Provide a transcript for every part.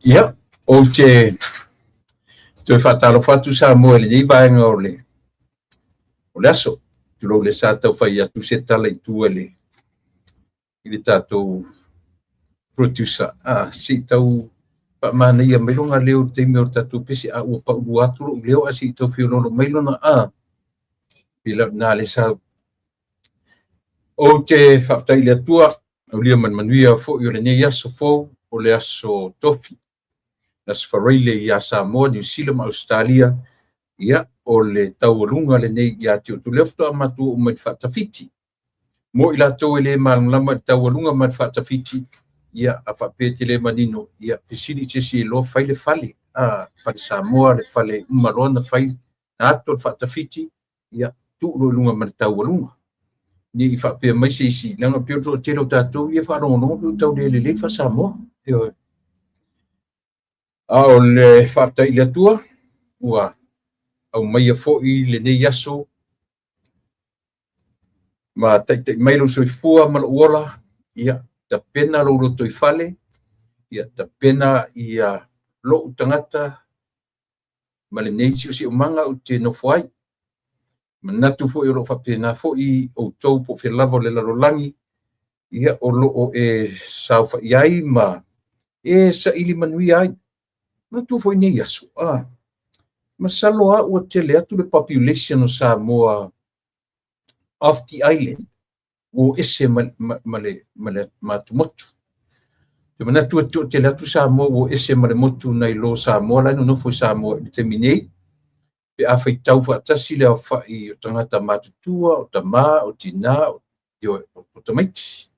Ia, ou te toe faatalofa atu Samoa i lenei vaega o le aso. Tulou le sa tau fai atu se tala i tua i le tatou producer. Ah, se i tau faamanaia mai lona leo i le taimi o le tatou pese, a ua paulua atu lou leo, ae se i tau fiololo mai lona pei na le sa. Ou te faafetai i le Atua, aulia ma le manuia foi o lenei aso fou, o le aso Tofi, le aso Faraile ia Samoa, Niu Sila ma Ausetalia. Ia, o le taualuga lenei ia te outou. Lea faatoa matou oo mai i le faatafiti. Mo i latou e le malamalama i le taualuga ma le faatafiti, ia, a faapea te le manino, ia, fesili i se isi e iloa fai le fale, fale Samoa, le fale uma loa na fai, na ato le faatafiti, ia, tuu loa i luga ma le taualuga. Ne i faapea mai se isi, leaga pei o le toatele o tatou ia faalogologo pe ua tau le lelei faa-Samoa. Ioe. A o le faafetai i le Atua, ua aumaia foi lenei aso ma taitai mai lou soifua ma lou ola, ia tapena lou lotoifale, ia tapena ia lou tagata ma lenei siosiomaga ou te nofo ai. Manatu foi o lo o faapena foi outou po o fea lava o le lalolagi, ia o lo o e saofai ai ma e saili manuia ai. Manatu foi nei aso, masalo lava ua tele atu le population o Samoa off the island, ua ese ma le atumotu. Te manatu e toatele atu Samoa ua ese ma le motu nai lo Samoa la e nonofo i Samoa i le taimi nei, pe a faitau faatasi le aofai o tagata matutua, o tamā, o tinā, o tamaiti.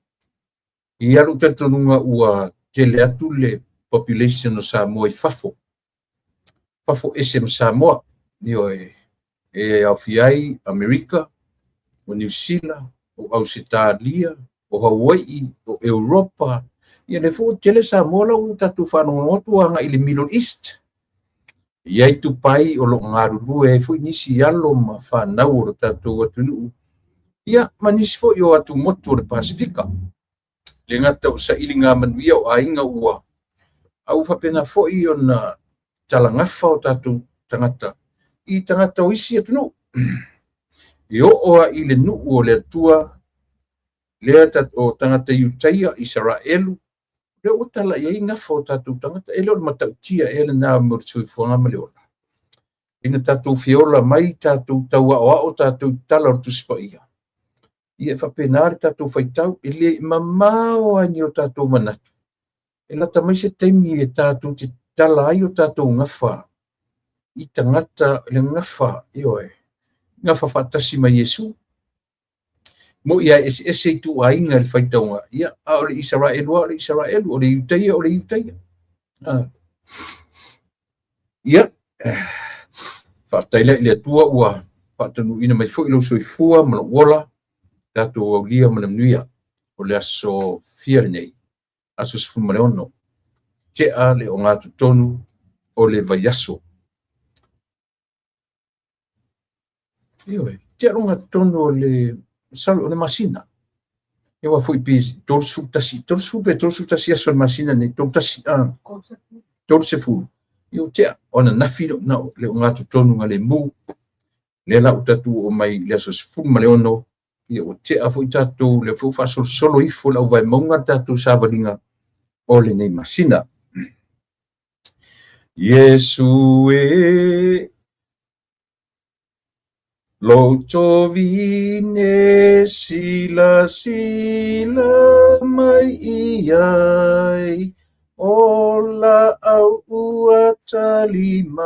Ia lou talitonuga ua tele atu le population o Samoa i fafo, fafo ese ma Samoa. Ioe, e aofia ai Amerika, o Niu Sila, o Ausetalia, o Hawaii, o Europa. Ia lea foi ua tele Samoa la ua tatou faalogologo atu agai i le Middle East. E i ai Tupai o lo o galulue ai foi nisi alo ma fanau o le tatou atunuu, ia ma nisi foi o atumotu o le Pasefika. Le gata o sailiga manuia o aiga ua a ua faapena foi ona talagafa o tatou tagata i tagata o isi atunuu. E oo lava i le nuu o le Atua lea o tagata Iutaia, Isaraelu, lea ua tala i ai gafa o tatou tagata. E le o le matautia ea lena mo le soifuaga ma le ola? Ina tatou feola mai tatou tau aoao tatou i tala o le Tusi Paia. Ia e faapena le tatou faitau, e le mamao lava ni o tatou manatu. E lata mai se taimi e tatou te tala ai o tatou gafa i tagata le gafa, ioe, gafa faatasi ma Iesu. Mo ia eseese ituaiga i le faitauga, ia, a o le Isaraelu lava o le Isaraelu, o le Iutaia o le Iutaia. Ia, faafetai lea i le Atua ua faataunuuina mai foi lou soifua ma lou ola, tatou aulia ma le manuia o le aso fia lenei, aso 16, tea le ogatotonu o le vaiaso. Ioe, tea le ogatotonu o le, sorry, o le masina. E ua foi pe 31, 30 pe 31 aso o le masina nei, 31, 30. Ia ua tea, o ananafi na le ogatotonu na le mu. Lea la ua tatou oo mai i le aso 16, ia ua tea foi tatou, lea foi ua faasolosolo ifo le auvaemauga le tatou savaliga o lenei masina. Iesu e lou tovine silasila mai i ai, o laau ua talimate,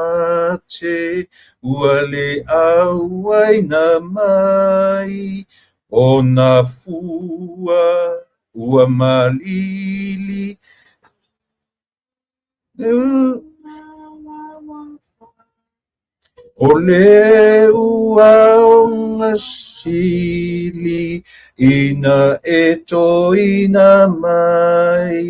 ua le auaina mai, o nā fua ua malili. O le ua o sili ina e toina mai.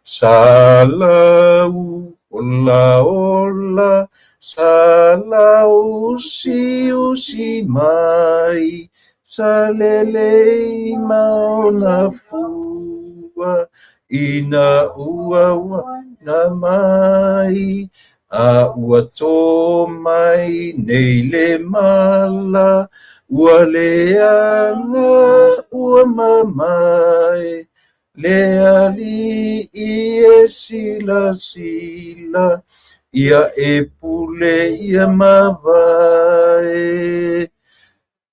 Salau ola ola, salau usi usi mai, salelei ma ona fua, ina ua ua. na mai, a ua tō mai nei le mala, ua leaga ua mamae, le Alii e silasila, ia e pule ia mavae.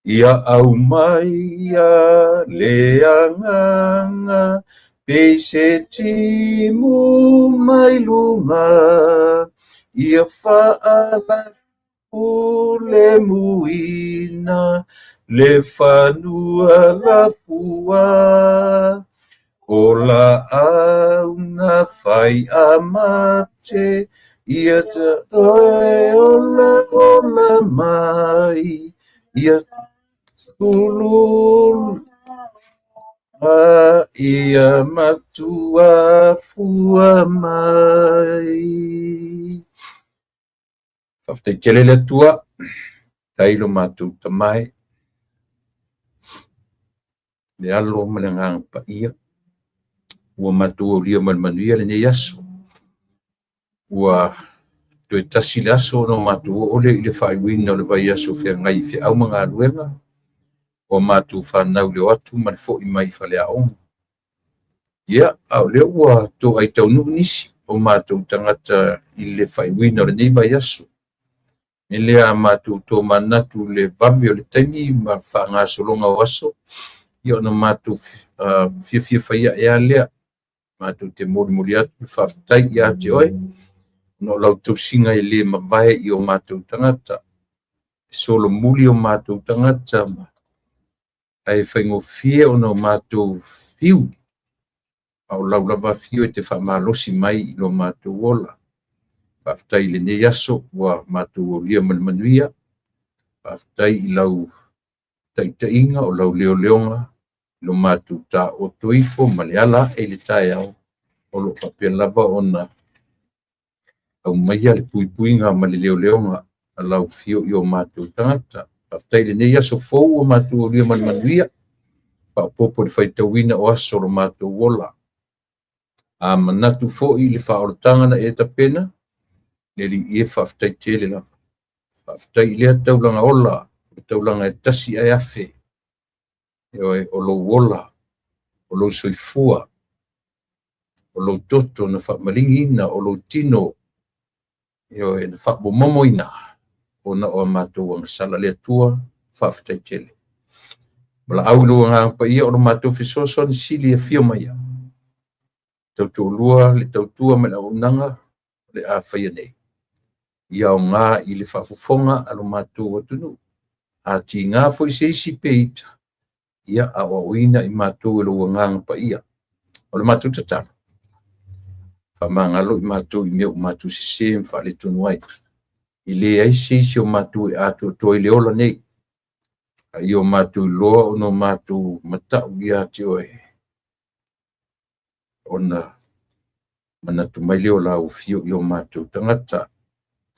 Ia aumaia le agaga, pei se timu mai luga, ia faalafulemuina le fanua lafua. O laau na fai a mate, ia toe ola ola mai, ia tulula ia matua fua mai. Faafetai tele le Atua, tai lo matou tamae, le Alo ma le Agaga Paia, ua matou aulia ma le manuia lenei aso. Ua toe tasi le aso ona o matou oo lea i le faaiuina o le vaiaso feagai i feau ma galuega, o matou fanau le o atu ma le foi mai i faleaoga. Ia, a o lea ua toai taunuu nisi o matou tagata i le faaiuina o lenei vaiaso. E lea a matou tomanatu i le vave o le taimi ma faagasologa o aso, ia ona matou fiafia faiae lava lea. Matou te molimoli atu le faafetai ia te oe, ona o lau tausiga e le mavae i o matou tagata. E solomuli o matou tagata, ae faigofie ona o matou fiu, a o lau lava afio e te faamalosi mai i lo matou ola. Faafetai i lenei aso ua matou aulia ma le manuia. Faafetai i lau taitaiga o lau leoleoga, lo matou taoto ifo ma le ala ae i le taeao, o lo o faapea lava ona aumaia le puipuiga ma le leoleoga a lau afio i o matou tagata. Faafetai i lenei aso fou ua matou aulia ma le manuia, faaopoopo i le faitauina o aso o lo matou ola. A manatu foi i le faaolataga na e tapena, le Alii e faafetai tele lava. Faafetai i lea taulaga ola, le taulaga e tasi ae afe, ioe, o lou ola, o lou soifua, o lou toto na faamaligiina, o lou tino, ioe, na faamomomoina ona o a matou agasala. Le Atua, faafetai tele. Valaau i lou Agaga Paia o lo matou fesoasoani sili e afio mai ai. Tautoalua le tautua ma le auaunaga o le a faia nei. Ia aoga i le faafofoga a lo matou atunuu. A tiga foi se isi pe ita, ia aoaoina i matou e lou Agaga Paia. O le matou tatalo, faamagalo i matou i mea ua matou sese ma faaletonu ai. E leai se isi o matou e atoatoa i le ola nei, a ia o matou iloa ona o matou matau ia te oe, ona manatu mai lea o lau afio i o matou tagata.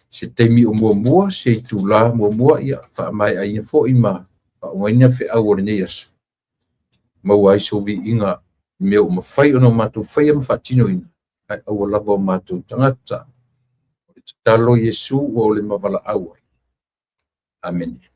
Se taimi o muamua, se itula muamua, ia faamaeaina foi ma faauugaina feau o lenei aso, maua ai sou viiga i mea ua mafai ona o matou faia ma faatinoina, ae aua lava o matou tagata. O le tatalo Iesu ua o le mavalaau ai. Amene.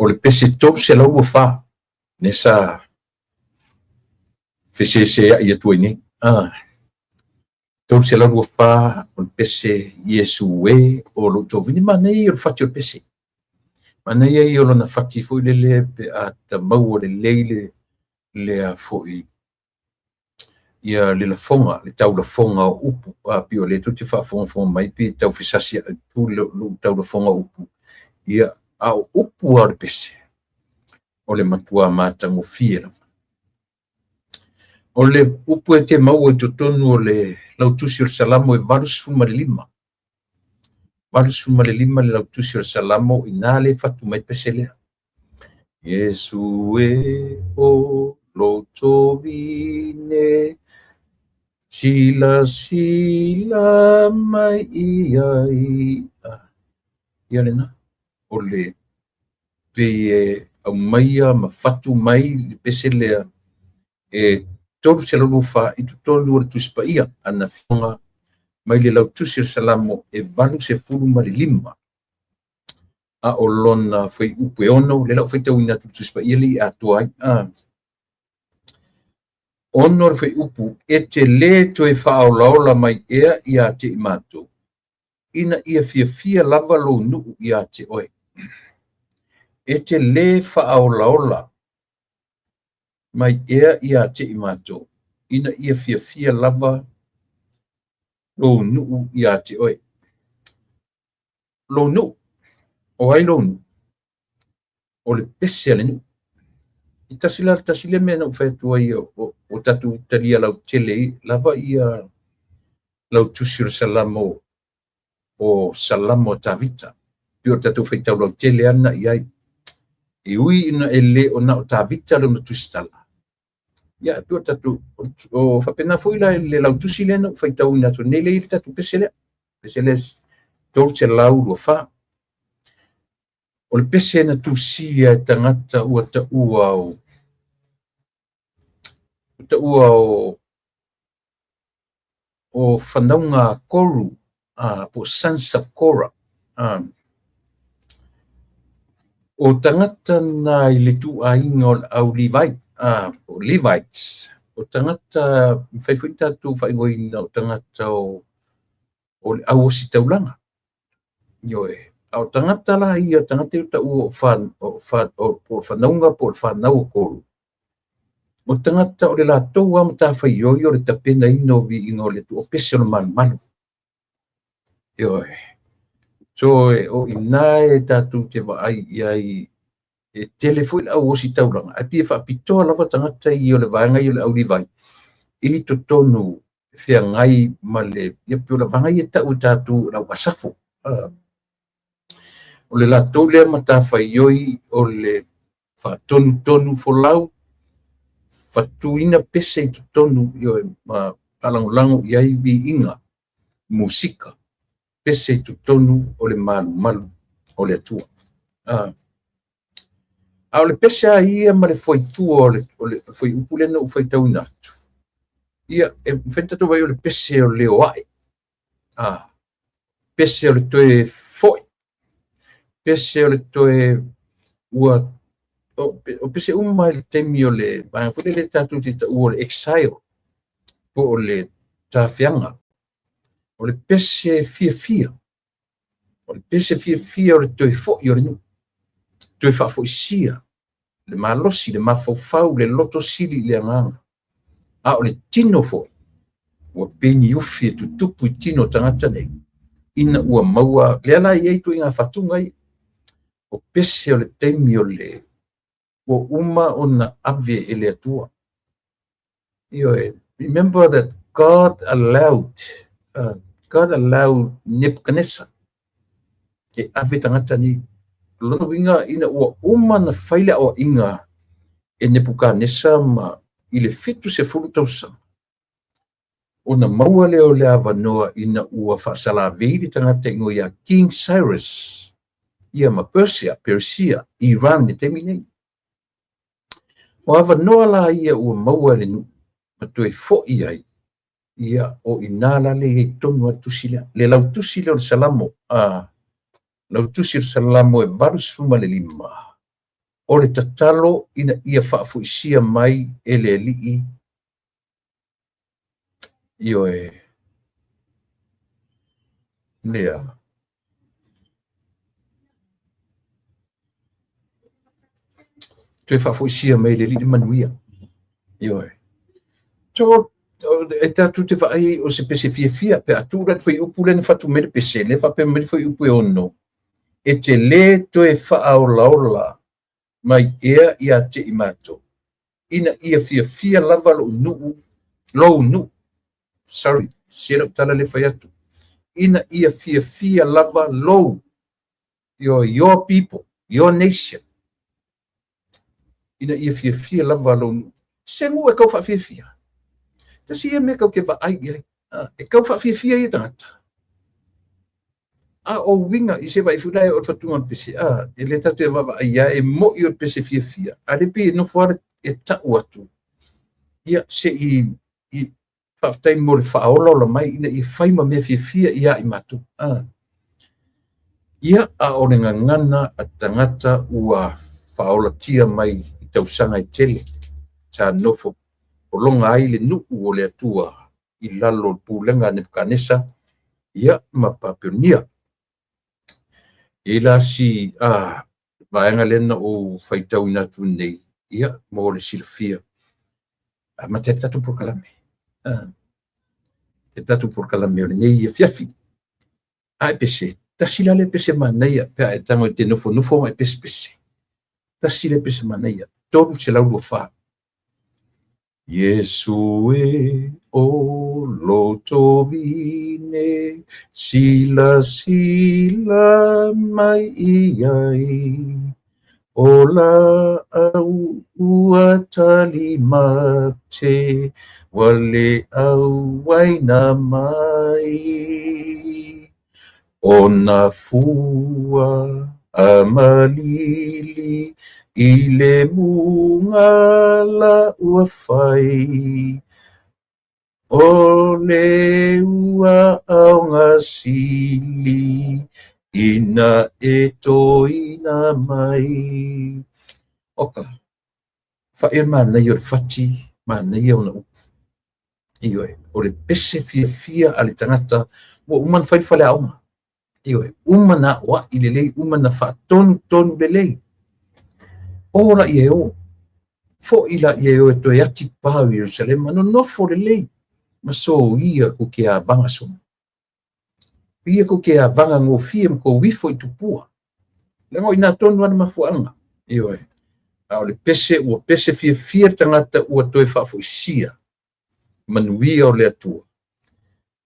O le pese 324, lea sa feseseai atu ai nei. 324 o le pese Iesu e o lou tovini. Manaia ia o le fati o le pese. Manaia ia o lona fati foi lele pe a ta maua lelei le lea foi ia le lafoga, le taulafoga o upu, a pei o lea tou te faafogafoga mai pe tau fesasi atu lou taulafoga o upu, ia, a o upu lava o le pese, o le matua matagofie lava. O le upu e te maua i totonu o le lautusi o le Salamo e 85. 85 le lautusi o le Salamo, ina le fatu mai pese lea. Iesu e o lo tovine, sila sila mai ia ia. Ia lena, o le pei e aumaia ma fatu mai le pese lea e 304 i totonu o le Tusi Paia ana fioga mai le lautusi o le Salamo e 85. A o lona fuaiupu e 6, lea la ua faitauina atu le Tusi Paia lea i atoa ai. 6 le fuaiupu, e te lē toe faaolaola mai ea ia te i matou, ina ia fiafia lava lou nuu ia te oe. E te lē faaolaola mai ea ia te i matou, ina ia fiafia lava lou nuu ia te oe. Lou nuu, o ai lou nuu? O le pese a le nuu. I tasi la tasi le mea na ou fai atu ai o tatou talia lautele lava ia lautusi o le Salamo o Salamo a Tavita. Pei o tatou faitau lautele ana i ai. E ui ina e le o na o Tavita lona tusitala. Ia, pei o tatou o faapena foi la le lautusi lea na ou faitauina atu nei le i le tatou pese lea. Pese lea 324. O le pese na tusia e tagata ua taua o taua o fanauga Koru, po Sons of Korah. O tagata na i le tuaiga o le au Levi, po Levites. O tagata, mafai foi tatou faaigoaina o tagata o le au ositaulaga. Ioe. A o tagata la ia, tagata ia taua o fanauga po o le fanau o Koru. O tagata o le latou a matafaioi o le tapenaina o viiga o le Atua, o pese o le malumalu. Ioe. So o ina e tatou te vaai i ai e tele foi le au ositaulaga, ae pei e faapitoa lava tagata ia o le vaega ia o le au Livai i totonu feagai ma le, ia pei o le vaega ia tau e tatou o le au Asafo. O le latou lea matafaioi o le faatonutonu folau, fatuina pese i totonu, ioe, ma faalagolago i ai viiga, musika, pese i totonu o le malumalu o le Atua. A o le pese a ia ma le fuaitua o le fuaiupu lea na ou faitauina atu, ia, e mafai ona tatou vaai o le pese o le oae, pese o le toe foi, pese o le toe ua o pese uma i le taimi o le vaega foi lele tatou te taua o le exile, po o le tafeaga. O le pese fiafia, o le pese fiafia o le toe foi o le nuu, toe faafoisia le malosi, le mafaufau, le loto sili i le agaga. A o le tino foi, ua pei ni ufi e tutupu i tino o tagata nei, ina ua maua, lea la i ai ituaiga fatuga ia. O pese o le taimi o le ua uma ona ave e le Atua. Ioe, remember that God allowed Nebuchadnezzar e ave tagata nei. Lona uiga ina ua uma na fai le aoaiga e Nebuchadnezzar ma i le 70 tausaga, ona maua lea o le avanoa ina ua faasalavei le tagata igoa ia King Cyrus, ia ma Persia, Iran le taimi nei. O avanoa la ia ua maua e le nuu ma toe foi ai, ia o ina la le i tonu a tusi lea. Le lautusi lea o le Salamo, lautusi o le Salamo e 85, o le tatalo ina ia faafoisia mai e le Alii, ioe, lea. Toe faafoisia mai e le Alii le manuia. Ioe. So, e tatou te vaai o se pese fiafia, pe a tuu la le fuaiupu lea na fatu mai le pese, lea e faapea mai le fuaiupu e 6, e te lē toe faaolaola mai ea ia te i matou, ina ia fiafia lava lou nuu, lou nuu, sorry, se lau tala lea fai atu, ina ia fiafia lava lou, your people, your nation, ina ia fiafia lava lou nuu. Se nuu e kau faafiafia. Tasi ia mea kau te vaai i ai. E kau faafiafia ia tagata. A o uiga i se vaai foi la e o le fatuga o le pese, a, e le tatou e vaavaai ia e mo'i o le pese fiafia, a le pei e nofo lava e ta'u atu, ia se i faafetai mo le faaolaola mai ina ia fai ma mea fiafia ia i matou. A. Ia, a o le gagana a tagata ua faaolatia mai i tausaga e tele, sa nofo pologa ai le nuu o le Atua i lalo o le pulega a Nebukanesa, ia, ma Papelonia. E la si a vaega lea na ou faitauina atu nei, ia, mo le silafia. Amata ai le tatou polokalame. Le tatou polokalame o lenei afiafi. A e pese, tasi la le pese manaia, pe a e tago e te nofonofo ma e pesepese. Tasi le pese manaia, 324. Iesu e o lotovine, sila sila mai iai, o la au ua talimate, wale au waina mai. O na fua a malili, i le muga la ua fai, o le ua aoga sili, ina e toina mai. Oka, whae manaia o le fati, manaia o na upu. Ioe, o le pese fiafia a le tagata, ua uma na fai le faleaoga. Ioe, uma na aoai lelei, uma na faatonutonu lelei. O la ia e o, fo'i la ia e o e toe ati pā o Ierusalema, nonofo lelei, ma soia ko ke avaga sona. Ia ko ke avaga gofie ma kou ifo i tupua. Leaga o i nā tonu ana mafuaaga. Ioe, a o le pese, ua pese fiafia le tagata ua toe faafoisia, manuia o le Atua.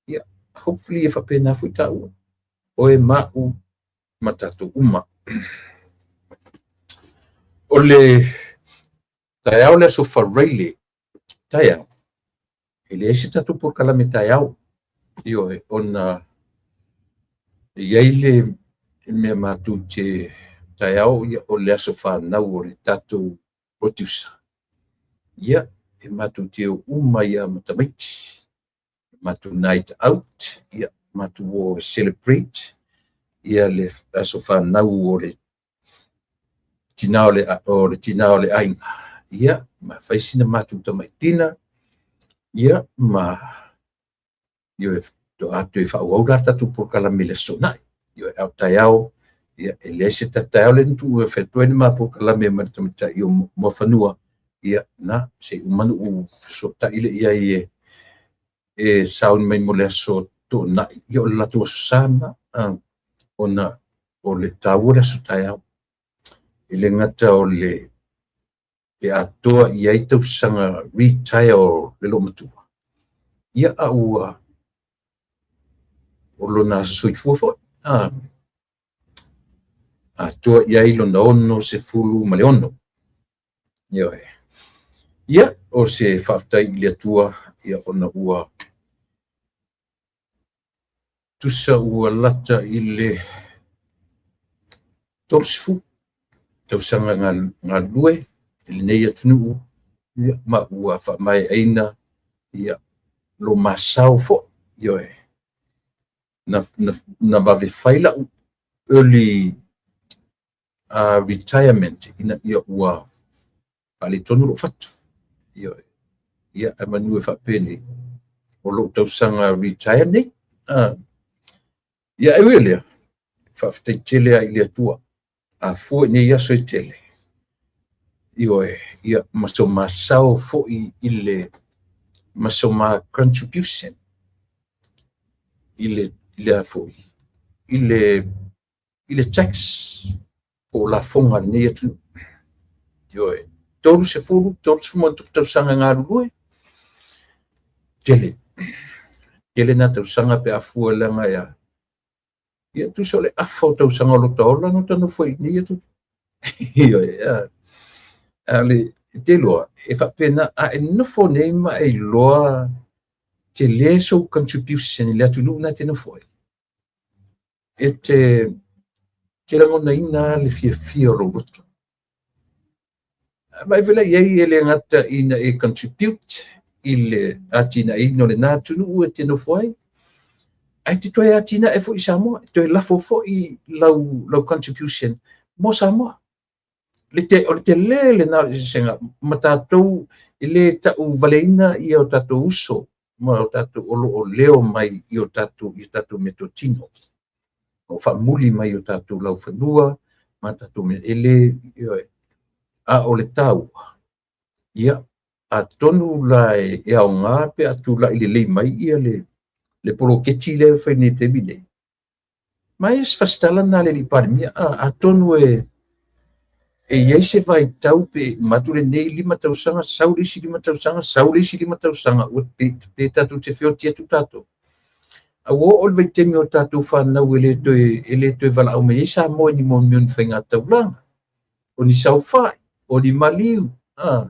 Ia, hopefully e faapena foi tāua. Oe ma'u ma tatou uma. O le taeao le aso Faraile, taeao, e leai se tatou polokalame taeao. Ioe, ona e i ai le mea matou te taeao, ia, o le aso fanau o le tatou producer. Ia, e matou te o uma ia ma tamaiti. Matou night out, ia, matou o celebrate ia le aso fanau o le tina o le, o le tina o le aiga. Ia, ma fai sina matou tamaitina, ia, ma ioe, to atu e faaauau la tatou polokalame i le aso Toonai. Ioe, a o taeao, ia, e leai se taeao le na tuu e fai atu ai le ma polokalame ma le tamaitai o Muafanua, ia, na, se i uma ona ou fesootai lea i ai e sauni mai mo le aso Toonai, ia o le latou aso Sa lena, ona o le taua le aso taeao. E le gata o le e atoa i ai tausaga retire o le loomatua, ia, a ua o lona aso soifua foi. Atoa i ai lona 66. Ioe. Ia, o se faafetai i le Atua, ia, ona ua tusa ua lata i le 30 tausaga galulue i lenei atunuu, ia, ma ua faamaeaina, ia, lo masao foi. Ioe. Na vave fai lau early retirement ina ia ua faaletonu lou fatu. Ioe. Ia, ae manu e faapenei, o lou tausaga retire nei. Ia, e ui o lea, faafetai tele ai i le Atua. A fua i nei aso e tele. Ioe, ia, ma so ma sao foi i le, ma so ma contribution i le, i le a foi, i le, i le tax po o lafoga a lenei atunuu. Ioe, 30, 30 tausaga e galulue, tele. Tele na tausaga pe a fua leaga e a. Ia, tusa o le afa o tausaga o lota ola na ota nofo ai i nei atunuu. Ioe, a le te iloa, e faapena, a e nofo nei ma e iloa tele sou contribution i le atunuu na e te nofo ai, e te te lagonaina le fiafia o lou loto. Ma e vela i ai e le gata ina e contribute i le atinaeina o lena atunuu e te nofo ai, ae te toe atinae foi i Samoa, e toe lafo foi lau, lau contribution mo Samoa. Le te, o le tele lena o le eseesega ma tatou e le tauvaleina ia o tatou uso ma o tatou o lo o leo mai i o tatou i tatou meatotino. O faamuli mai o tatou laufanua ma tatou mea e le, ioe. A o le taua, ia, atonu la e aoga pe a tulai lelei mai ia le, le poloketi lea e fai nei i le taimi nei. Ma e se fasitala lena a le alii Palemia, atonu e e i ai se vaitau pe uma atu lenei 5 tausaga, sau le isi 5 tausaga, sau le isi 5 tausaga, ua pe, pe tatou te feoti atu tatou. A ua oo le vaitaimi o tatou fanau e le toe, e le toe valaau mai ai Samoa i ni mea o ni faigataulaga, o ni saofai, o ni maliu, a.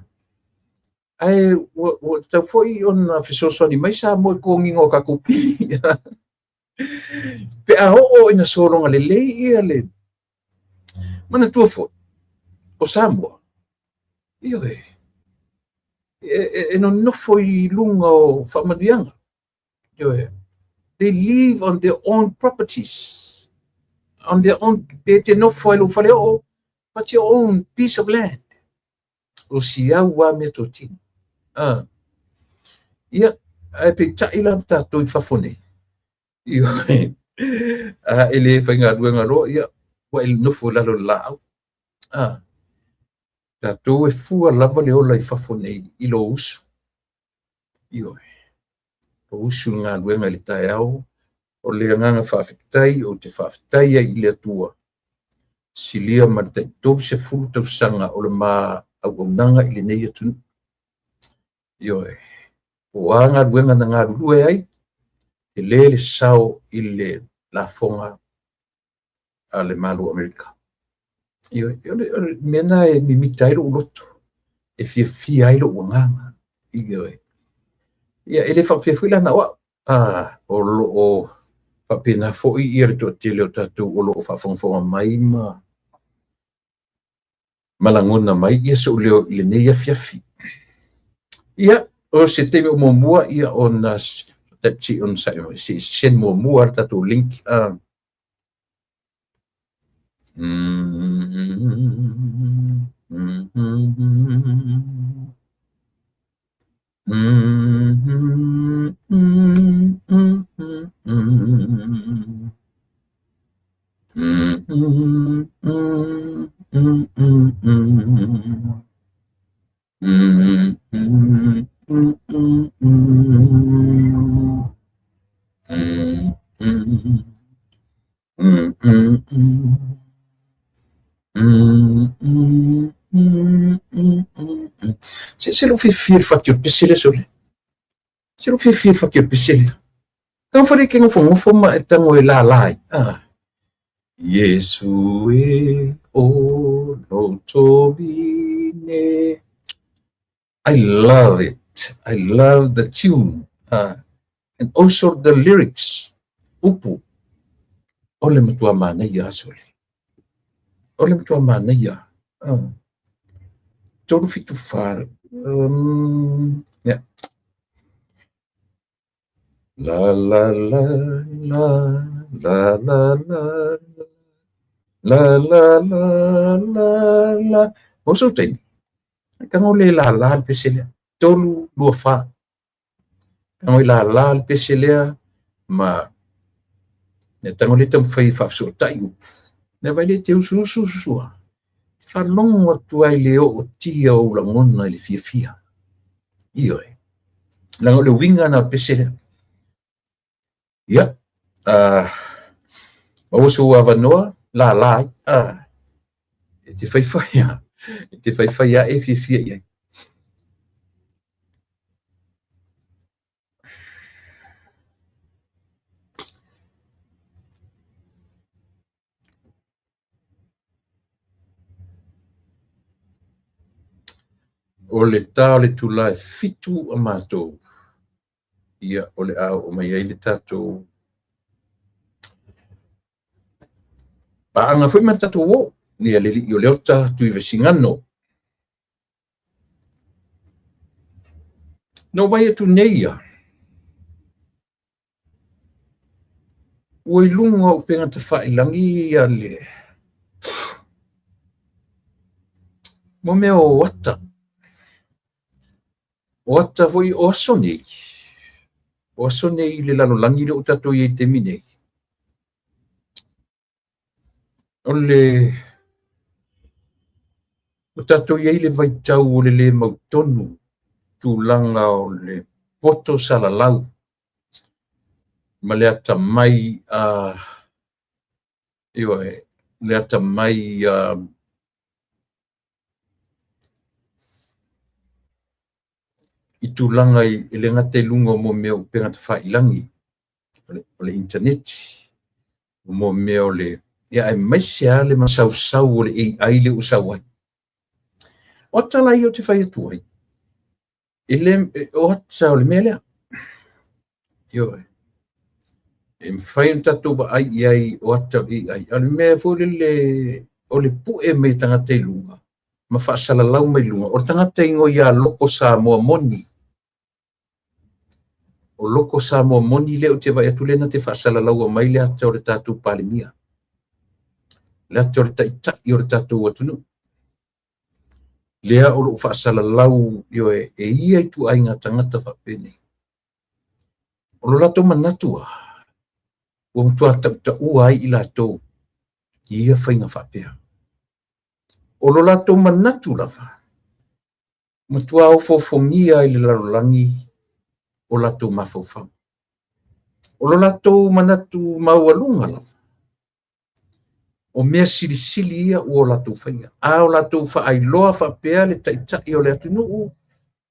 Ae ua, ua tatau foi ona fesoasoani mai Samoa i totogiina o tatou pili. Pe a oo ina sologa lelei ia le manatua foi, o Samoa, ioe, e, e, e nonofo i luga o faamanuiaga. Ioe, they live on their own properties, on their own, pe te nofo ai lou faleoo, but your own piece of land. O si au a meatotino. Ah. Ia, ae peitai la tatou i fafo nei. Ioe, a e le faigaluega loa, ia, ua e nofo i lalo o le laau. Ah. Tatou e fua lava le ola i fafo nei i lou usu. Ioe. Lou usu i le galuega i le taeao, o le agaga faafetai ou te faafetai ai i le Atua, silia ma le tai 30 tausaga o le ma auaunaga i lenei atunuu. Ioe. Po o a galuega na galulue ai, tele le sao i le lafoga a le Malo o Amerika. Ioe, o le, o le mea lena e mimita ai lou loto, e fiafia ai lou agaga. Ioe. Ia, e le faapea foi la na o au, a, o lo o faapena foi ia le toatele o tatou o lo o faafogafoga mai ma ma lagona mai ia sou leo i lenei afiafi. Ia, o se taimi o muamua ia ona se on se send muamua le tatou link. Se se lou fiafia i le fati o le pese lea sole. Se lou fiafia i le fati o le pese lea. Taumafai lea e te nofonofo ma e tago e lala ai. Ah. Iesu e o lou tovine. I love it. I love the tune. And also the lyrics. Upu. O le matua manaia sole. O le matua manaia. 374. Yeah. La la la la la la la la la la la la. O sou taimi. Tago le lala le pese lea. 3, 2, 4. Tago i lala le pese lea ma ia tago le taumafai e faafesootai upu. Ia vai le te usu usu usu sua. Faalogo atu ai le ootia o ou lagona i le fiafia. Ioe. Leaga o le uiga lena o le pese lea. Ia, maua sou avanoa, lala ai. E te faifai a, e te faifai a e fiafia i ai. O le ta o le itula e 7 a matou, ia o le a oo mai ai le tatou paaga foi ma le tatou uo, ia le alii o Leota Tuivaisigano. Na ou vaai atu nei ia, ua i luga o upega tafailagi ia le mo mea o ata. O ata foi o aso nei, o aso nei i le lalolagi lea ua tatou i ai i le taimi nei, o le ua tatou i ai i le vaitau o le lē mautonu tulaga o le poto salalau ma le atamai ioe, le atamai i tulaga e le gata i luga o mea o upega tafailagi, o le initaneti, o mea o le, ia aemaise lava le masausau o le AI lea ua sau ai. O ata la ia ou te fai atu ai, e le, o ata o le mea lea. Ioe. E mafai ona tatou vaai i ai o ata o le AI. A o le mea foi lele o le pue mai e tagata i luga, ma faasalalau mai luga, o le tagata e igoa ia Loko Samoa Moni. O Loko Samoa Moni lea ou te vaai atu lea na te faasalalaua mai le ata o le tatou Palemia, le ata o le taitai o le tatou atunuu. Lea o loo faasalalau, ioe, e ia ituaiga tagata faapenei. O lo latou manatu a, ua matua tautaua ai i latou i ia faiga faapea. O lo latou manatu lava, matua ofoofogia i le lalolagi o latou mafaufau. O lo latou manatu maualuga lava, o mea silisili ia ua o latou faia. A o latou faailoa faapea le taitai o le atunuu,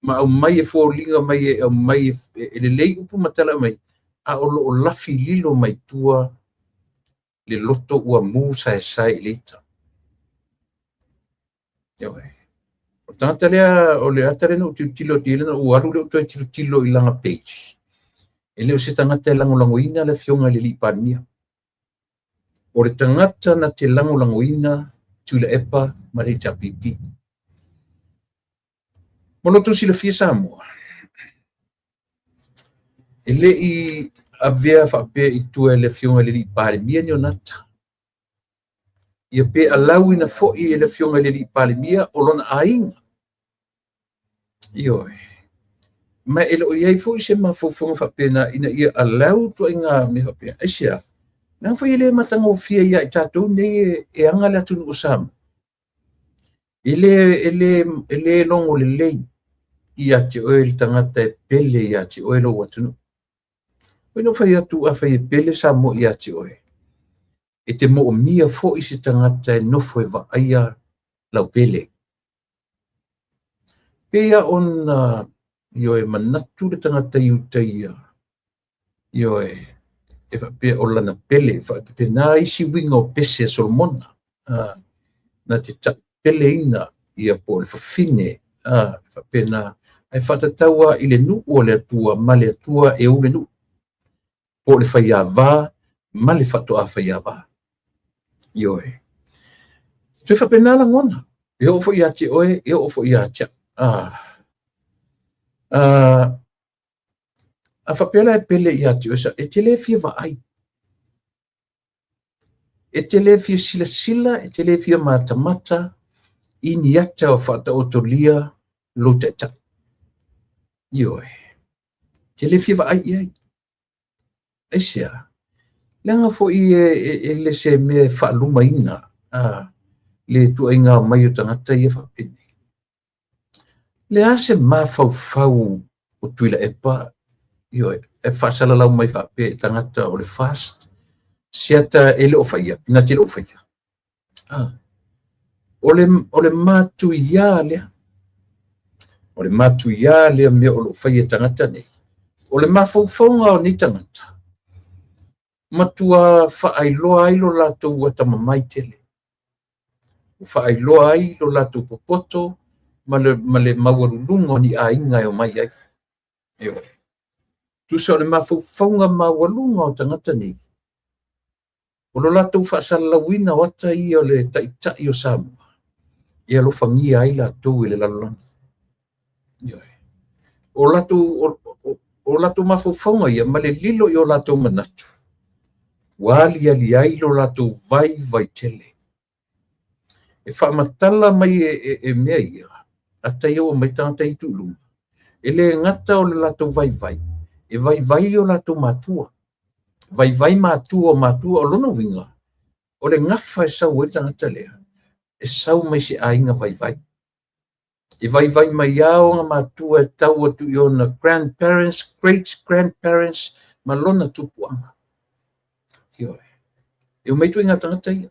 ma aumai e foliga mai e aumai e lelei upu ma tala mai, a o loo lafi lilo mai tua le loto ua mu saesae i le ita. Ioe. O le tagata lea, o le ata lea na ou tilotilo atu i ai, na ou alu lea ou toe tilotilo i lana page. E le o se tagata e lagolagoina le afioga i le alii Palemia. O le tagata na te lagolagoina Tuilaepa ma le HRPP. Mo lo outou silafia Samoa, e le i avea faapea i tua e le afioga i le alii Palemia ni ona ata. Ia pe alauina foi e le afioga i le alii Palemia o lona aiga. Ioe. Ma e le o i ai foi se mafaufauga faapena ina ia alau ituaiga mea faapea. Aisea? Leaga foi e le matagofie ia i tatou nei e aga le atunuu o Samoa. E le logo lelei ia te oe le tagata e pele ia te oe lou atunuu. Oi no fai atu a fai e pele Samoa ia te oe, e te moomia foi se tagata e nofo e vaaia lau pele. Pei ona ioe manatu le tagata i uta ia, ioe, e faapea o lana pele, faapena isi uiga o pese a Solomona, na te taupeleina ia po o le fafine, faapena, ai faatataua i le nuu o le Atua ma le Atua e ou le nuu, po o le faiava ma le faatoa faiava. Ioe. Toe faapena lagona, e oo foi ia te oe, e oo foi ia te au. A faapea la e pele ia te oe, e te le fia vaai. E te le fia silasila, e te le fia matamata i ni ata o faataotolia lou taitai. Ioe. Te le fia vaai i ai. Aisea? Leaga foi e le se mea e faalumaina. le ituaiga omai o tagata ia faapenei. Le a se mafaufau o Tuilaepa, ioe, e faasalalau mai faapea i tagata o le FAST se ata e le o faia, na te le o faia. O le matuiā lea. O le matuiā lea mea o lo o faia e tagata nei. O le mafaufauga o nei tagata, matua faailoa ai lo latou atamamai tele. Ua faailoa ai lo latou popoto ma le maualuluga o ni aiga e omai ai. Ioe. Tusa o le mafaufauga maualuga o tagata nei, o lo latou faasalalauina o ata ia o le taitai o Samoa, e alofagia ai latou e le lalolagi. Ioe. O latou mafaufauga ia ma le lilo i o latou manatu, ua aliali ai lo latou vaivai tele. E faamatala mai e mea ia, ata ia ua omai tagata ia tuu i luga, e le gata o le latou vaivai, e vaivai o latou matua. Vaivai matua o matua, o lona uiga, o le gafa e sau ai le tagata lea, e sau mai se aiga vaivai. E vaivai mai lava ona matua e tau atu i ona grandparents, great grandparents, ma lona tupuaga. Ioe. E omai ituaiga tagata ia.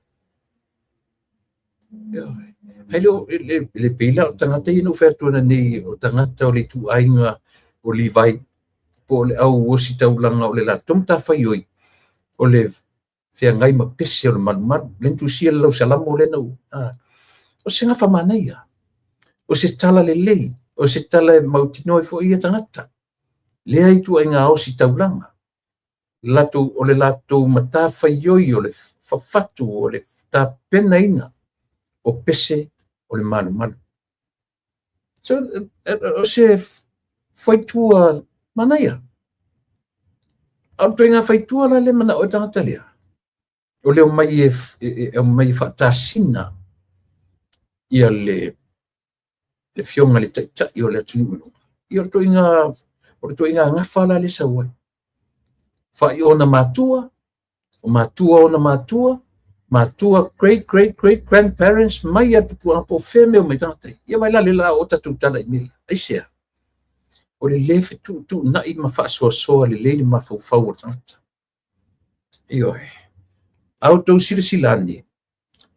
Ioe. Ai le le pei la o tagata ia na ou fai atu nei o tagata o le ituaiga o Livai, po o le au ositaulaga o le latou matafaioi, o le feagai ma pese o le malumalu. Le na tusia le lausalamo lea na o se gafa manaia, o se tala lelei, o se tala e mautinoa ai foi ia tagata. Lea ituaiga ositaulaga, latou, o le latou matafaioi o le fafatu, o le tapenaina o pese o le malumalu. So, o se faitua manaia. A o le ituaiga faitua la le manao ai le tagata lea, o le omai e omai e faatasina ia le afioga i le taitai o le atunuu i luga. Ia o le ituaiga gafa la le sau ai. Fai ona matua, o matua ona matua, matua great great great grandparents mai a tupuaga po o fea mea o mai tagata ia. Ia vai la le la o tatou tala i mea ia. Aisea? O le lē fetuutuunai ma faasoasoa lelei le mafaufau o le tagata. Ioe. A outou silasila ane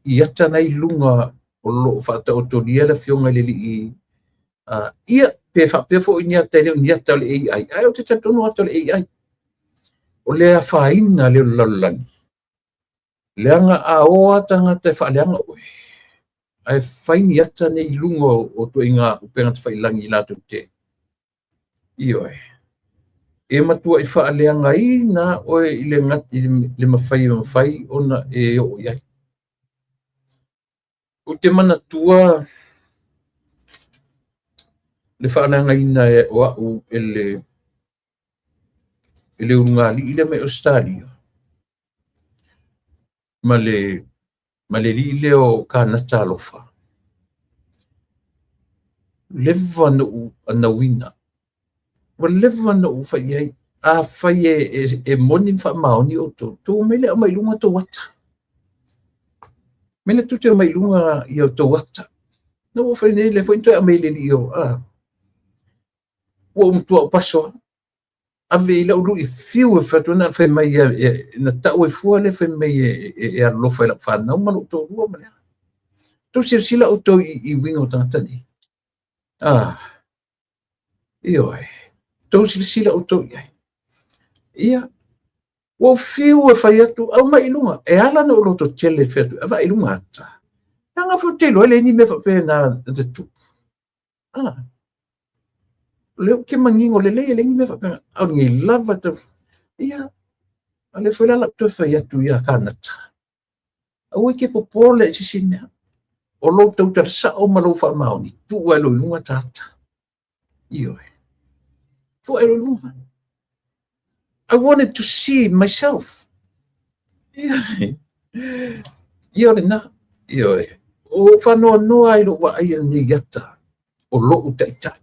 i ata na i luga o lo o faataotolia le afioga i le alii, ia pe faapea foi ni ata e le o ni ata o le AI, ae ou te talitonu ata o le AI. O le afaina lea o le lalolagi, leaga a o lava tagata e faaleaga oe, ae fai ni ata nei i luga o ituaiga upega tafailagi latou te. Ioe. E matuai faaleagaina oe i le mafai e mafai ona e oo i ai. Ou te manatua le faaleagaina o au e le ulugalii lea mai Ausetalia ma le alii lea o Kanata alofa. Leva na ou anauina, ua leva na ou fai ai, a fai e moni ma faamaoni outou, tou omai lea aumai i luga tou ata. Mai le tou te omai i luga ia tou ata. Na ua fai nei le foi na toe aumai le alii o, ua ou matua ou paso ave i lau lui fiu e fai atu na fai mai na tau ai fua le fai mai e alolofa i lau whanau ma lou toalua ma lea. Tou silasila outou i uiga o tagata nei. Ioe. Tou silasila outou i ai. Ia, ua ou fiu e fai atu, aumai i luga. E ala na ou loto tele e fai atu, avai i luga ata. Leaga foi ou te iloa e leai ni mea faapena na tutupu. O lea ou te manino lelei e leai ni mea faapena. A o lenei lava tau... Ia, a lea foi la lau toe fai atu ia Kanata. Aua e te popole i se isi mea. O lou tautala sao ma lou faamaoni, tuu ai lou luga tata. Ioe. Tuu ai lou luga. I wanted to see myself. Ioe. Ia o lena. Ioe. O whanoanoa ai lou vaai nei ata o lou taitai.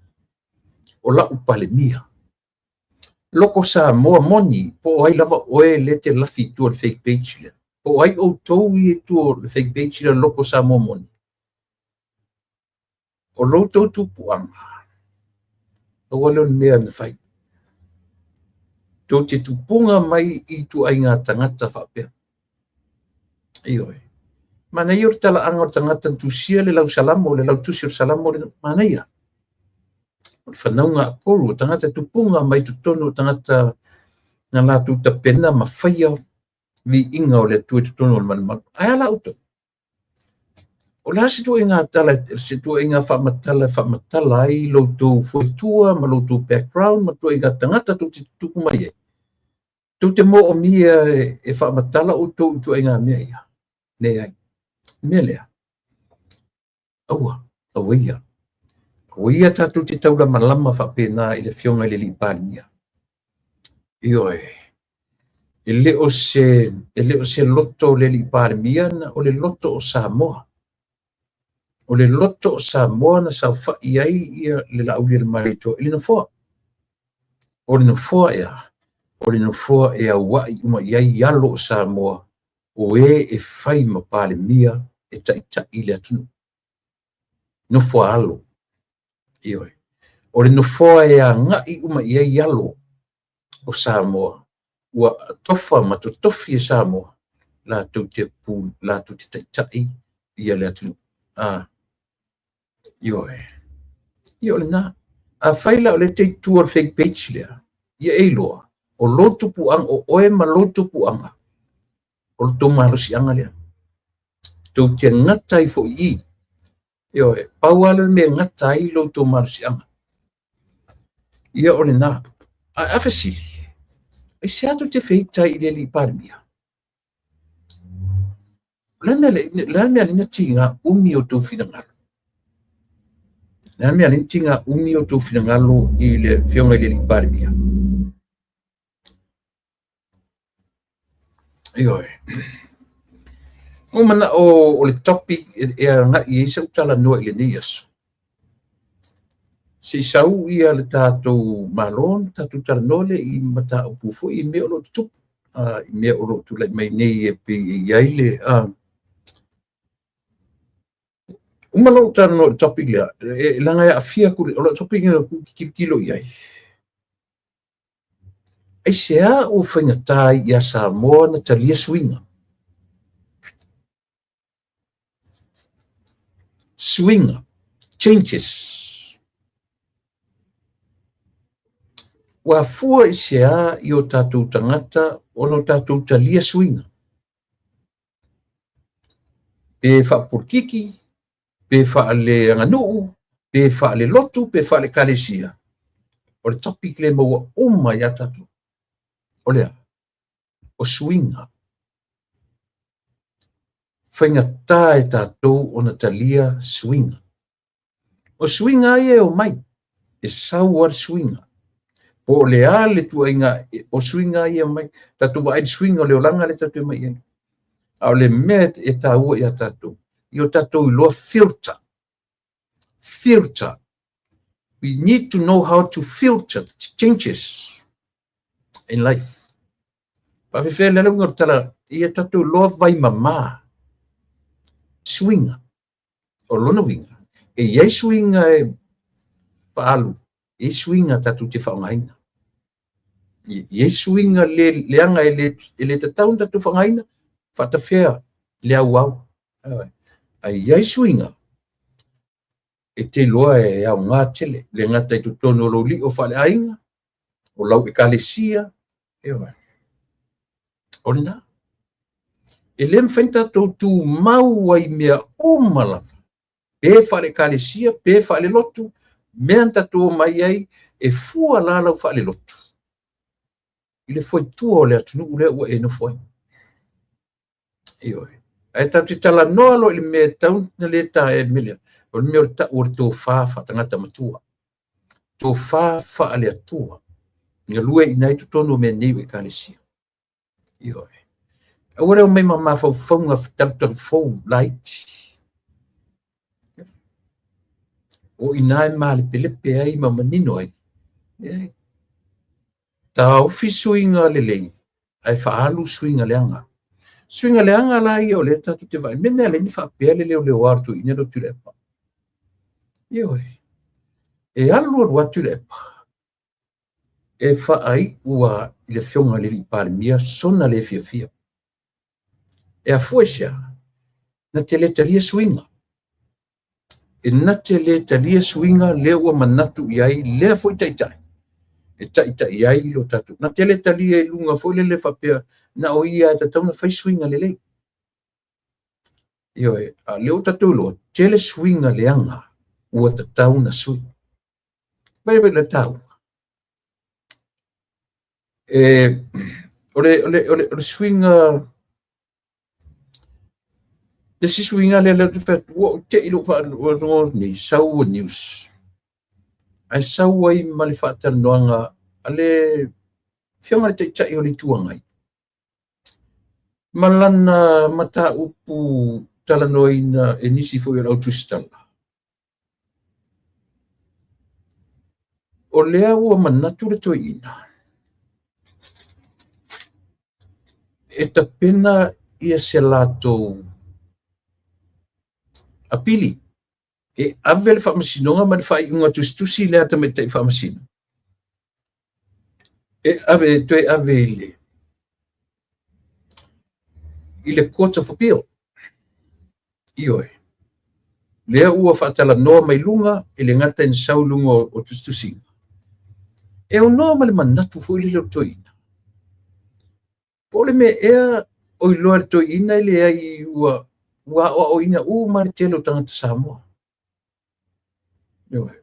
O lau palemia. Loko Samoa moni, po o ai lava oe le te lafi i tua o le fake page lea. Po o ai outou i tua o le fake page lea Loko Samoa moni. O lo outou tupuaga, aua lea o le mea na fai. Tou te tupuga mai i ituaiga tagata faapea. Ioe. Manaia o le talaaga o le tagata na tusia le lausalamo, le lautusi o le salamo le manaia. O le fanauga a tolu o tagata tupuga mai totonu o tagata na latou tapena ma faia viiga o le Atua i totonu o le malumalu. Ae a la outou? O le a se ituaiga tala, se ituaiga faamatala e faamatala ai lo outou fuaitua ma lo outou background ma ituaiga tagata tou te tutupu mai ai? Tou te moomia e faamatala outou i ituaiga mea ia? Leai. Mea lea, aua, aua ia. Aua ia tatou te taulamalama faapena i le Afioga i le Alii Palemia. Ioe, e le o se, e le o se loto o le Alii Palemia, o le loto o Samoa. O le loto o Samoa na saofai ai ia le Laaulialemalietoa i le nofoa. O le nofoa ea, o le nofoa e auai uma i ai alo o Samoa, o e e fai ma Palemia e taitai le atunuu. Nofoa alo. Ioe. O le nofoa e agai uma i ai alo o Samoa, ua tofa ma totofi e Samoa latou te pu, latou te taitai ia le atunuu. Ioe. Ia o lena. Afai la o lea e te i tua o le fake page lea, ia e iloa, o lou tupuaga, o oe ma lou tupuaga, o le tou malosiaga lea. Tou te gata ai foi i i. Ioe, pau lava le mea e gata ai lo outou malosiaga. Ia o lena. Ae a fesili, aisea tou te feita ai i le Alii Palemia? O le a le mea lea na tiga umi o outou finagalo? O le a le mea lea na tiga umi o outou finagalo i le Afioga i le Alii Palemia? Ioe. Ua manao o le topic e agai i ai sau talanoa i lenei aso. Se i sau ia le tatou Malo ona tatou talanoa lea i mataupu foi i mea o lo o tutupu, i mea o lo o tulai mai nei e pei e i ai le uma lou talanoa i le topic lea, leaga e aafia atu, o le topic lea ou te tilotilo i ai. Aisea ua faigata ai ia Samoa ona talia suiga? Suiga, changes. Ua afua i se a i o tatou tagata ona o tatou talia suiga? Pe faapolokiki, pe faaleaganuu, pe faalelotu, pe faale-ekalesia. O le topic lea e maua uma ia tatou. O le a? O suiga. Faigata e tatou ona talia suiga. O suiga ia e omai, e sau lava le suiga. Po o le a le ituaiga, o suiga ia e omai, tatou vaai i le suiga o le olaga lea tatou te omai i ai. A o le mea e taua ia tatou, ia o tatou iloa filter. Filter. We need to know how to filter the changes in life. Faafefea le uiga o le tala, ia tatou iloa vaimama suiga. O lona uiga, e i ai suiga e faaalu, e i ai suiga tatou te faaaogaina. E i ai suiga le leaga e le tatau ona tatou faaaogaina, faatafea le auau. Ae i ai suiga e te iloa e aoga tele, le gata i totonu o lou lio faaleaiga, o lau ekalesia, ioe. O lena. E le mafai ona tatou tumau ai i mea uma lava, pe faale-ekalesia, pe faale-lotu, mea na tatou omai ai, e fua la lau faale-lotu i le fuaitua o le atunuu lea ua e nofo ai. Ioe. Ae tatou te talanoa loa i le mea e tatau ona le taea i le mea lea, o le mea o le tau o le tofa faatagata matua, tofa faale-Atua, galue i ina i totonu o mea nei o ekalesia. Ioe. Aua le omai ma mafaufauga talutalu fou laiti. O i ina e malepelepe ai ma manino ai. E taofi suiga lelei, ae faaalu suiga leaga. Suiga leaga la ia o lea tatou te vaai. Mea lea ni faapea le leoleoa o le toeaina lea o Tuilaepa. Ioe. E alu alu atu Tuilaepa e faaiu i le afioga i le Palemia sona le fiafia. E afua i se a? Na te le talia suiga. E na te le talia suiga lea ua manatu i ai lea foi taitai e taitai ai lo tatou. Na te le talia i luga foi lele faapea na o ia e tatau ona fai suiga lelei. Ioe, a lea ua tatou iloa, tele suiga leaga ua tatau na sui. Vai vai le taua. E, o le suiga, le isi suiga lea lea te ua ou te i lou faalogo nei sau news. Ae sau ai ma le faatalanoaga a le afioga i le Taitai o le Itu Agai ma lana mataupu talanoaina e nisi foi o le au tusitala. O lea ua manatu le toeaina e tapena ia se latou apili e ave le faamasinoga ma le faaiuga tusitusi lea a tamaitai faamasino e ave toe ave i le Court of Appeal. Ioe. Lea ua faatalanoa mai luga e le gata ina sau i luga o tusitusiga. E aunoa ma le manatu foi lele o le toeaina. Po o le mea ea o iloa e le toeaina e leai ua aoaoina uma le tele o tagata Samoa. Ioe.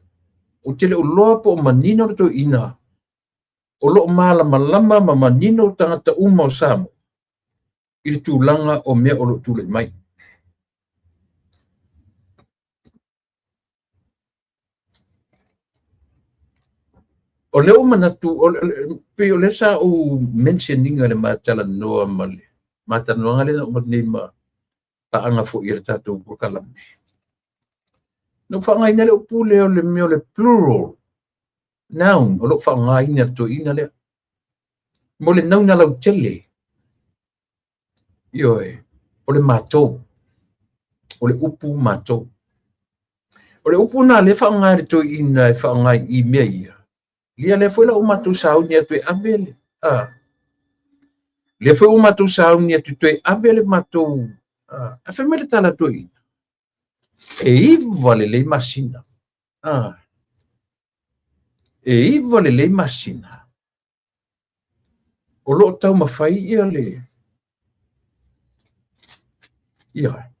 Ou te le o iloa po o manino le toeaina o lo o malamalama ma manino tagata uma o Samoa i le tulaga o mea o lo o tulai mai. O lea ua manatu, pei o lea sa ou mention ina le matalanoa ma le matalanoaga lea na uma nei ma paaga foi i le tatou polokalame. Na ou faaaogaina le upu lea o le mea o le plural noun o lo o faaaogaina e le toeaina lea. Mo le nauna lautele. Ioe, o le matou. O le upu matou. O le upu na lea faaaoga e le toeaina e faaaoga i mea ia. Ia lea foi la ua matou sauni atu e ave le lea foi ua matou sauni atu toe ave le matou a fai mai le tala toeaina. E 9 lelei masina. E 9 lelei masina. O lo o taumafai ia le ia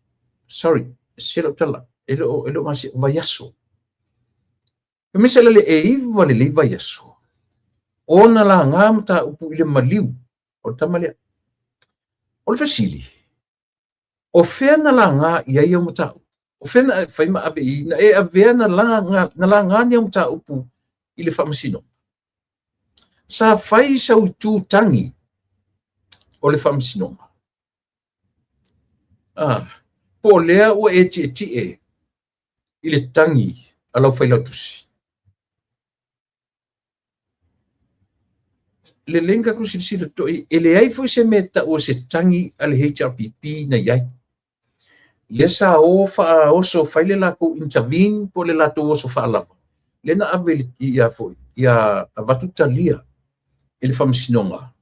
sorry, se lau tala e le o masina vaiaso. E misa lele e 9 lelei vaiaso. Ona laga mataupu i le maliu o le tama lea. O le fesili, o fea na laga i ai au mataupu? O fea na fai ma ave i na e avea na laga ni au mataupu i le faamasinoga? Sa fai sau itu tagi o le faamasinoga. Po o lea ua e tietie i le tagi a lau failautusi. Le lei na tatou silasila totoa e leai foi se mea e tau o se tagi a le HRPP na i ai. Lea sa o faaoso fai le latou intervene po o le latou oso faalava. Lea na ave ia foi, ia avatu talia i le faamasinoga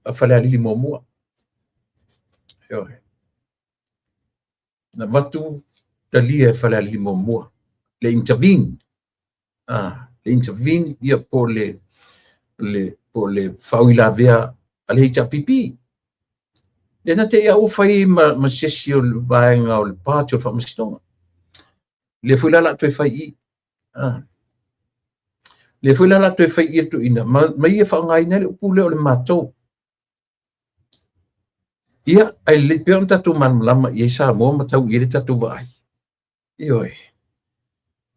a Falealili muamua. Ioe. Na avatu talia e Falealili muamua. Le intervene. Le intervene ia po le faauilavea a le HRPP. Lea na te ia ua fai ma sesi o le vaega o le party o le faamasinoga. Lea foi la la toe fai i. Lea foi la la toe fai i toeaina ma ia faaaogaina le upu lea o le matou. Ia, ai lelei pea ona tatou malamalama i ai Samoa ma tau i ai le tatou vaai. Ioe.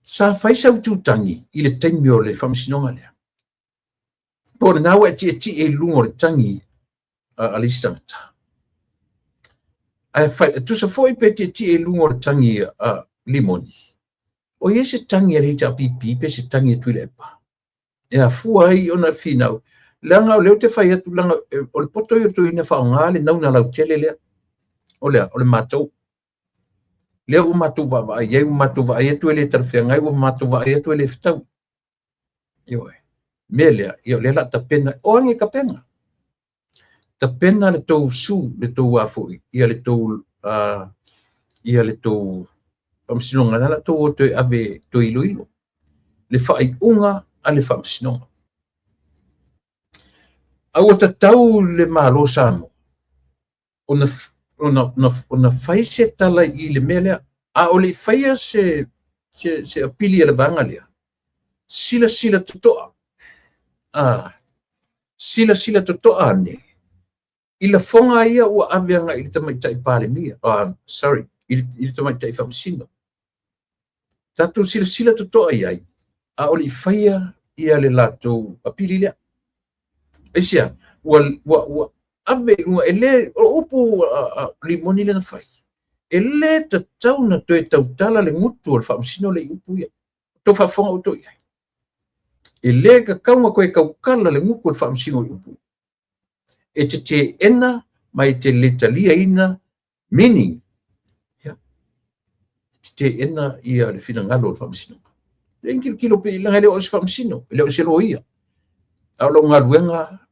Sa fai sau tutagi i le taimi o le faamasinoga lea. Po o lena ua e tietie i luga o le tagi a le isi tagata. Ae fai, tusa foi pe tietie i luga o le tagi a Limoni. O ia se tagi a le HRPP pe se tagi a Tuilaepa. E afua ai ona finau. Leaga o lea ou te fai atu, leaga o le poto i o toeaina faaaoga le nauna lautele lea. O lea, o le matou. Lea ua matou vaavaai i ai, ua matou vaai atu e le talafeagai, ua matou vaai atu e le fetaui. Ioe. Mea lea, ia o lea la tapena, o age tapena. Tapena le tou su, le tou afoi, ia le tou ia le tou faamasinoga, la la tou o toe ave toe iloilo. Le faaiuga a le faamasinoga. A ua tatau le Malo Samoa ona ona fai se tala i le mea lea. A o le i faia se apili a le vaega lea, silasila totoa, silasila totoa ane i lafoga ia ua ave agai i le tamaitai Palemia, sorry, i le tamaitai faamasino. Tatou silasila totoa i ai, a o le i faia ia le latou apili lea. Aisea? Ua ave i luga, e le, o upu Limoni lea na fai, e le tatau na toe tautala le gutu o le faamasino lea i upu ia. Tou faafofoga outou i ai. E le tatau na toe tautala le gutu o le faamasino i upu. E te teena ma e te le taliaina, meaning, ia, e te teena ia le finagalo o le faamasinoga. Le tilotilo pe leaga e le o se faamasino, e le o se loia. A o lau galuega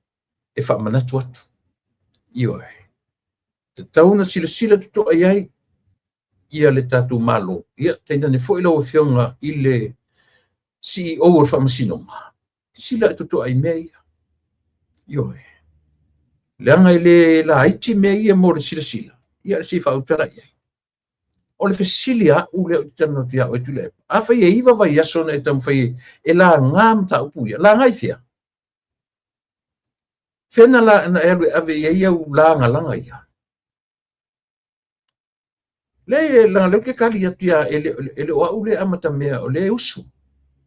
e faamanatu atu. Ioe. Tatau na silasila totoa i ai ia le tatou Malo. Ia, tainane foi lau Afioga i le CEO o le Faamasinoga, silasila totoa i mea ia. Ioe. Leaga e le laiti mea ia mo le silasila, ia se i faautala i ai. O le fesili a au lea ou te talanoa atu ia oe Tuilaepa, afai e 9 vaiaso na e taumafai e laga mataupu ia, laga i fea? Fea na la na e alu e ave i ai au lagalaga ia? Le leaga lea ou te tali atu ia, e le o au le amata mea, o le usu.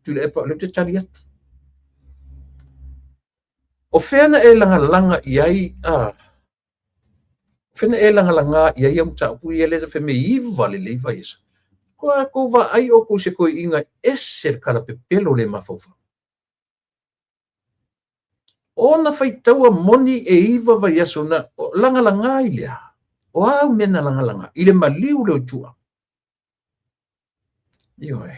Tuilaepa, o lea ou te tali atu. O fea na e lagalaga i ai, o fea na e lagalaga i ai au mataupu ia lea na fai mai e 9 lelei vaiaso. Ko tou vaai outou i se toeaina ese le kalapepelo le mafaufau. Ona faitaua moni e 9 vaiaso na lagalaga i lea. O a au mea na lagalaga i le maliu leo i tua. Ioe.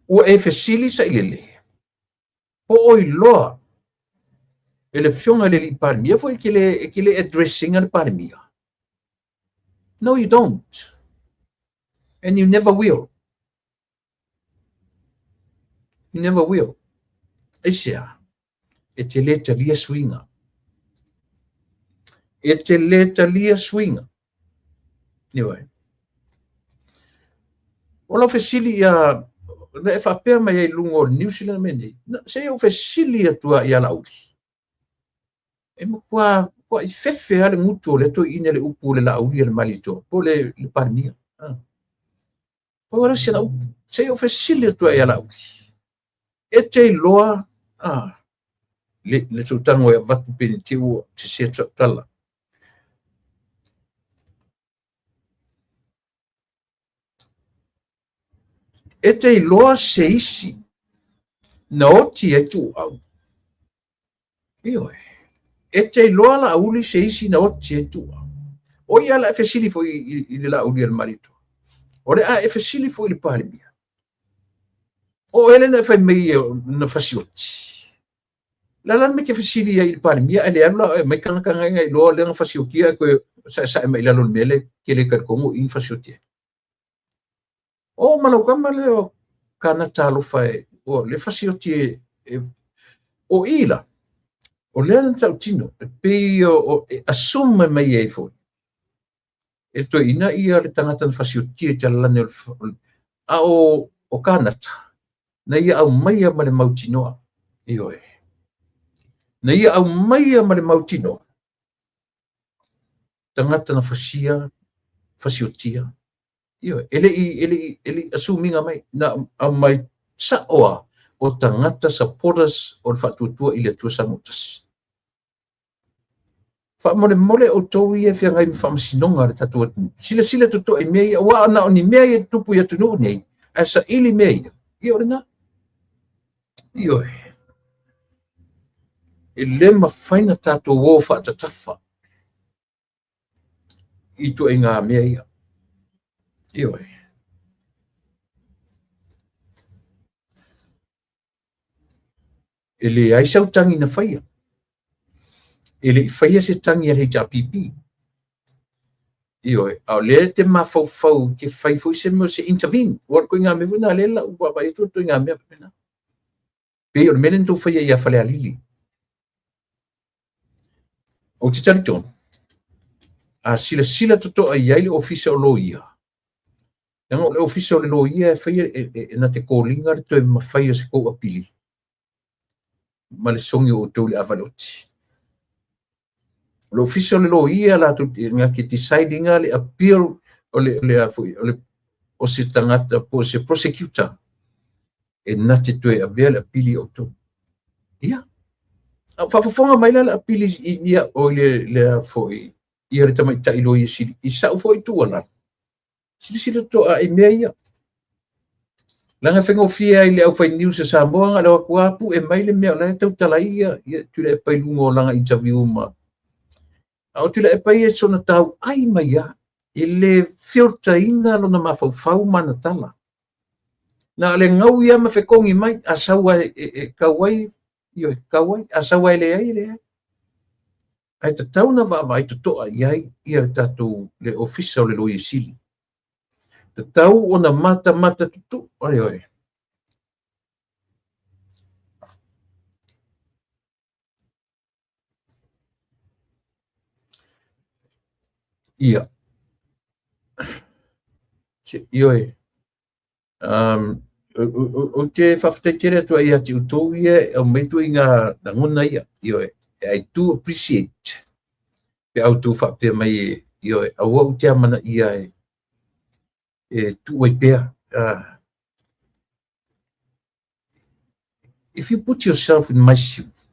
Ua e fesili sailele. Po o iloa e le afioga i le alii Palemia foi e te le address ina le Palemia. No, you don't. And you never will. You never will. Aisea, e te le talia suiga. E te le talia suiga. Ioe. O lau fesili ia, na e faapea mai ai i luga o le New Zealand mea nei, se i ou fesili atu lava ia Laauli. E matua i fefe lava le gutu o lea toeaina i le upu o le Laauli a le Malietoa, po o le Palemia. Pau lea o si ana upu. Se i ou fesili atu lava ia Laauli. E te iloa le sotago e avatu pe ne i te i ua sese atu sau tala. E te iloa se isi na oti ai Tuuau. Ioe. E te iloa Laauli se isi na oti ai Tuuau. O ia la e fesili foi i le Laauli a le Malietoa. O le a e fesili foi i le Palemia. O oe lea na e fai mai na fasioti. La la me ke fesili ai i le Palemia, ae le alu la oe mai tagata na na iloa lea na fasiotia ae toe saesae mai i lalo o le mea lea ke le talitonu i na fasioti ai. O ma lau tama lea o Kanata alofa e, o le fasioti e, o i la, o lea na tautino, e pei o, e assume mai ai foi. E toeaina ia le tagata na fasiotia i talalane o le, a o Kanata, na ia aumaia ma le mautinoa. Ioe. Na ia aumaia ma le mautinoa. Tagata na fasia, fasiotia. Ioe. E le i assume ina mai, na aumai sao lava o tagata supporters o le faatuatua i le Atua Samoa tasi. Faamolemole outou ia e feagai ma faamasinoga a le tatou atunuu. Silasila totoa i mea ia, aua na o ni mea ia e tutupu i atunuu nei, ae saili mea ia, ia o lena. Ioe. E le mafai na tatou o faatatafa i ituaiga mea ia. Ioe. E leai sau tagi na faia. E le i faia se tagi a le HRPP. Ioe, a o lea e te mafaufau e te fai foi se mea o se intervene. Ua o le ituaiga mea foi lena lea la ua vaavaai atu o le ituaiga mea faapena. Pei o le mea lea na tou faia ia Falealili. Ou te talitonu, a silasila totoa i ai le Ofisa o Loia, leaga o le Ofisa o le Loia e faia e na te koliga le toe mafai o se tou apili ma le sogi o outou i le ava i le oti. O le Ofisa o le Loia latou na te decide ina le appeal o le, le, a foi, o le, o se tagata po o se prosecutor e na te toe avea le apili o outou. Ia, a o faafofoga mai la le apili i, ia, o le, le a foi, ia le tamaitai loia sili, i sa'u foi tuualalo, silasila totoa i mea ia. Leaga e faigofie ai i le aufai news a Samoa na o le o atu lava pue mai le mea o la e tautala ai ia, ia Tuilaepa i luga o lana interview ma... A o Tuilaepa ia e soona tauai mai lava, e le filter-ina lona mafaufau ma ana tala. Na o le gau ia ma fetogi mai, a sau lava e tau ai, ioe, tau ai, a sau lava e leai, e leai. Ae tatau ona vaavaai totoa i ai ia le tatou le Ofisa o le Loia Sili. Tatau ona matamata totoa, ioe. Ia. Ioe. Ou te faafetai tele atu ai ia te outou ia e aumai ituaiga lagona ia, ioe, I do appreciate pe a outou faapea mai e, ioe, aua ou te amanaia e tuu ai pea. If you put yourself in my shoes,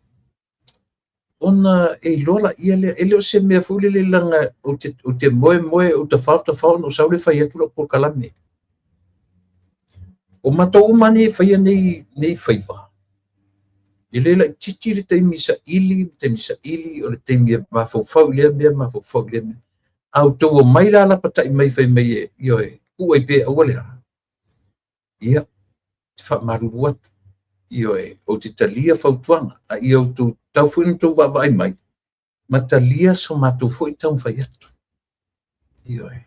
ona e iloa laia lea, e le o se mea foi lele leaga ou te moemoe, ou tafao tafao ona ou sau lea fai atu lau polokalame. O matou uma nei e faia nei, nei faiva, e le laitiiti le taimi saili, le taimi saili, o le taimi e mafaufau i lea mea, mafaufau i lea mea. A outou omai la lapatai mai fai mai e, ioe, tuu ai pea aua le a. Ia, te faamalulu atu, ioe, ou te talia fautuaga, a ia outou tatau foi ona outou vaavaai mai, ma talia so matou foi taumafai atu. Ioe.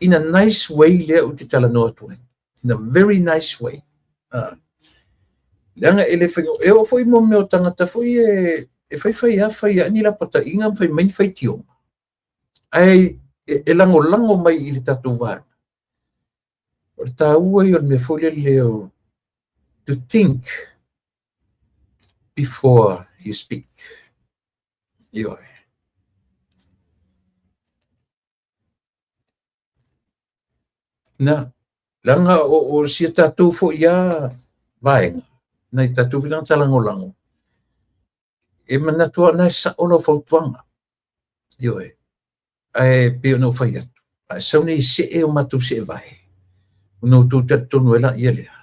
In a nice way lea ou te talanoa atu ai. In a very nice way. Leaga e le fai, e oo foi mo mea o tagata foi e faifai lava fai lava ni lapataiga ma fai mai ni faitioga. Ae e lagolago mai i le tatou vaega. O le taua ia o le mea foi lele o to think before you speak. Ioe. Na, leaga o sia tatou foi a vaega, nai tatou foi tagata lagolago, e manatu lava o lena e sao lau fautuaga. Ioe. Ae pei ona ou fai atu, a e sau nei e see o matou seevae, ona outou talitonu ai laia lea,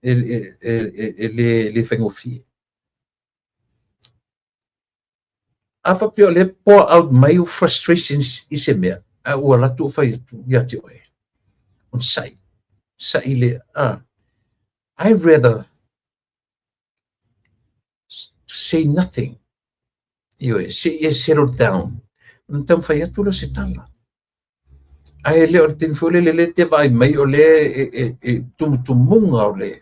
e le faigofie. A faapea o lea e pour out mai ou frustrations i se mea, ae ua alu atu ou fai atu ia te oe, onosai, sa'i lea, I rather say nothing. Ioe, se i e settle down. Ona taumafai atu lea o se tala. Ae le o le taimi foi lele lea e te vaai mai o lea e tumutumuga o le,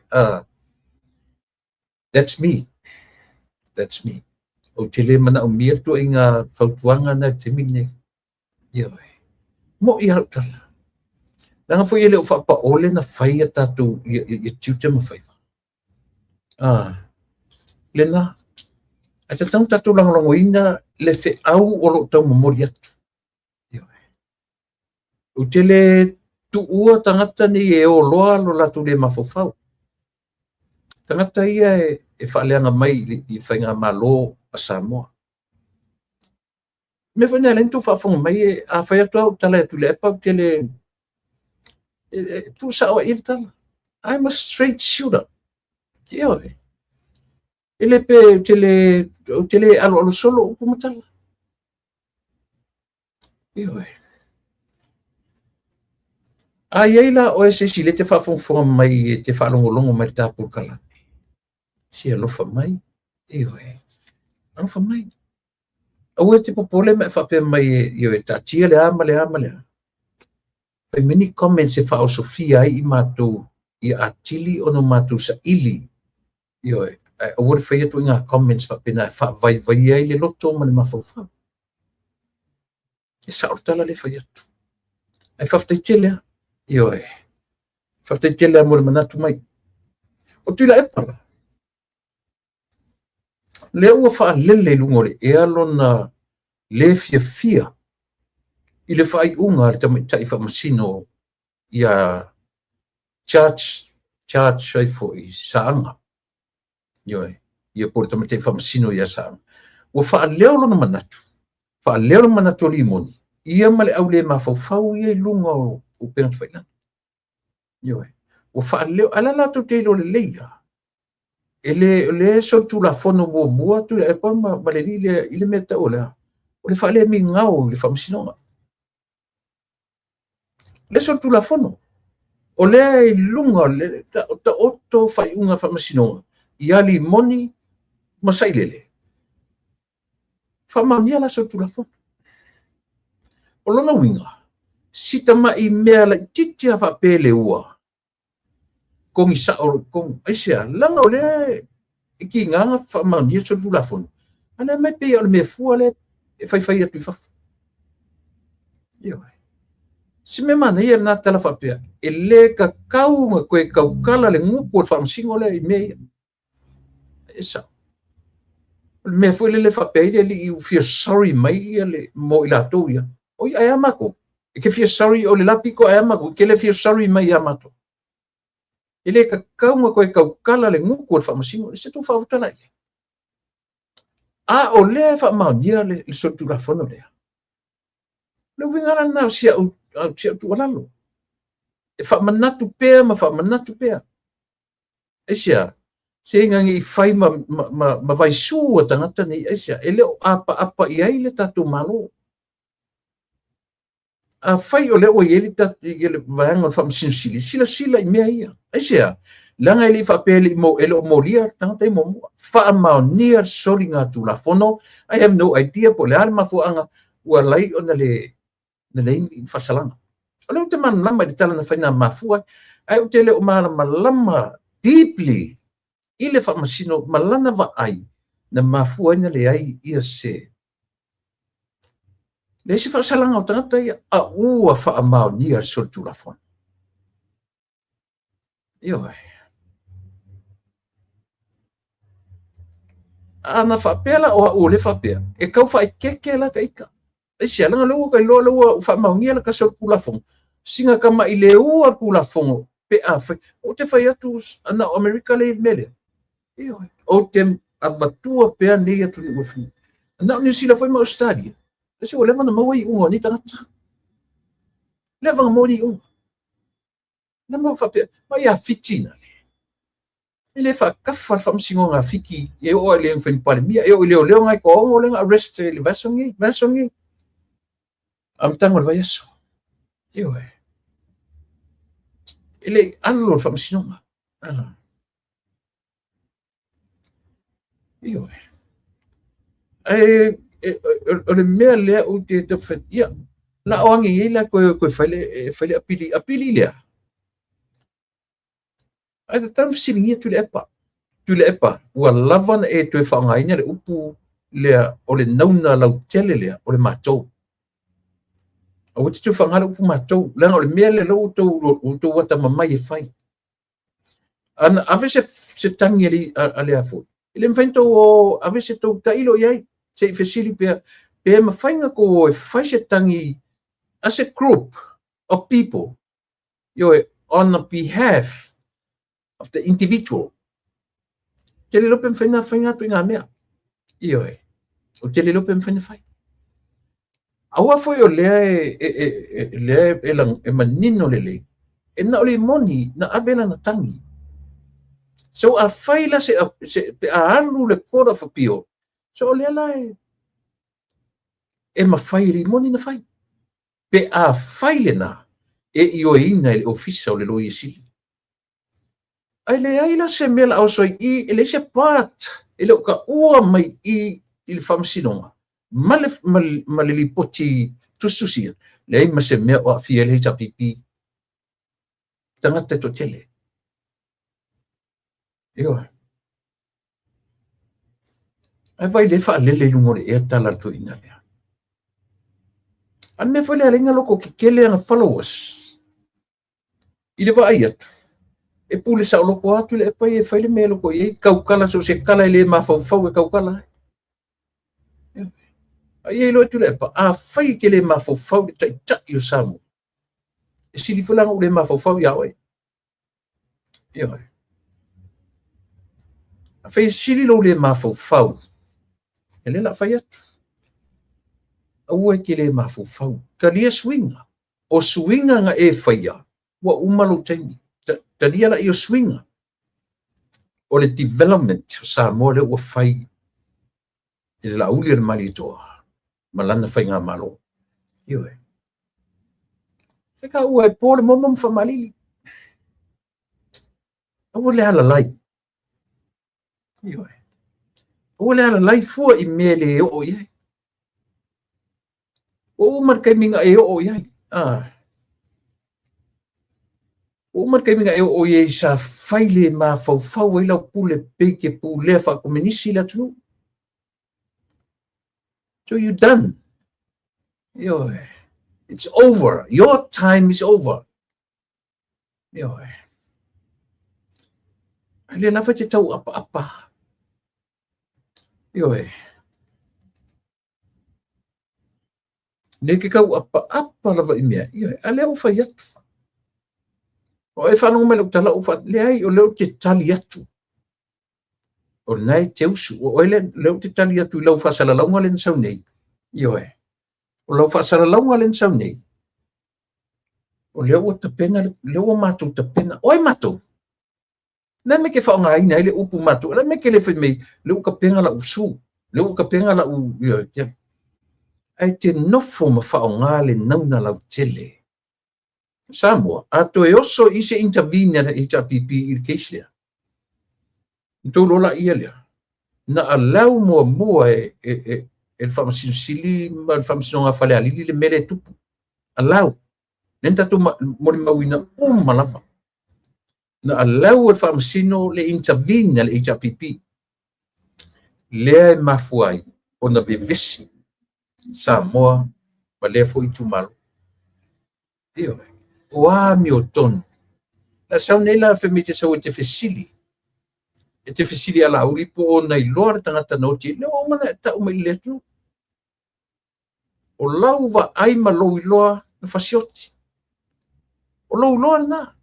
that's me. That's me. Ou te le manaomia le tuuaiga fautuaga na i le taimi lenei. Ioe. Mo'i lava lau tala. Leaga foi e le o faapaole na fai a tatou ia tiute ma faiva. Lena. Ae tatau ona tatou lagolagoina le feau o lo o taumomoli atu. Ioe. Ou te le tuua tagata nei e o loa lo latou le mafaufau. Tagata ia e faaleaga mai i faigamalo a Samoa. Mea foi lena e ala ai ona outou faafofoga mai, a fai atu au tala e Tuilaepa, ou te le tuusao ai i le tala. I'm a straight shooter. Ioe. E le pe, ou te le aloalo solo upu ma tala. Ioe. A i ai la oe se isi lea e te faafogafoga mai e te faalogologo mai i le ta polokalame, se alofa mai, ioe, alofa mai. Aua e te popole ma e faapea mai ioe, taatia le a ma le a ma le a. Fai mai ni comments e faaosofia ai i matou ia atili ona matou saili, ioe, ae aua le faia ituaiga comments faapena e faavaivaia ai le loto ma le mafaufau. E sao le tala lea e fai atu. Ae faafetai tele lava. Ioe. Faafetai tele lava mo le manatu mai. O Tuilaepa la, lea ua faalele i luga o le ea lona le fiafia i le faaiuga a le tamaitai faamasino ia Judge, Judge ai foi, Saaga. Ioe, ia po o le tamaitai faamasino ia Saaga. Ua faaleo lona manatu, faaleo le manatu o Limoni, ia ma le au le mafaufau ia i luga o upega tafailagi. Ioe, ua faaleo, ae la latou te iloa lelei lava, e le, o le solitulafono muamua Tuilaepa ma le alii lea i le mea tau o le a? O le faalemigao i le faamasinoga. Le solitulafono. O lea e i luga o le taoto faaiuga faamasinoga ia Limoni ma Sailele. Faamaonia la solitulafono. O lona uiga, si tamai mea laitiiti lava faapea le ua, kogi sao, kogi, aisea, leaga o lea e kiga na faamaonia solitulafono, a lea mai pei o le mea fua lea e faifai atu i fafo. Ioe. Se mea manaia lena tala faapea, e le tatau ona toe tautala le gutu o le faamasino lea i mea ia. E sao. O le mea foi lele faapea ai le alii ua fia sorry mai ia le, mo i latou ia. Oi, ae a matou? E te fia sorry o le la pito ae a matou? E te le fia sorry mai ia matou. E le tatau ona toe tautala le gutu o le faamasino. Se tou faautala i ai. A o lea e faamaonia le solitulafono lea. Le uiga la lena o si au, si au tuualalo. E faamanatu pea ma faamanatu pea. Aisea, se ina ne i fai ma, ma, ma, ma vaisū a tagata nei, aisea, e le o apaapa i ai le tatou Malo. Afai o lea ua i ai le, le vaega o le Faamasino Sili, silasila i mea ia. Aisea, leaga e le i faapea e le i mo, e le o molia le tagata ia muamua. Faamaonia le soligatulafono. I have no idea po o le a le mafuaaga ua ala ai ona le na leai ni faasalaga. O lea ou te malamalama i le tala na fai na mafua ai, ae ou te le o malamalama deeply i le faamasino ma lana vaai na mafua ai na leai ia se leai se faasalaga o tagata ia, a ua faamaonia le solitulafono. Ioe. Ana faapea la o au o lea faapea, e tau faaeteete la ta ita. Aisea, leaga lea ua ta iloa lea ua faamaonia le tasi o le Tulafono, sina tama'i leua le Tulafono pe afai. Ou te fai atu, na o Amerika lea i le mea lea. Ioe. Ou te avatua pea nei atunuu e fai. Na o Niu Sila foi ma Ausetalia. Aisea, ua leva ona maua iuga o nei tagata. Leva ona maua iuga. Nama faapea, ma ia Fiti na le. E le faatafa le faamasinoga a Fiti e oo i le mafai Palemia, e oo i leoleo ngai toaono lea na arrest i le vaiaso nei, vaiaso nei. Amataga o le vaiaso. Ioe. E le i alo le faamasinoga. Ah. Ioe. Ae o le mea lea ou te taumafai, ia, la o age i ai la toe toe fai le fai le apili, apili lea. Ae tatau ona fesiligia Tuilaepa. Tuilaepa, ua lava ona e toe faaaogaina le upu lea o le nauna lautele lea o le matou. Aua te toe faaaoga le upu matou, leaga o le mea lea ua outou atamamai e fai. Ana ave se se tagi a le a le a foi. E le mafai ona tou o ave se tou tailo i ai, se i fesili pea, pe mafai ona tou o e fai se tagi as a group of people, ioe, on the behalf of the individual. Te le iloa pe mafai ona fai na ituaiga mea. Ioe, ou te le iloa pe mafai ona fai. Aua foi o lea e, e, e, e, lea e, e manino lelei, e na o le moni na ave lana tagi. So afai la se, se pe a alu le Court of Appeal, so o lea la e, e mafai e Limoni na fai. Pe afai lena, e ioeina e le Ofisa o le Loia Sili. Ae leai la se mea la oso i i, e leai se part, e le o taua mai i i le faamasinoga ma le lipoti tusitusia, leai ma se mea o aafia ai le HRPP, tagata e toatele. Ioe. Ae vaai lea e faalele i luga o le ea tala a le toeaina lea. A le mea foi lea ala ai ona loto tetele ana followers. I le vaai atu, e pule saoloto atu le epa ia e fai le mea e loto i ai, tautala so o se tala e le mafaufau e tautala ai. A ia iloa atu le epa, afai e te le mafaufau i le taitai o Samoa, e sili foi la ona ou le mafaufau ia oe. Ioe. Afai e sili lou le mafaufau, e lea la fai atu. Aua e te le mafaufau. Talia suiga. O suiga na e faia, ua uma lou taimi. Talia laia o suiga. O le development o Samoa lea ua fai i le Laauli o le Malietoa ma lana faigamalo. Ioe. E ka ua e po le momo ma faamalili. Aua le alalai. Ioe. Aua le alalai fua i mea le oo i ai. Ua uma le taimi na e oo i ai. Ah. Ua uma le taimi na e oo i ai sa fai le mafaufau ai lau pule pei ke pulea faakomenisi le atunuu. So you done. Ioe. It's over. Your time is over. Ioe. Ai le lava te tau apaapa. Ioe. Nei ke kau apaapa lava i mea. Ioe. A lea ua fai atu. O e faalogo mai lau tala, ua leai, o lea ou te tali atu. O lena e te usu. O oe lea ou te tali atu i lau faasalalauga lea na sau nei. Ioe. O lau faasalalauga lea na sau nei, o lea ua tapena, lea ua matou tapena. O ai matou? Na me ke faaaogaina ai le upu matou. Na me ke le fai mai, lea ua tapena lau su. Lea ua tapena lau, ioe. Ae te nofo ma faaaoga le nauna lautele. Samoa, a toe oso i se intervene a le HRPP i le case lea, na tou iloa laia lea, na allow muamua e le Faamasino Sili ma le Faamasinoga a Falealili le mea lea e tupu. Allow. Lea na tatou molimauina uma lava. Na allow e le Faamasino le intervene a le HRPP. Lea e mafua ai ona vevesi Samoa ma lea foi itumalo. Ioe. O amiotonu. La sau nei la fai mai te sau e te fesili. E te fesili ia Laauli po o na iloa le tagata na oti. Lea ua uma ona e tau mai i le atunuu. O lau vaai ma lou iloa na fasioti. O lou iloa lena.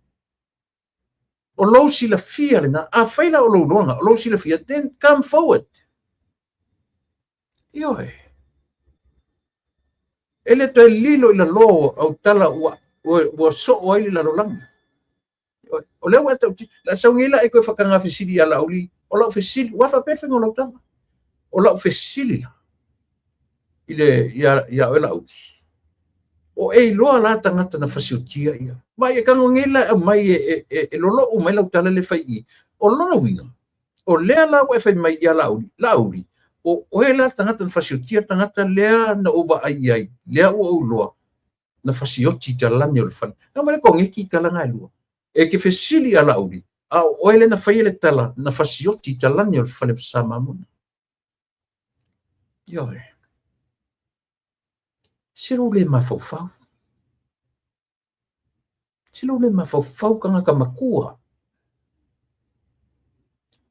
O lou silafia lena. Afai la o lou iloa lena, o lou silafia, then come forward. Ioe. E le toe lilo i lalo au tala ua soo ai le lalolagi. O lea ua e tauti, la sau nei la e toe whakanga fesili ia Laauli, o lau fesili, ua faapea le faiga o lau tala. O lau fesili la, i le, ia oe Laauli, o e iloa la tagata na fasiotia ia. Vaai e tago nei la e aumai e lolou mai lau tala le fai i. O lona uiga, o lea la ua e fai mai ia Laauli, Laauli, o oe la le tagata na fasiotia le tagata lea na ou vaai i ai, lea ua ou iloa, na fasioti i talane o le fale. Na ma le koneki i tala na e lua. E ke fesili ia Laauli, a o oe lea na faia le tala na fasioti i talane o le fale sa Mamona. Ioe. Se lou le mafaufau. Se lou le mafaufau tagata matua.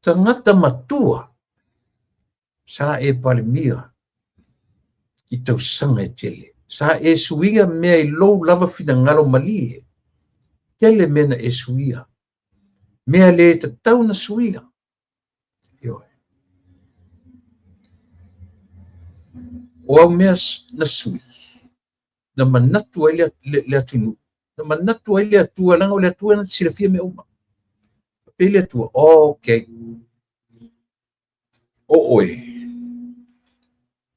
Tagata matua sa e Palemia i tausaga e tele. Sa e suia mea i lou lava finagalo malie. Tele mea na e suia. Mea le tatau na suia. Ioe. O au mea na sui, na manatu ai le atunuu, na manatu ai le Atua, leaga o le Atua na te silafia mea uma. Faapea le Atua, okay, o oe,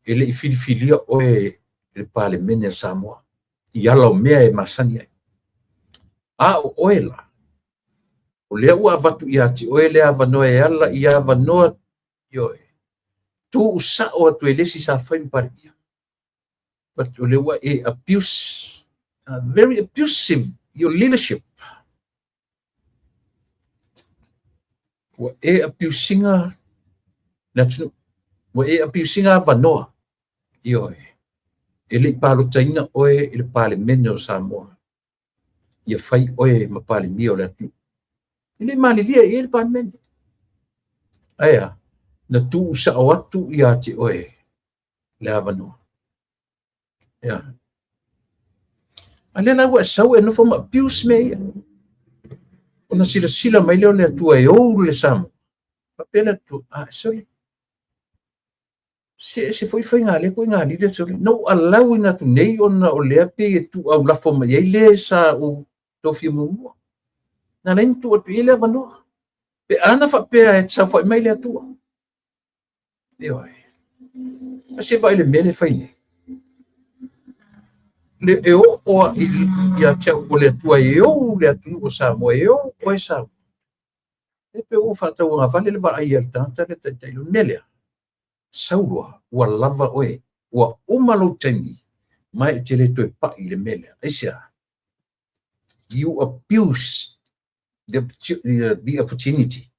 e le i filifilia oe e le Palemene a Samoa i ala o mea e masani ai. A o oe la, o lea ua avatu ia te oe le avanoa e ala i avanoa, ioe, tuusao atu e le isi sa fai ma Palemia. But o lea ua e abuse, very abusive your leadership. Ua e abuse ina le atunuu, ua e abuse ina avanoa, ioe, e le i palotaina oe i le Palemene o Samoa, ia fai oe ma Palemia o le atunuu. E le malilie i ai le Palemene. Ae a, na tuusao atu ia te oe le avanoa. Ia. A lea la ua e sau e nofo ma abuse mea ia. Ona silasila mai lea o le Atua e ou le Samoa. Faapea le Atua, a, sole, se ese foi faiga lea ituaiga leaders o le, na ou alauina atu nei ona o lea pei e tuuaulafo mai ai le sa ou tofia muamua. Na ala ai ona tuu atu i ai le avanoa. Pe ana faapea e saofai mai le Atua. Ioe. A se vaai le mea le fai nei. Le e oo a ia te au o le Atua e ou le atunuu o Samoa, e ou oe Samoa. E pe ua faatauagavale le vaai a le tagata le taitai le mea lea. Sau loa, ua lava oe, ua uma lou taimi, ma e te le toe pai i le mea lea. Aisea? You abuse the opportunity.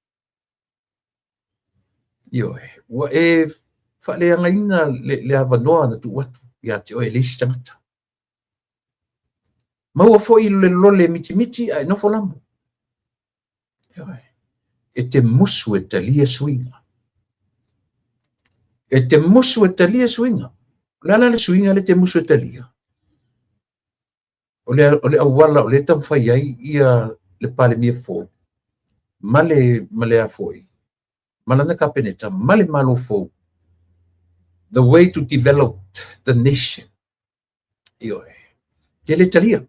Ioe, ua e faaleagaina le avanoa na tuu atu ia te oe e le isi tagata. Maua foi le lole mitimiti ae nofo lamo. Ioe, e te musu e talia suiga. E te musu e talia suiga. O le a la le suiga le te musu e talia? O le auala o lea e taumafai ai ia le Palemia fou ma le ma le a foi ma lana Kapeneta ma le Malo fou, the way to develop the nation. Ioe, te le talia.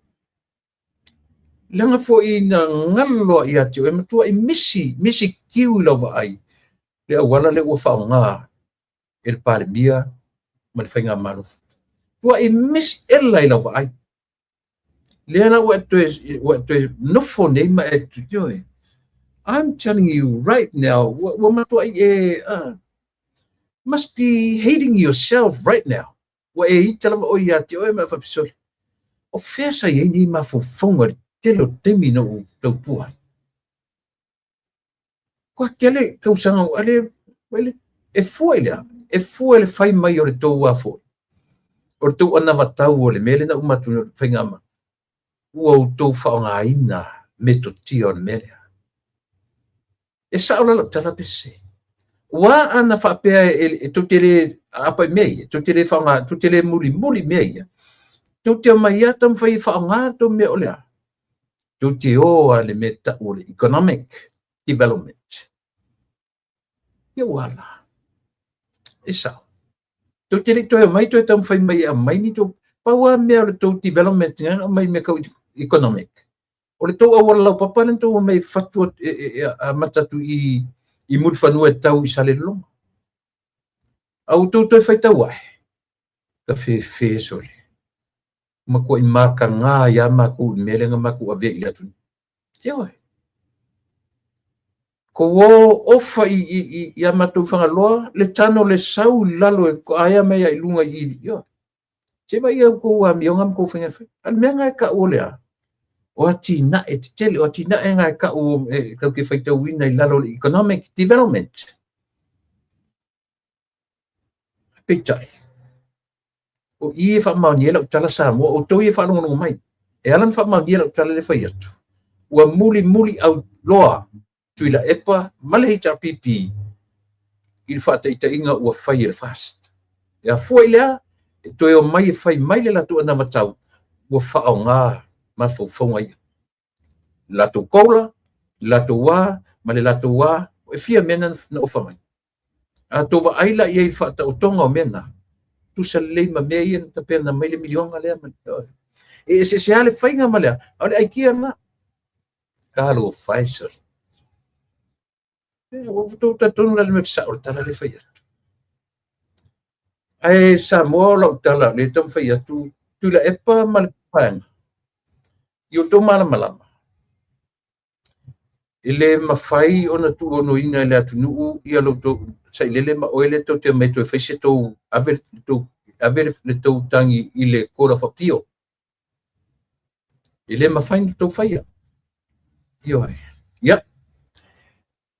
Leaga foi na galo loa ia te oe, matuai misi, misi kiu i lau vaai le auala lea ua faaaoga e le Palemia ma le faigamalo. Tuai misi ela i lau vaai. Lea la ua toe nofo nei ma e ioe. I'm telling you right now, ua matuai e must be hating yourself right now. Ua e ita lava oe ia te oe ma e faapea, o fea sa i ai nei mafaufauga i le tele o taimi na ou tautua ai. Kua tele tausaga ua ale, e fua i le a? E fua i le fai mai o le tou a foi. O le tou anavatau o le mea lea na uma atu i faiga ua outou faaaogaina metotia o le mea lea. E sao la lau tala pese. Ua ana faapea e tou te le aapa i mea ia, tou te le faaaoga, tou te le mulimuli i mea ia, tou te omai lava taumafai e faaaoga tou mea o le a? Tou te o lava i le mea e tau o le economic development. Ia ua ala. E sao. Tou te le i toe omai toe taumafai mai e aumai ni tou, pau lava mea o le tou development na aumai mea tau economic. O le tou auala laupapa lea na tou omai e fatu atu, e amata atu i Mulifanua e tau i Salelologa. A ua tou toe faitau ae, ka fefe sole. Matuai mataga ai lava matou i le mea lea na matou avea i le atunuu. Ioe. Kou o ofa i a matou Fagaloa, le tano le sau i lalo e aea mai ai i luga i i. Ioe. Se vaai au tou amioga ma tou faiga fai. A le mea na e tau o le a? O atinae tetele, o atinae na e tau e tatou te faitauina i lalo o le economic development. Peitai, o i e faamaonia ai lau tala Samoa, o outou ia e faalogologo mai, e ala ona faamaonia lau tala lea e fai atu, ua mulimuli auloa Tuilaepa ma le HRPP i le faataitaiga ua fai e le FAST. E afua i le a? E toe omai e fai mai le latou anavatau ua faaaoga mafaufauga ia. Le latou COLA, le latou a, ma le latou a, e fia mea na ofa mai. A tou vaai la i ai i le faataotoga o mea na, tusa lelei ma mea ia na tapena mai le miliona lea. E eseese lava le faiga ma le a, a o le aikia lena. Talofa e sole. Ua outou talitonu la i le mea sao o le tala lea e fai atu. Ae Samoa o lau tala o lea e taumafai atu, Tuilaepa ma le vaega, i outou malamalama. E le mafai ona tuuonoina e le atunuu ia lo outou sailele ma oe lea tou te omai e toe fai se tou ave le tou ave le tou tagi i le Court of Appeal. E le mafai ona tou faia. Ioe. Ia,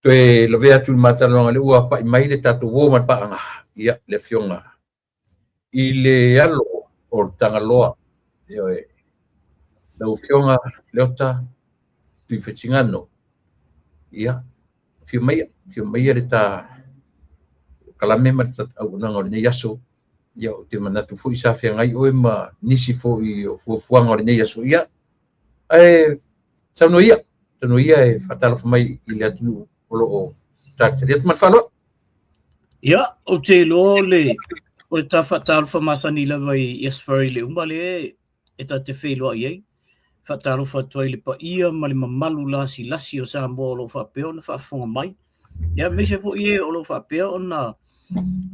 toe lavea atu i le ma talanoaga lea ua pai mai le tatou uo ma le paaga, ia, le Afioga i le alo o le Tagaloa, ioe, lau Afioga Leota Tuifetigano, ia, afio maia, afio maia le ta kalame ma le auaunaga o lenei aso. Ia, ou te manatu foi sa feagai oe ma nisi foi o fuafuaga o lenei aso. Ia, ae saunoa ia, saunoa ia e faatalofa mai i le atunuu o lo o talitali atu ma le faaaloalo. Ia, ou te iloa o le, o le ta faatalofa masani lava i Aso Faraile uma lea e ta te feiloai ai. Faatalofa atu ai i le paia ma le mamalu lasilasi o Samoa o lo o faapea ona faafofoga mai. Ia, aemaise foi e o lo o faapea ona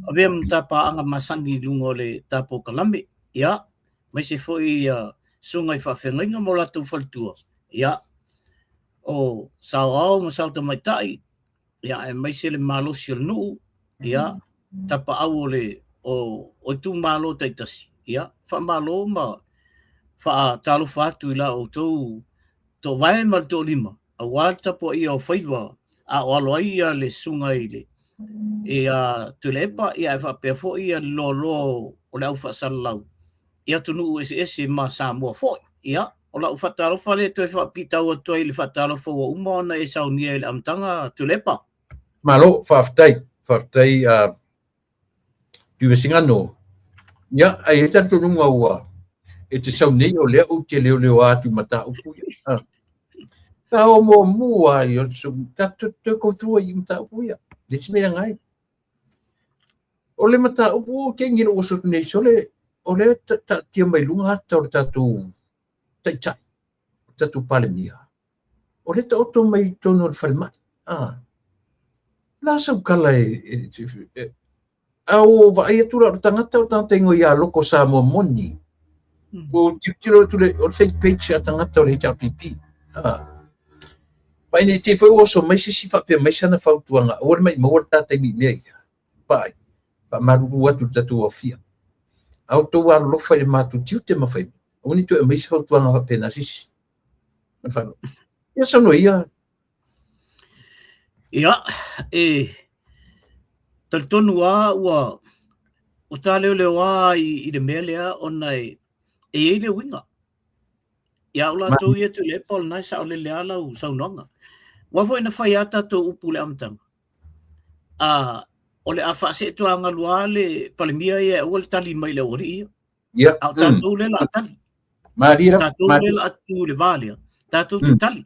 avea ma ta paaga masani i luga o le ta polokalame. Ia, aemaise foi ia susuga i faafeagaiga ma o latou faletua. Ia, o saoao ma sao tamaitai, ia aemaise le malosi o le nuu, ia tapaau o le o, o itumalo taitasi, ia faamalo ma faatalofa atu i la outou toovae ma le toolima aua le tapuaia o faiva a o alo ai ia le susuga i le ia Tuilaepa, ia ae faapea foi ia le loaloa o le au faasalalau i atunuu eseese ma Samoa foi. Ia, o lau faatalofa lea toe faapitau atu ai i le faatalofa ua uma ona e saunia i le amataga, Tuilaepa. Malo, faafetai, faafetai uh, Tuivesigano. Ia, ai e talitonuga ua e te sau nei o lea ou te leoleoa atu i mataupu ia. Ah. Ka o muamua ai o so ta toe go through ai i mataupu ia. Le se mea ngai. O le mataupu o te ngi lo oso nei sole o le taatia mai luga ata o le tatou taitai, o le tatou Palemia. O le taoto mai i totonu o le falemai. Ah. La sau kala e, e, a o vaai atu la o le tagata o le tagata ingoa ia Loko Samoa moni. Ua tilotilo atu le, o le fake page a tagata o le HRPP. Ah. Vaai nei te foi ua oso mai se isi faapea mai sana fautuaga, aua le maimau le ta taimi i mea ia. Paai, faamalulu atu i le tatou aofia. A outou alolofa i le matou tiute ma faiva, aua ne i toe aumai se fautuaga faapena se isi. Ma le faaaloalo. Ia saunoa ia. Ia, e talitonu lava ua ua tāleoleoa i, i le mea lea ona e, e i ai le uiga. Ia o latou ia Tuilaepa o lena e saolele lava lau saunoaga. Aua foi na fai lava tatou upu i le amataga, a, o le a faaseetuagalu lava le Palemia ia e aua le tali mai i le aualii ia. Ia. A o tatou lea o le a tali. Malie lava. Tatou lea o le a tu i le va lea, tatou te tali.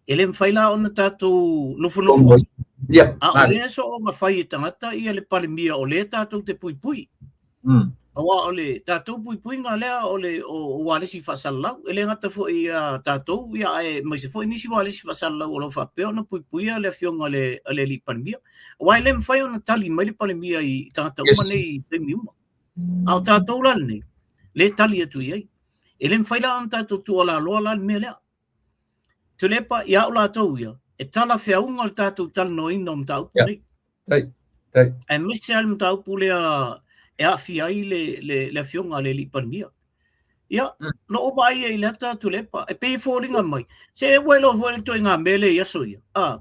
E le mafai la ona tatou nofonofo ai. Ia. A o lea soona fai e tagata ia le Palemia o lea tatou te puipui. Aua o le tatou puipuiga lea o le o ualesi faasalalau. E le gata foi ia tatou ia aemaise foi nisi ualesi faasalalau o lo o faapea ona puipuia le afioga a le a le alii Palemia. Aua e le mafai ona tali mai le Palemia i tagata uma nei i taimi uma. A o tatou la lenei, le tali atu i ai. E le mafai la ona tatou tuualaloa la le mea lea. Tuilaepa, ia au latou ia, e talafeauga le tatou talanoaina o mataupu yeah. nei. Tai, tai. Aemaise lava le mataupu lea e aafia ai le, le, le afioga a le alii Palemia. Ia, no o vaai ai i le ata Tuilaepa, e pei e foliga mai, se ua iloa foi le ituaiga mea lea i aso ia. A,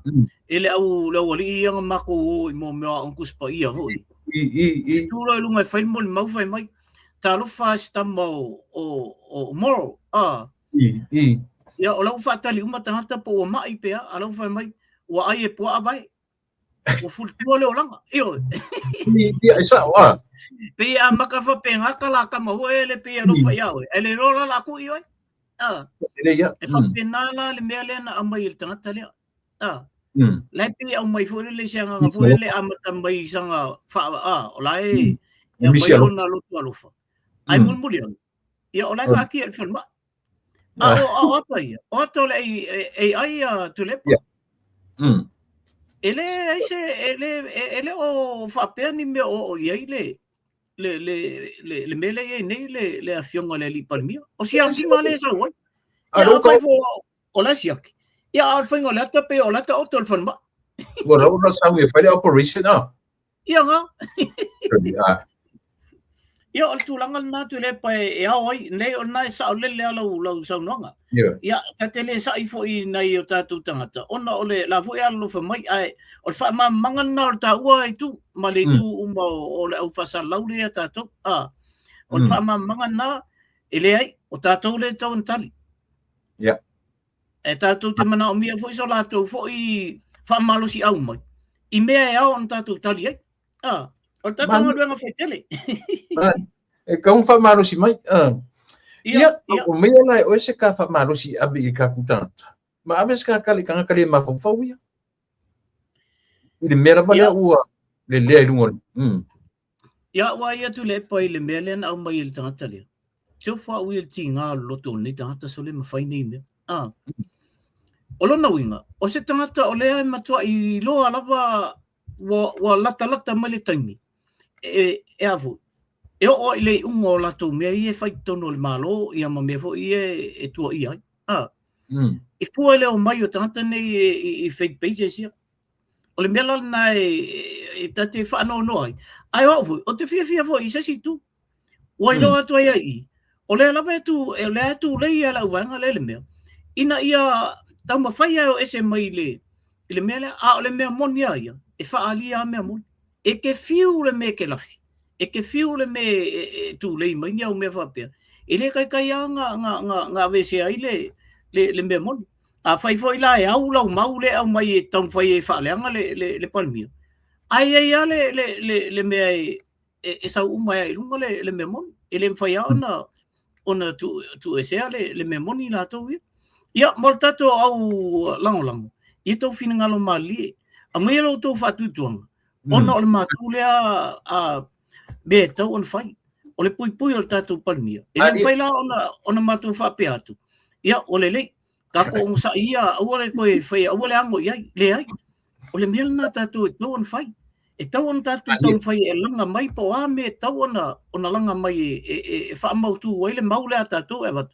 e le au, le aualii ia na matou o i mea o Aoga Tusi Paia foi. I, i, i. E tu loa i luga e fai le molimau fai mai, talofa e se tama o, o, o Moro, a, I, i. Ia, o la ua faatali uma tagata po ua mai pe a, a la ua fai mai, ua ai e puaa vae. Ua fulitua le olaga. Ioe. Ia, e sao, a. Pei e amata faapena ka la tama foi ele pei e alofa ia oe. Ae le iloa la la kui oe. A. Ele ia. E faapena la le mea lea na aumai e le tagata lea. A. La e pei e aumai foi lele i se agaga foi lele amata mai i sana fa a, o la e e aumai lona loto alofa. Ae mulimuli ane, ia o la e taatia i le falemai. A o, a o ata ia, o ata o le AI a Tuilaepa. Yeah. E le ai se e le e le o faapea ni mea o oo i ai le le le le le mea lea i ai nei le le afioga i le alii Palemia. O siakiga lea e sau ai. A Ia lou afai ka foi o la e siaki. Ia, a o le faiga o le ata pe o le ata oto o le falemai. Ua lau na sau e fai le operation ah. Ia nga. Ia, o le tulaga lena Tuilaepa e ao ai, nei o lena e saolele lava lau, lau saunoaga. Yeah. Ia, ta te le sa'i foi i nai o tatou tagata, ona o le la foi e alolofa mai, ae o le faamalamalamaga lena o le taua itu, ma le itu uma o, o le au faasalalau lea ia tatou. Ah, o le faamalamalamaga lena, e leai, o tatou lea e tatau ona tali. Yeah. E tatou te manaomia foi so latou foi faamalosiau mai i mea e ao ona tatou tali ai. Ah, o le tatou galuega fai tele. E kau faamalosi mai. Ah. Ia, ia, o mea la e oe se ka faamalosi ave i ka kutangata. Ma ave se ka kale kanga kale mafaufau ia. I le mea lava lea ua le lea i luga. Ia, ua ai atu Tuilaepa i le mea lea na aumai e le tagata lea. Teo au i le tiga o le loto o lenei tagata sole mafai nei mea. Ah. O lona uiga, o se tagata o lea e matuai iloa lava ua, ua latalata mai le taimi e, e a foi, e oo ai i le iuga o latou mea ia e fai i totonu o le Malo ia ma mea foi ia e, e tuuaia ai. Ah. E fua i le omai o tagata nei i, i, i fake pages ia. O le mea la lena e, e, ta te faanoanoa ai. Ae o au foi, ou te fiafia foi i se isi itu. Ua iloa atu ai ai i, o lea lava e tu, o lea e tulei ia le auvaega lea i le mea, ina ia taumafai e o ese mai i le, i le mea lea, a o le mea moni a ia, e faaalia a mea moni. E te fiu le mea e te lafi, e te fiu le mea e, e, e tulei mai ni au mea faapea, e le taitai lava na, na, na, na aveesea ai le, le, le mea moni. Afai foi la e au lau mau lea e aumai e taumafai e faaleaga le, le, le Palemia, ae i ai lava le, le, le, le mea e, e, e sau uma ai i luga le, le mea moni. E le mafai lava ona, ona tu, tuuesea le, le mea moni latou ia. Ia, mo le tatou au lagolago, ia tou finagalo malilie. Aumaia lo outou faatuatuaga, ona o le matou lea a, mea e tatau ona fai. O le puipui o le tatou Palemia. E le mafai la ona, ona matou faapea atu, ia, ua lelei, tatou onosai ia, aua le toe fai, aua le ano i ai. Leai. O le mea lena tatou e tatau ona fai. E tatau ona tatou taumafai e laga mai po o a mea e tatau ona, ona laga mai e, e, e, e faamautu ai le mau lea a tatou e avatu.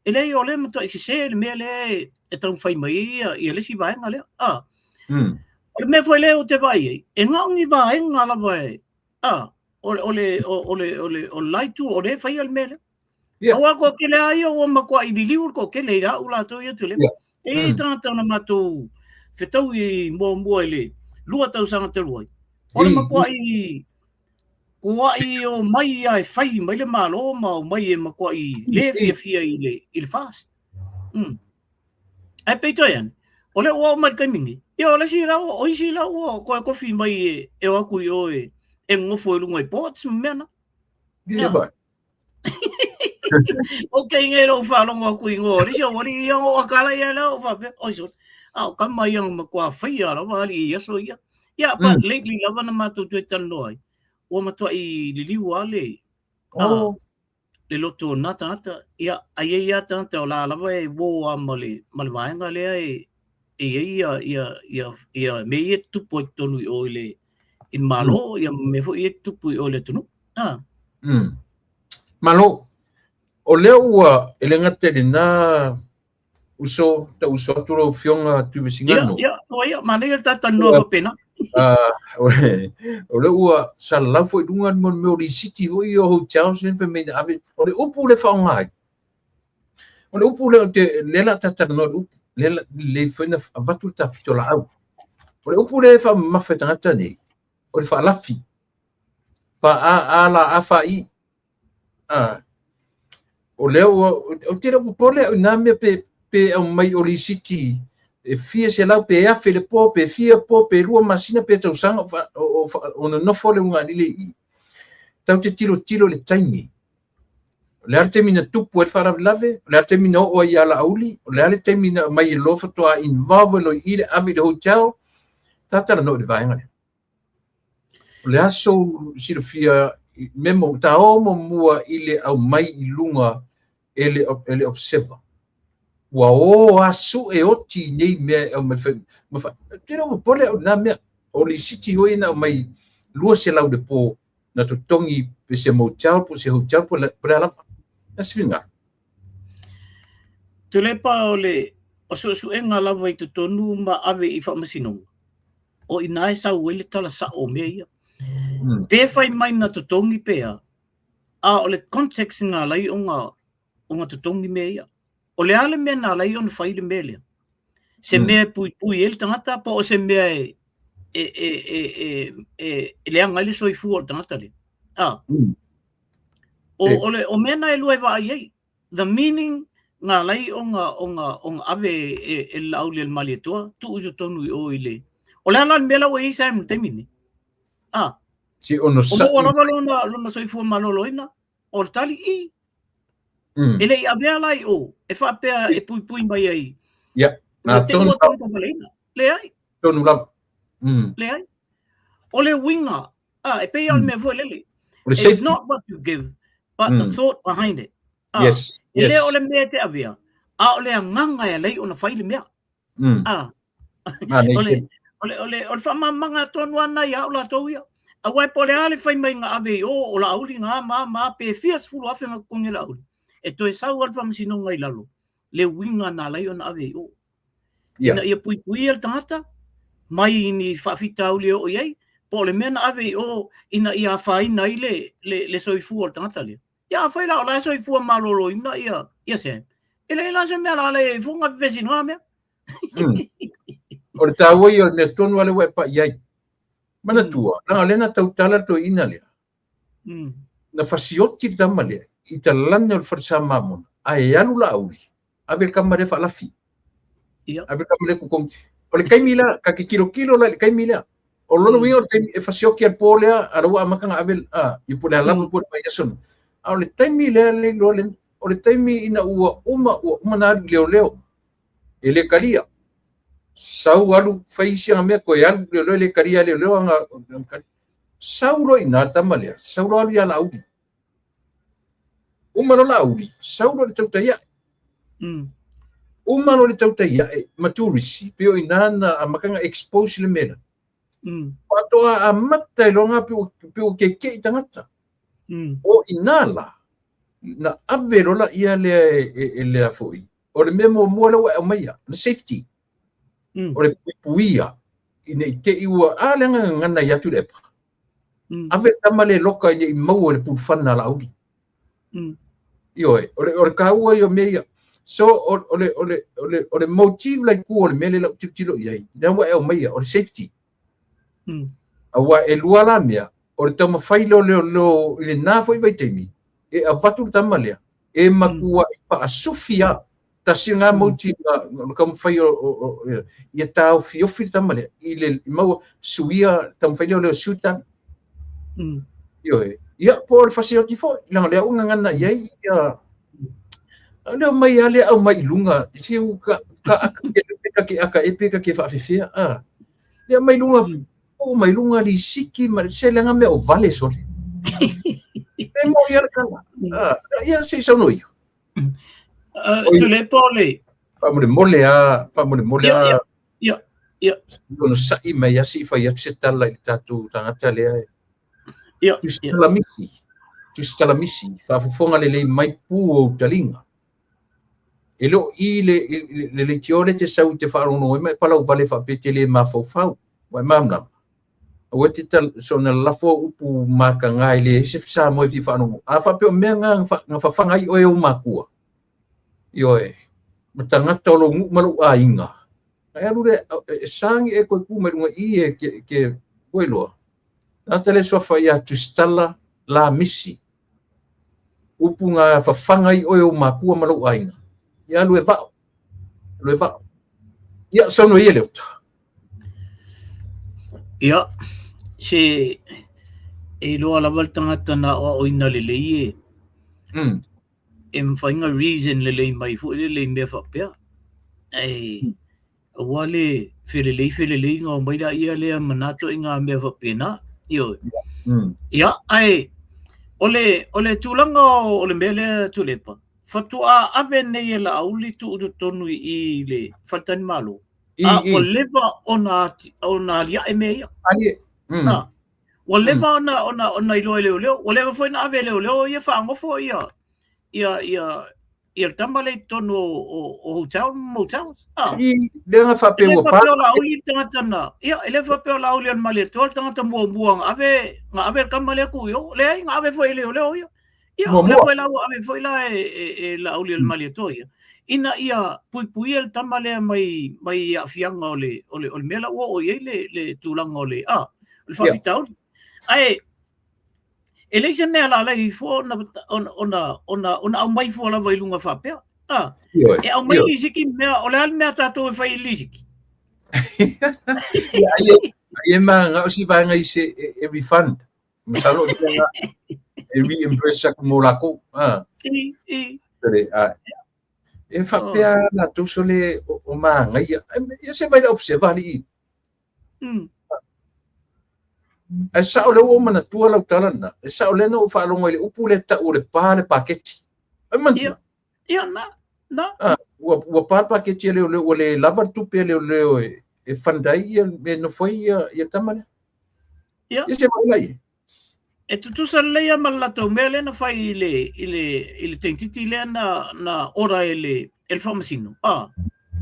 E leai, o lea e matuai sese le mea lea e, e taumafai mai ai ia, ia le isi vaega lea. Ah. O le mea foi lea ou te vaai ai, e na o ni vaega lava e, ah, o le, o le, o le, o le, o le la itu o lea e faia le mea lea. Yeah. Aua toatele a ia ua matuai liliu le toatele i au latou ia Tuilaepa. Yeah. E i tagata na matou fetau i muamua i le 2 tausaga talu ai. O le matuai kuai o mai ia e fai mai le Malo ma o mai e matuai le fiafia i le, i le FAST. Ae peitai ane, o lea ua oo mai le taimi nei, ia o le isi la ua, o isi la ua toe tofi mai e, e o atu i o e, e nonofo i luga i boards ma mea na. Ia ba. Ok, ngai lou faalogo atu i ngoa o le isi aualii ia o akala ia lea o faapea, oi sole, a o kama ia na matua faia lava alii i aso ia. Ia, but lately lava na matou toe talanoa ai, ua matuai liliu lava le, Oh. le loto o nā tagata. Ia, a i ai lava tagata o la lava e uō lava ma le, ma le vaega lea e, e i ai ia, ia, ia, ia mea ia e tutupu ai totonu i o i le, i le Malo, ia ma mea foi ia e tutupu i o i le atunuu. Ah. Malo, o lea ua e le gata i lena uso, ta uso atu lau Afioga Tuivasigano. Ia, ia, o ia, manaia le ta talanoa faapena. Ah, o lea ua salalau foi i luga le mea o lisiti foi ia o hotels lea fai mai na ave. O le upu lea faaaoga ai. O le upu lea ou te, lea la ta talanoa i le upu, lea la lelei foi na avatu le ta pitolaau. O le upu lea e faamamafa e tagata nei, o le faalafi. Fa a a la a fa i. A, o lea ua, ou te le o popole au i nā mea pe, pe aumai o lisiti e fia selau pe afe le po, pe fia po, pe 2 masina, pe tausaga o, o, o, o nonofo le ugaanile i i. Tatou te tilotilo i le taimi. O le a le taimi na tupu ai le faalavelave, o le a le taimi na oo ai ia Laauli, o le a le taimi na aumai e loa faatoa involve loa i i le ave i le hotel, ta talanoa i le vaega lea. O le a sou silafia memo, ta o muamua i le aumai i luga e le, e le observer. Ua o a sue oti nei mea e aumai fai, ma fa, te le popole au i nā mea. O lisiti hoi na aumai 200 le po na totogi pe se motel po se hotel po le, po le a lava. Na se finagalo. Tuilaepa o le, o suesuega lava i totonu ma ave i faamasinoga, o i ina e sau ai le tala sao o mea ia. Pe fai mai na totogi pe a, a o le context na ala ai ona totogi mea ia. O le a le mea na ala ai ona fai le mea lea? Se mea e puipui ai le tagata po o se mea e e e e e e, e leaga ai le soifua o le tagata lea? A. O, o, le, o mea na e lua e vaai ai. The meaning na ala ai ona ave e le Laaulialemalietoa tuu i totonu i o i le... O le a la le mea la ua i ai Sam i le taimi lenei? A. Si ono O maua lava lona soifua maloloina, o le tali i. E le i avea la i o, e faapea e puipui mai ai. Ia, na tonu. Tonu Leai. Tonu lava. Leai. O le uiga, a, e pei lava o le mea foi lele. It's not what you give, but the thought behind it. A, yes, yes. E le o le mea e te avea, a o le agaga e ala ai ona fai le mea. A, o le, o le, o le, o le faamamaga tonu ana ia au latou ia. Aua e po o le a le fai mai nga ave i o, o Laauli nga ma ma pe fia 10,000 nga totogi e Laauli. E toe sau lava le faamasinoga i lalo, le uiga na ala ai ona ave i o. Ina ia puipuia le tagata mai ni faafitauli e oo i ai, po o le mea na ave i o ina ia afaina ai le soifua o le tagata lea. Ia afai la o la e soifua maloloina ia ia Sam, e leai la se mea la le funga vevesi noa mea. O le taua ia o le mea tonu lava lea ua e pai ai. Manatua, leaga o lea na tautala le toeaina lea. Na fasioti le tama lea i talane o le falesa Mamona, ae alu Laauli, ave le tama lea faalafi. Ave le tama lea totogi. O le taimi la, ta te tilotilo la i le taimi lea. O lona uiga o le taimi e fasioki ai le po lea, a o la ua amata ona ave, a, ia po o le a lava po o le vaiaso nei. A o le taimi lea le iloa le, o le taimi ina ua uma, ua uma ona alu i leoleo, e le talia. Sau alu fai isi ana mea, toe alu i leoleo, e le talia e leoleo ana, sau loa i ina le tama lea, sau loa alu ia Laauli. Uma loa Laauli, sau loa i le tautai ae. Uma loa le tautai ae ma turisi, pei o i ina na amata ona expose le mea lea. Faatoa amata ai loa na pei ua keke'i tagata. O i ina la, na ave loa laia lea e lea foi. O le mea muamua lea ua e aumaia, le safety. O le puipuia ina i te i ua, a lea na gagana ai a Tuilaepa. Ave le tama lea e loka ina i maua i le pulufana a Laauli. Ioe, o le taua ia o mea ia. So, o le motive la i tua o le mea lea lau tilotilo i ai, lea ua e aumaia, o le safety. Aua e lua la mea, o le taumafai lea o leoleo i lena foi vaitaimi, e avatu le tama lea, e matuai faasufi lava. Tasi lena motive na o taumafai ia taofiofi le tama lea, i le maua suia, taumafai leoleo e sui le tama. Ioe, ia po o le fasioti foi, leaga o lea ua gagana i ai ia, a lea mai lava lea aumai i luga, se ua ka aka pe ka ke aka e pe ka ke faafefea, a. Lea mai luga, puu mai luga lisiki ma se leaga mea o vale sole. E mo ia le tala. A, ia se i saunoa ia. Tuilaepa o le... Faamolemole a, faamolemole a. Ia, ia. Onosai mai lava se i fai atu se tala i le tatou tagata lea. Ia, ia. Tusitalamisi, Tusitalamisi, faafofoga lelei mai pu o ou taliga. E le o i le, le leitio lea e te sau i te faalogologo ai ma e palauvale faapea e te le mafaufau. Ua e malamalama? Aua e te tal, soona lalafo au upu mataga e leai se Samoa e fia faalogo. A faapea o mea na na fafaga ai oe e ou matua, ioe, ma tagata o lou nuu ma lou aiga, e alu lea, e sagi e toe tu mai luga i e ke, ke ua iloa. Tagata lea suafa ia Tusitala Lamisi, upu na fafaga ai oe e ou matua ma lou aiga, ia alu e vao, alu e vao. Ia, saunoa ia Leota. Ia, se e iloa lava le tagata na aoaoina lelei e e mafai ona reason lelei mai foi lele i mea faapea. Ae aua le felelei felelei ona omai laia lea manatu i ngā mea faapena. Ioe. Ia, ae o le tulaga o le mea lea Tuilaepa, faatoa ave nei e Laauli tuu i totonu i i le faletalimalo. A ua leva ona ona aliae mea ia. Ali. A, ua leva ona iloa e leoleo, ua leva foi ona ave e leoleo ia faagofo ia ia ia ia le tama lea i totonu o hotel ma motels. Ah. I lea na faapea ua pa. E le faapea o Laauli le tagata na, ia, e le faapea o Laauli Malietoa le tagata muamua na ave, na ave le tama lea tuu i o. Leai, na ave foi e leoleo ia. Ia, o lea foi la ua ave foi la e Laauli Malietoa ia. Ina ia puipuia le tama lea mai, mai aafiaga o le, o le, o le mea la ua oo i ai le, le tulaga o le, ah, o le faafitauli. Ae, e leai se mea la alai fua ona, ona, ona, ona, ona aumai fua lava i luga faapea. Ah, e aumai lisiki mea, o le a le mea tatou e fai i lisiki? Ai e ma o si vaega i se e refund. Masalo i nga e reimburse aku mo lākou. Ah. I, i. Sole, ah. E faapea latou sole o magaia. Ia se vai le observe ali i. Ae sao lea ua ou manatua lau tala lena. E sao lea na ou faalogo i le upu lea tau o le pa le paketi. Ai manatua? Ia, ia na, na. Ah, ua pa le paketi a leoleo, ua le lava le tupe a leoleo e fund ai ia, e nofo ai ia, ia tama lea. Ia. Ia se mai lai. E tutusa lelei lava ma le latou mea lea na fai i le, i le, i le teineitiiti lea na, na ora e le, e le faamasino, ah,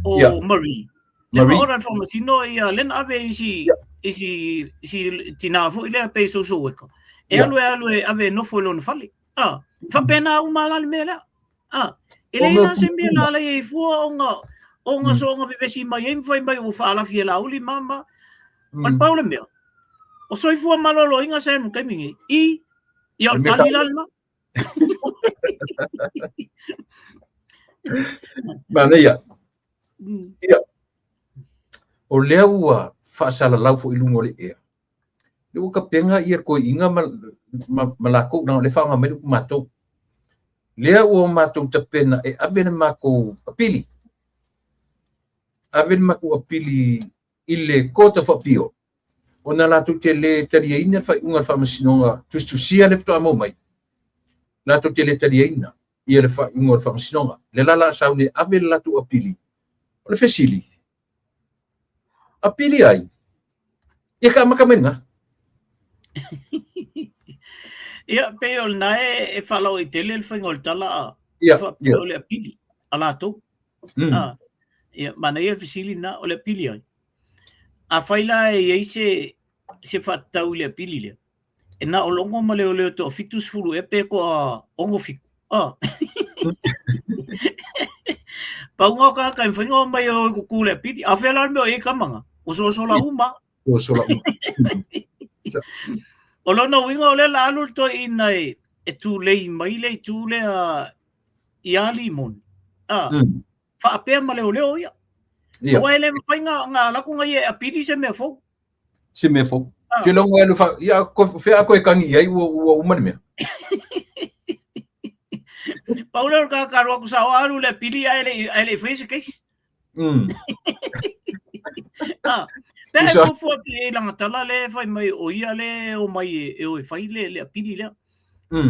o Yeah. Marie. Lea na Marie. ora e le faamasino, ia, lea na ave i isi, Yeah. isi, isi tinā foi lea pei social worker. E Yeah. alu e alu e ave e nofo i lona fale. Ah, faapena uma la le mea lea. Ah, e O leai mea la se mea pupula. la alai ai fua ona, ona soona vevesi mai ai ma fai mai ua faalafi e Laauli ma, ma. O le pau le mea, o soifua maloloina sa i le taimi nei, i, ia o le tali la lena. Manaia. Ia. O lea ua faasalalau foi i luga o le ea. Lea ua tapena ia toeaiina ma, ma, ma latou, leaga o lea e faaaoga mai le upu matou. Lea ua matou tapena e ave le matou apili. Ave le matou apili i le Court of Appeal, ona latou te le taliaina le faaiuga a le Faamasinoga tusitusia lea faatoa maua mai, latou te le taliaina ia le faaiuga o le Faamasinoga. Lea la o le a sauni e ave le latou apili. O le fesili, apili ai? Ia ka amata mai lena. Ia, pei o lena e faalauaitele le faiga o le tala a Ia, faapea ia. o le apili a latou. Ah, ia, manaia le fesili lena, o le apili ai. Afai la e i ai se, se faatatau i le apili lea, e na o Logo ma Leoleo e toa-70 ea pe toa-67. Ah. Pau lena o tagata e mafai ona omai e o e kuku i le apili. A o fea la le mea o i ai tama na? Ua sosola uma. Ua sola uma. O lona uiga o lea o le a alu le toeaina e tulei mai le itu lea ia Limoni. Ah. Faapea ma leoleo ia. Ia. Aua e le mafai na alu atu na ia e apili se mea fou. Se mea fou. Ah. Te longo e alu fa, ia, ko, fea a koe kangi i ai, ua uma le mea. Pau lea o le tagata alu atu sao alu le apili ae le i faia se case. Ah, pe ai fuafua atu i lana tala lea e fai mai o ia lea e omai e o e fai le apili lea.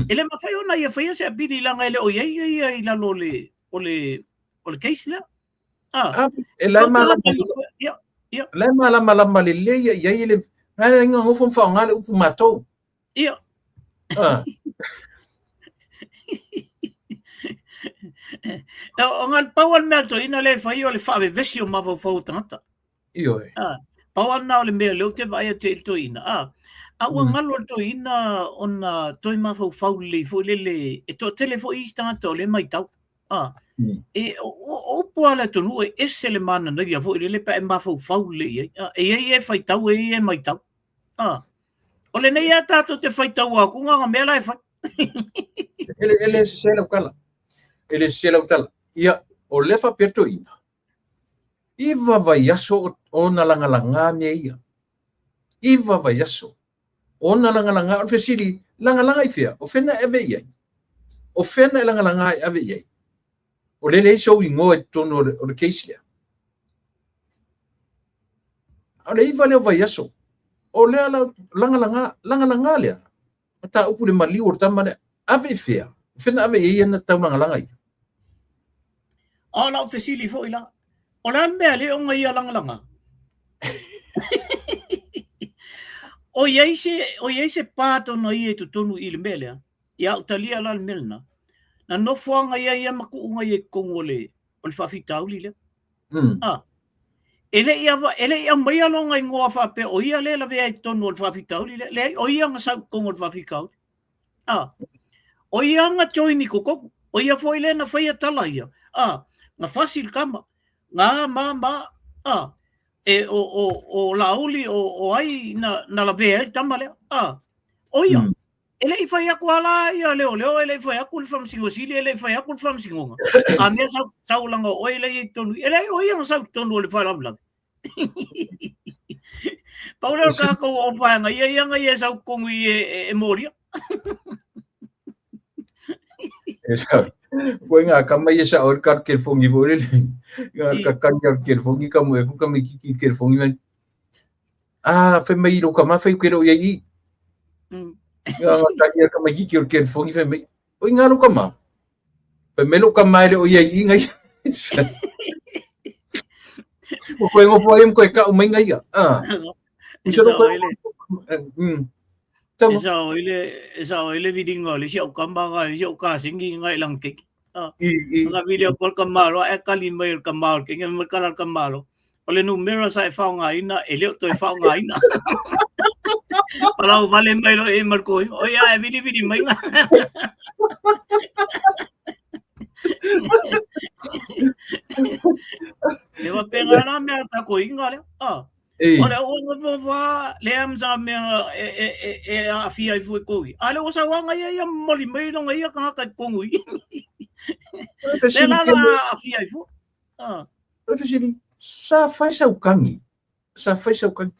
E le mafai ona ia faia se apili leaga e le o i ai ia i lalo o le, o le, o le case lea. Ah, Ah, e la e malama, ia, ia. la e malamalama lelei ia i ai le, na e nofo ma faaaoga le upu matou. Ia. Ah. O ngā pau al mea toeaina lea e fai o le faavevesi o mafaufau o tagata. Ioe. Ah, pau lava lena o le mea lea ou te vaai atu ai i le toeaina. Ah, a ua galo le toeaina ona toe mafaufau lelei foi lele, e toatele foi isi tagata o lea e matau. Ah, e, o, o upu a le atunuu e ese le mananaia foi lele pe a e mafaufau lelei i ai. Ah, e i ai e faitau, e i ai e matau. Ah, o lenei lava tatou te faitau atu na o mea la e fai. E le sese lau tala. E le sese lau tala. Ia, o lea faapea toeaina, 9 vaiaso ona lagalaga mea ia. 9 vaiaso ona lagalaga. O le fesili, lagalaga i fea? O fea na e ave i ai? O fea na e lagalaga e ave i ai? O lea e leai sou igoa i totonu o le case lea. A o le 9 lea o vaiaso, o lea la lagalaga, lagalaga lea. Mataupu le maliu o le tama lea. Ave i fea? O fea na ave i ai ana taulagalaga ia? A o lau fesili foi la, o le a le mea le ona ia lagalaga? O i ai se, o i ai se pa tona ia i totonu i le mea lea, ia au talia la le mea lena. Na nofo aga ia ia ma kuuga ia i totonu o le, o le faafitauli lea. Ah, e le i ava, e le i aumaia lona igoa faapea o ia lea e lavea i totonu o le faafitauli lea. Leai, o ia na sau i totonu o le faafitauli. Ah, o ia na join i totonu. O ia foi lea na faia tala ia. Ah, na fasi le tama. Na ma ma. Ah, e o, o, o Laauli o, o ai na, na lavea ai le tama lea. Ah, o ia. E le i fai atu a la ia leoleo, e le i fai atu le Faamasino Sili, e le i fai atu le Faamasinoga. A mea sau, sau langa o oe lea i totonu. E leai o ia na sau i totonu o le faalavelave. Pau lea o kākou o whaenga, ia ia nga ia sau totonu i e, e, e molia. E sa, koe ngā kama ia sa oi ka kelefongi fo le. Ngā kakani al kelefongi ka mo e ku ka me kiki kelefongi mai. Ah, fai mai i lo kama fai ke lo ia i. Ngā ngā tangi a kama kiki o ke fongi fai mai. Oi ngā lo kama. Fai mai lo kama le o ia i ngai. O koe ngofo ai koe ka o mai ngai ia. Ah. E sao ai le. E sao ai le, e sao ai le vilinga o le isi au kama nga le isi au kasingi nga i lang keiki. Nga vili aku o le kamalo ae kali mai o le kama o le keiki mai kala le kamalo. O le numera sa e faaaogaina e le o toe faaaogaina. Palau vale mai loa i ma le kohi. O ia e vilivili mai nga. E faapena la mea a takou inga lea. Ah. O le auauna fofo lea ma sa mea e, e, e, e aafia ai foi kou ia. A le ua sauaga ia ia momoli mai lona ia tagata i totonu i. Lea la la aafia ai foi. Ah. O le fesili, sa fai sau kagi, sa fai sau kagi,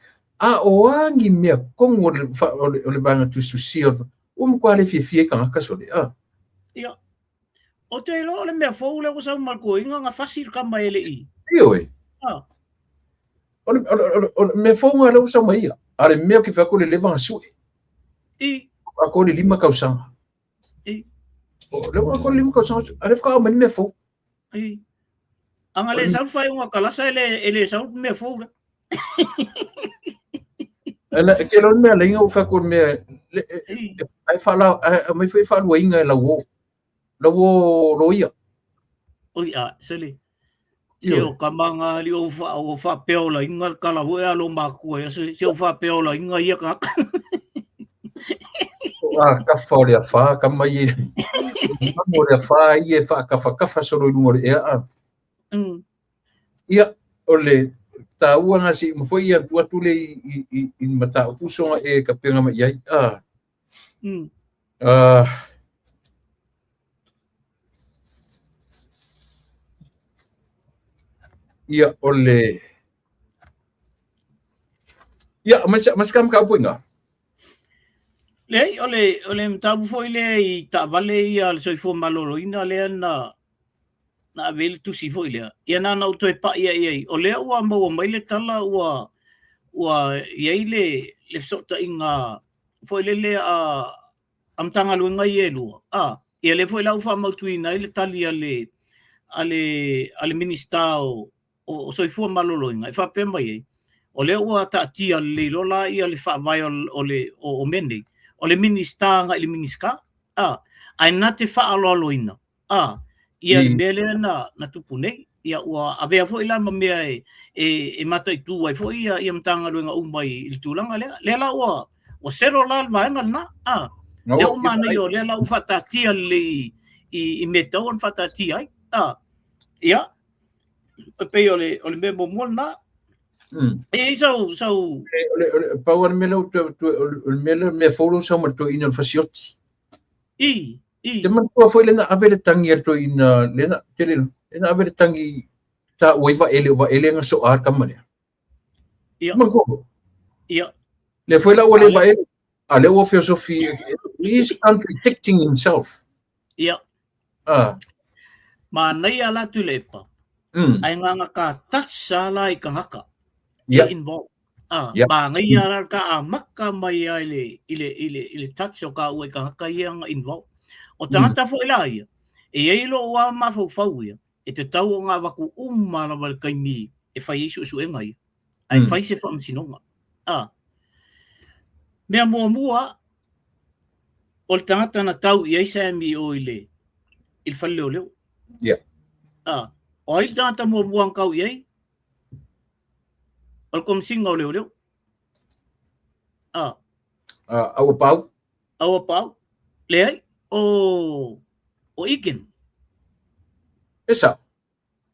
a o a ni mea kogu o le, o le, o le vaega tusitusia, ua matua le fiafia ai tagata sole, a? Ia. O te iloa o le mea fou lea ua sau ma le toeaina na fasi le tama e le i. Ioe. Ah. O le, o le, o le, o le mea fou nga lea ua sau mai ia. A le mea o ke fai atu le leva na sue. I. A ko le lima tausaga. I. O le ua ko le lima tausaga, a le whakaao mai ni mea fou. I. Anga le sau whai unga kalasa e le, e le sau mea fou la. Ela, ke lo mea leinga u whai ko mea, le, e, ai whala, ai, mai whai whalua inga e lau o. Lau o loia. Oi a, sele. Se o kama ngā li o wha, o whapeola inga kala hue a lo makua ia, se, se o whapeola inga ia ka. A kafa o le awha, ka mai e, mamo o le awha i e wha kafa kafa solo i lunga o le ea a. Ia, o le tāua ngā si ma foi ia tu atu le i, i, i, i mataupu songa e ka penga mai ai. Ah. Ah. Ia, o le... Ia, mas, mas ka mka puinga. Leai, o le, o le mataupu foi lea i taavale ia a le soifua maloloina lea na, na ave ai le tusi foi lea. Ia na ona ou toe pai ai ai, o lea ua maua mai le tala ua, ua i ai le, le fesootaiga foi lele a, a Matagaluega ia e lua. A, ia lea foi la ua faamautuina ai le tali a le, a le, a le Minisita o, o Soifua Maloloina e faapea mai ai, o lea ua taatia lelei loa la ia le faavae o, o, le, o, o mea nei, o le Minisita agai i le Minisita, a, ae na te faaaloaloina, a, ia le mea lea na, na tupu nei, ia ua avea foi la ma mea e, e, e mataitu ai foi ia, ia Matagaluega uma i, i le tulaga lea. Lea la ua, ua settle la le vaega lena, a, lea ua manaia o lea la ua faataatia lelei i, i mea e tatau ona faataatia ai, a, ia, E pei o le, o le mea muamua lena. E i ai sau, sau... O le, o le, pau le mea lea, o le mea lea, mea fou lea sau ma le toeaina o le fasioti. I, i. Te manatua foi lena ave le tangi a le toeaina, lena, tele, lena ave le tangi ta ua i vaele, o vaele nga soa le tama lea. Ia. Manatua. Ia. Lea foi la ua le vaele, a lea ua feosofi, he is contradicting himself. Ia. Ah. Manaia la Tuilaepa. Ae nganga ka touch sa la i kangaka. Ia. Involved. Ah, yeah. Manaia la ka amaka mai ai le i le i le i le touch o ka ua i kangaka ia nga involved. O tangata foi la ia. E iai lo wa mafaufau ia. E te tau o ngā waku uma lava le kaimi e fai ai suesuega ia. Ae fai se faamasinoga. Ah. Mea muamua, o le tagata na tau i ai Sammy o i le, i le fale leoleo. Ia. A, o ai le tagata muamua na tau i ai? O le Komesina o Leoleo. A. A, Auapaau. Auapaau. Leai, o, o Egan. E sao.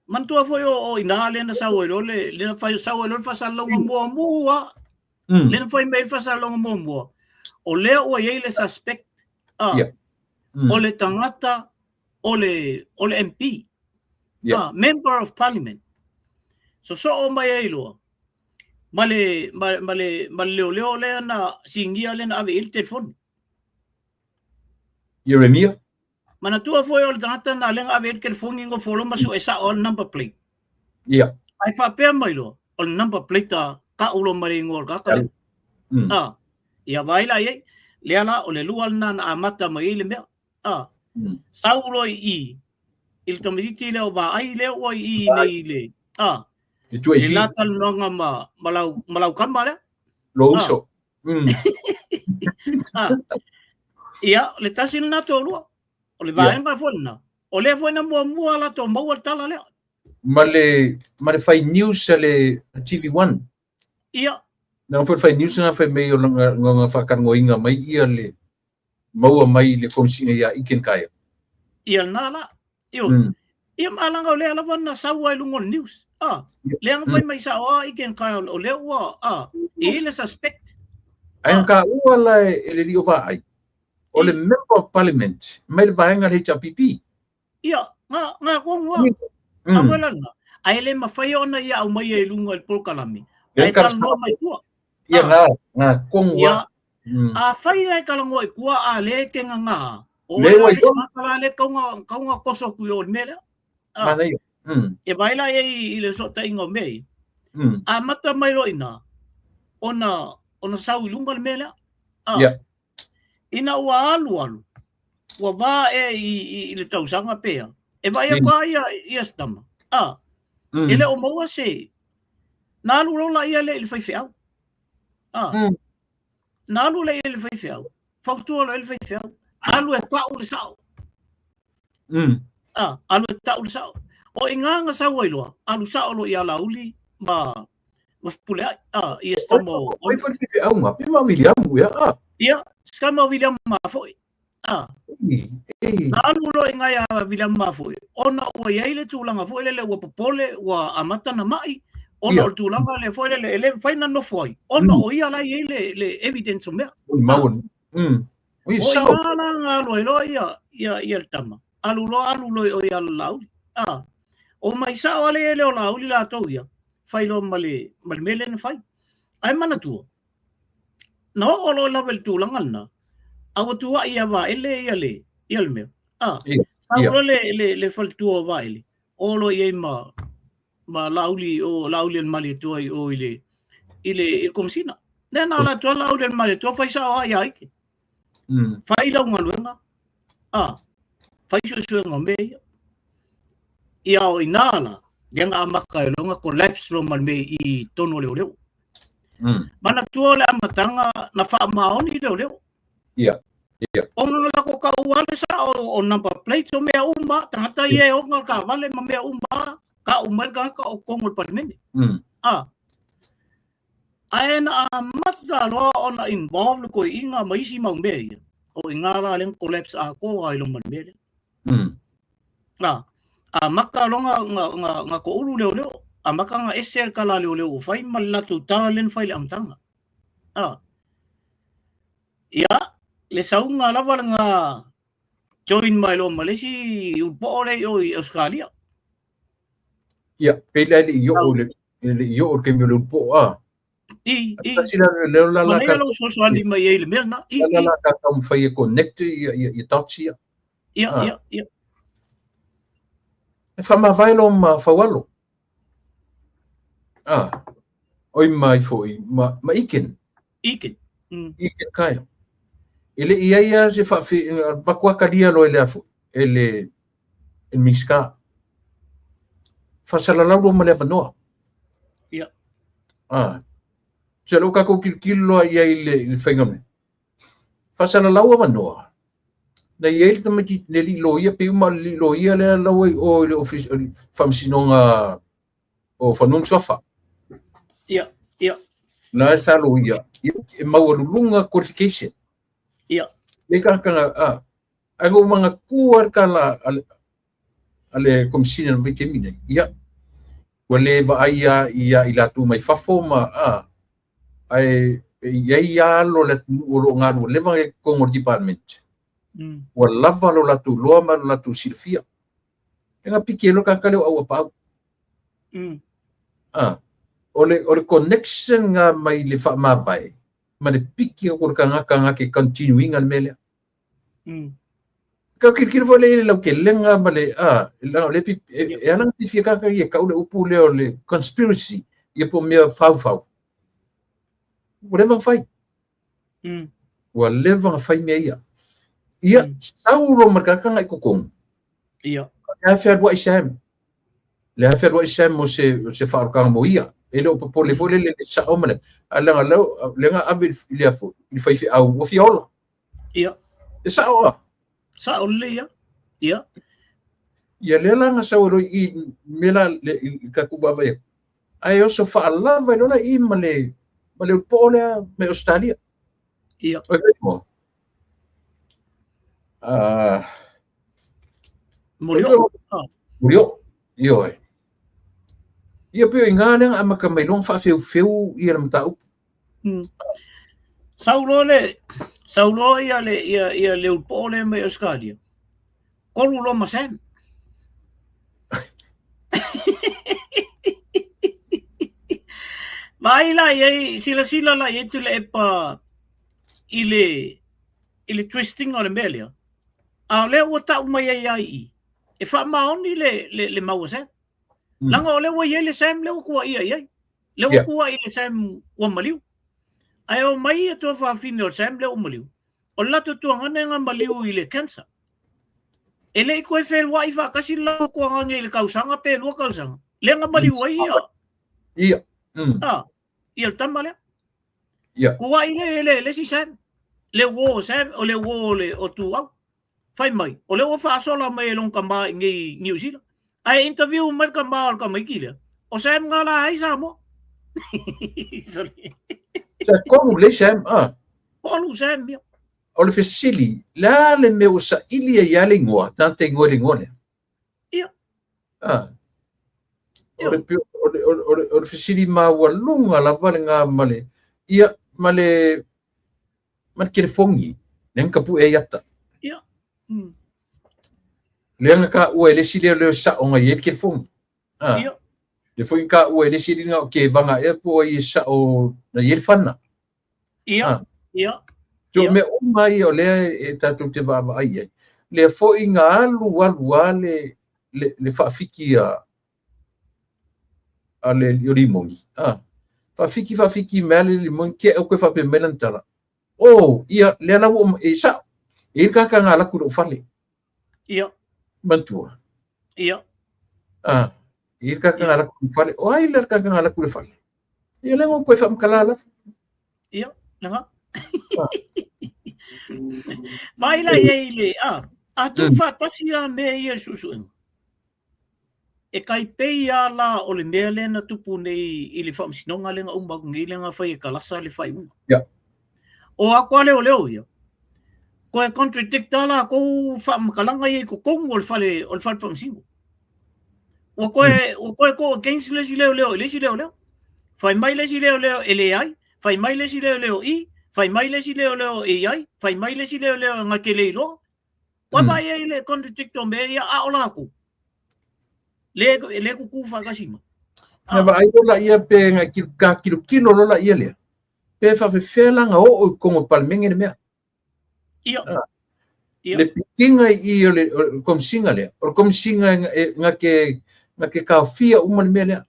Manatua foi o, o ina lea na sau ai loa le, lea na fai, sau ai loa le faasalalauga muamua. Lea na fai mai le faasalalauga muamua. O lea ua i ai le suspect. A, Yeah. O le tagata o le, o le MP. Yeah. A, Member of Parliament. Sosoo mai ai loa. Ma le, ma, ma le, ma le leoleo lea na sigia lea na ave i ai le telefoni. Ieremia? Manatua foi o le tagata na lea na ave i ai le telefoni nofo loa ma sue sao le number plate. Ia. Ae faapea mai loa, o le number plate a tau loa ma le igoa o le tagata lea. A, ia vaai la i ai. Lea la, o le lua lena na amata mai ai le mea. A, sau loa i i, i le tamaitiiti lea o Vaai lea ua i i nei i le, a, I tua i i la talanoaga ma, ma lau, ma lau kama lea. Lou uso. Ah. Ia, le tasi lena toalua. O le vaega foi lena. O lea foi na muamua latou maua le tala lea. Ma le, ma le fai news a le TV1. Ia. Na foi le fai news na fai mai o langa nga whakangoinga mai ia le maua mai le komesina ia Iken Kaya. Ia lena la. Io. Ia ma langa o lea lava na sau ai luga o le news. Ah, lea na fai mai sao a Iken Kaya o lea ua ah, e le suspect. Ai ah. ka ua la e le lio vaai. O le member of parliament mai le vaega le HRPP. Ia, nga nga kongu a. A foi la lena. Ae le mafai ona ia aumaia i luga i le polokalame. Ae talanoa mai tua. Ia nga, nga kongu a. A fai la e talanoa i tua a le e te nganga. O oe la le isi tagata la le tau na, tau na toso atu i o i le mea lea. Manaia. E vaai la i ai i le sootaiga o mea ia. Amata mai loa i ina, ona, ona sau i luga le mea lea. Ina ua alu alu, ua va ea i, i, i le tausaga pe a, e vaai atu lava ia, ia si tama, a, e le o maua se, na alu loa la ia lea i le faifeau. A, na alu lea i le faifeau, fautua loa i le faifeau, alu e tau le sao. A, alu e tau le sao. O i ina na sau ai loa, alu sao loa ia Laauli ma, ma Fepuleai, a, ia si tama o... Oi foi le faifeauga, pe ma Viliamu ea, a. Ia, si tama o Viliamu Mafoe. A. Na alu loa i ina ia Viliamu Mafoe, ona ua i ai le tulaga foi lele ua popole, ua amata na mai, ona o le tulaga lea foi lele e le mafai ona nofo ai, ona o ia la e i ai le, le evidence o mea. Mau. Oi, O i ina la na alu ai loa ia, ia, ia le tama. Alu loa, alu loa i o ia Laauli. A, o mai sao ale ele o Laauli latou ia, fai loa ma le, ma le mea lea na fai. Ae manatua, na oo loa lava i le tulaga lena, a ua tuuai ia Vaele ia le, ia le mea. A, sau loa le, le, le faletua o Vaele, o loa i ai ma, ma Laauli, o Laauli o le Malietoa i o i le, i le, i le Komesina. Lea na ala atu ai Laauli o le Malietoa, fai sao lava ia Ike. Fai lau galuega, a, fai suesuega o mea ia. Ia o i ina la, lea na amata ai loa ona collapse loa ma le mea i totonu o leoleo. Manatua o le amataga na faamaoni leoleo. Ia. Ia. Ona na latou taua le sao o number plates o mea uma, tagata ia e ona le taavale ma mea uma, tau mai le tagata o totonu o le Palemene. A, ae na amata loa ona involve le toeaina ma isi mau mea ia, o i ina la lea na collapse atoa ai loa ma le mea lea. A, amata loa na, na, na, na toulu leoleo, amata na ese le tala a leoleo ua fai ma le latou tala lea na fai i le amataga. A, Ia, le sauga lava lena join mai loa ma le isi ulupoo lea i o i Australia. Ia, pei la e le i oo le, e le i oo le taimi o le ulupoo a. I, i. Tasi la lea la la Manaia lou fesoasoani mai ai i le mea lena. I, la la ka taumafai e connect ia ia ia dots ia. Ia, ia, ia. E faamavae loa ma Faualo. Ah, oi mai foi ma, ma Iken. Iken. Iken Kyle. E le i ai a se whawhi, vaku akalia loa e le afu, e le, e le Minisita. Whasalalau loa ma le avanoa. Ia. Ah. Se lo kākou kilokilo loa i ai i le, i le whainga me. Whasalalau avanoa. Na i ai le tamaiti le alii loia, pei uma le alii loia lea la ua i o i le ofisa, o le faamasinoga o Fanua ma Suafa. Ia, ia. La sa loia, ia, e maualuluga qualification. Ia. Le tagata, a, ae na ou manatua le tala a le Komesina i le vaitaimi lenei, ia, ua le vaai lava ia i latou mai fafo ma, a, ae e i ai lava alo o le atunuu o lo o galulue leva i totonu o le department, ua lava lo latou iloa ma lo latou silafia. E na piki ai loa le tagata lea o Auapaau. A, o le connection nga mai le faamavae ma le piki atu o le tagata na te continue ina le mea lea. Ka kilokilo foi lea i le lautelega ma le, a, leaga o lea e ala ona fifia tagata ia e tau le upu lea o le conspiracy, ia po o mea faufau. Ua leva ona fai. Ua leva ona fai mea ia. Ia, sau loa ma le tagata na i totonu. Le a fealuai Sam. Le a fealuai Sam mo se faaolotaga mo ia. E le o popole foi lele le sao ma le, a leaga lea na ave i le afo, i le faifeau, ua fia ola. Ia. E sao a? Sao lelei ia. Ia. Ia lea la na sau ai loa i i mea la le i tatou vaavaai atu. Ae oso faalava ai loa la i ma le ma le ulupo'o lea mai Ausetalia. Ia. Oi fai mo. Ah. Molioo. Molioo. Ioe. Ia pei o i ina lea na amata mai loa ona faafeufeu ia le mataupu. Sau loa le sau loa ia le ia ia le ulupo'o lea mai Ausetalia. Kolu loa ma Sam. Vaai la i ai, silasila la i ai Tuilaepa i le i le twisting o le mea lea. A o lea ua tau mai ai lava i i, e faamaoni le, le, le mau a Sam. Leaga o lea ua i ai le Sam lea ua tuuaia i ai. Lea ua tuuai i le Sam ua maliu. Ae o mai ia tuafafine o le Sam lea ua maliu, o le latou tuagane na maliu i le cancer. E le i toe feluai faatasi le latou tuagane i le tausaga pe 2 tausaga. Lea na maliu ai ia. Ia. Ah, ia le tama lea. Ia. Tuuai le le le isi Sam. Le uo o Sam, o le uo o le o Tuau. Fai mai, o lea ua faasola mai e lona tama i nei Niu Sila. Ae interview mai le tama o le tamaiti lea, o Sam nga la ai Samoa. Sorry. Sa kolu le Sam, ah. Kolu Sam, ia. O le fesili, le a le mea ua saili ai lava le igoa, tagata igoa i le igoa lea? Ia. Ah. O le, o le, o le, o le fesili maualuga lava lena ma le, ia, ma le, ma le telefoni, lea na tapue ai ata. Ia. Lea na taua e le isi leoleo sao na i ai le telefoni. Ah. Ia. Lea foi na taua e le isi alii na o Kevaga ea po o ai e sao na i ai le fana. Ia. Ah. Ia. So, mea uma ia o lea e tatou te vaavaai ai. Lea foi na alu alu lava le, le, le faafiki a, a le alii o Limoni. Ah. Faafiki, faafiki mai le Limoni, tea ua toe faapea mai lana tala. Oh, ia, lea la ua, e sao. E i ai le tagata na alu atu i lou fale. Ia. Manatua. Ia. Ah, e i ai le tagata na alu atu i lou fale. O ai la le tagata na alu atu i le fale? Ia lea na ou toe faamatala lava. Ia, lena. Vaai la i ai le, a, a tuufaatasi la mea ia i le suesuega. E tai pei lava la o le mea lea na tupu nei i le faamasinoga lea na uma atu nei lea na fai e Kalasa le faaiuga. Yeah. O atu a leoleo ia, toe contradict lava latou faamatalaga ia i totonu o le fale o le fale faamasino. Ua toe, ua toe go against le isi leoleo i le isi leoleo. Fai mai le isi leoleo e leai, fai mai le isi leoleo i, fai mai le isi leoleo e i ai, fai mai le isi leoleo na te le iloa. Ua vaai ai le contradict o mea ia, a o latou, le, le kukū faatasi mai. Na vaai loa laia pe na ka kilokilo loa laia lea, pe faafefea la na oo i totonu o le Palemene le mea. Ia. Ia. Le pikiga i i o le komisiga lea, o le komisiga na te, na te taofia uma le mea lea.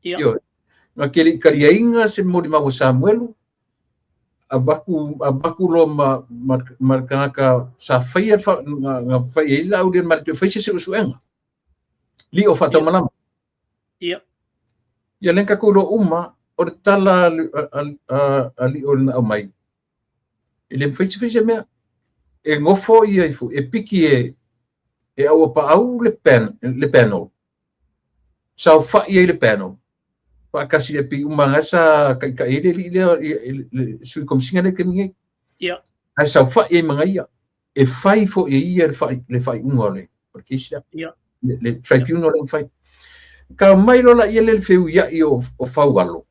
Ia. Ioe. Na te le i taliaina se molimau a Samuelu, avatu, avatu loa ma, ma, ma le tagata sa faia le fa, na, na fai ai le laau lea ma le toe fai se suesuega. Lio faataumalama. Ia. Ia lea na tatou iloa uma, o le tala a, a, a, a lio na aumai. E le mafai se fai se mea. E gofo ia ifo, e piki e e auapaau le pen, le panel. Saofa'i ai le panel. Faatasi le pei uma lava sa taitai ai le alii lea, le sui komesina lea i le taimi nei. Ia. Ae saofa'i ai ma ia. E fai foi e ia le faaiuga o le case lea. Ia. Le tribunal lea na fai. Ka mai loa laia lea le feuiai o Faualo.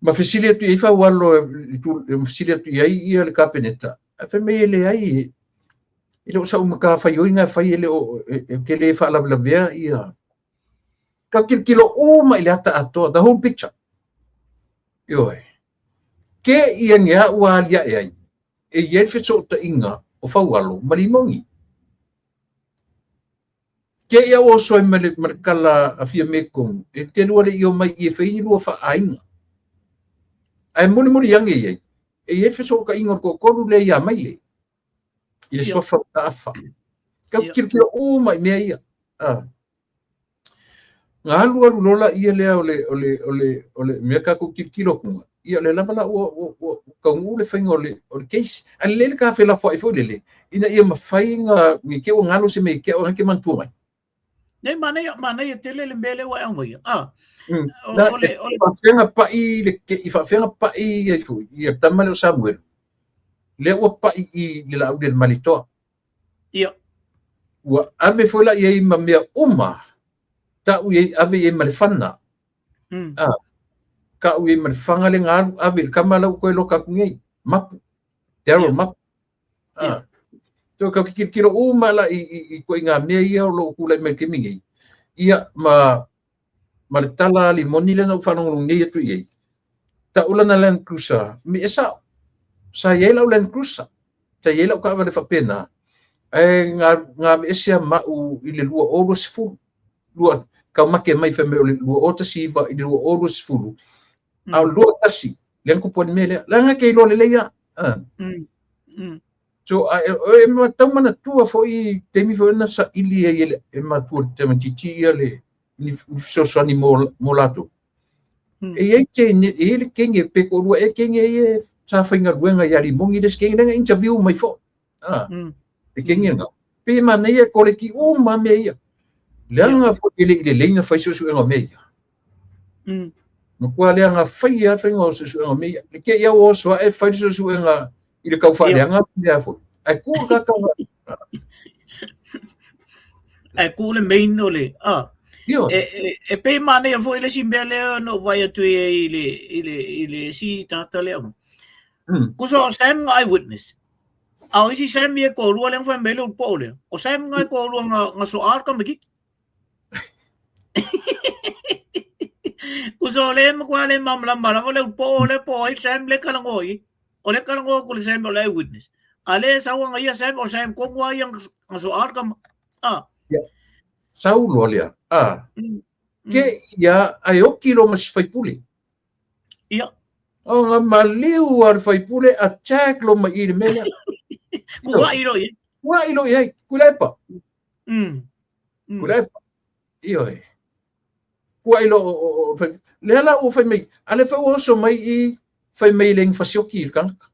Ma fesili atu i ai Faualo, ma fesili atu i ai ia le Kapeneta. Ae fai mai e leai, e le o sau matafaioi e fai e le o, e te le faalavelavea ia. Ka tilotilo uma i le ata atoa, the whole picture. Ioe. Ke ia ni a ua aliae ai, e i ai le fesootaiga o Faualo ma Limoni. Ke ia ua oso ai ma le tala a Fiame tonu, e te lua le i o mai i e fai ni lua faaaiga. Ae mulimuli ane i ai, e i ai le fesootaiga o le toatolu lea ia Maile, i le suafa o Taafa. Ka tilotilo uma i mea ia. Na alu alu loa laia lea o le, o le, o le, o le mea tatou tilotilo atuga, ia o lea lava la ua taunuu le faiga o le case. Ae lelei le ta felafoai foi lele, ina ia mafai na, ne i te i ua galo se mea ia te au, ae te manatua mai. Nei, manaia, manaia tele le mea lea ua e aumaia. Ah, o le, o le... Faafeaga pai le, i faafeaga pai ai foi, ia tama lea o Samuel, lea ua pai i le Laauli a le Malietoa. Ia. Ua ave foi la i ai ma mea uma, tau i ai, ave i ai ma le fana. Ah, tau i ai ma le fana le galu, ave i le tama la ua toe loka atu nei, Mapu, Daryl Mapu. Ah. So ka tilotilo uma la i ituaiga mea ia o lo o tulai mai i le taimi nei. Ia, ma le tala a Limoni lea na ou faalogologo nei atu i ai, tau lana Land Cruiser, me e sao, sa i ai lau Land Cruiser, sa i ai lau taavale faapena, ae na aveesea ma au i le 2020, lua, taumate mai fai mai o le 2019 i le 2020, a o le 21, lea na tupu ai le mea lea. Leaga e te iloa lelei lava. So, e tau manatua foi i taimi foi na saili ai e le e matua le tamaitiiti ia le ni fesoasoani mo latou. E i ai teine, e i ai le teine pe toalua ea teine ia sa faigaluega ia Limoni le isi teine lea na interview mai foi. Le teine lena. Pei e manaia e koleki uma mea ia. Leaga foi e le i lelei na fai suesuega o mea ia. Matua leaga faia le faiga o suesuega o mea ia. Le te i au oso ae fai le suesuega i le taufaaleaga mea foi. Ae tu le tata. Ae tu le main o le, ah. E pei manaia foi le isi mea lea na ou vaai atu ai i le isi tagata lea. Kusa o Sam nga eyewitness. A o isi Sam ia e toalua lea na fai mai le ulupo'o lea. O Sam nga e toalua nga soa le tamaitiiti. Kusa o lea e matua le malamalama lava le ulupo'o lea po o ai le Sam lea e talanoa i ai. O lea e talanoa atu le Sam o le eyewitness. A lea e sau ana ia Sam o Sam tonu lava ia nga soa le tama. Ah. Ia. Sau loa lea. Ah. Ke ia ae oki loa ma si faipule. Ia. O nga maliu a le faipule attack loa mai i le mea lea. Kua'i loa i ai. Kua'i loa i ai. Tuilaepa. Tuilaepa. Ioe. Kua'i loa o lea la ua fai mai, a lea foi ua oso mai i fai mai e le fasioki i le tagata.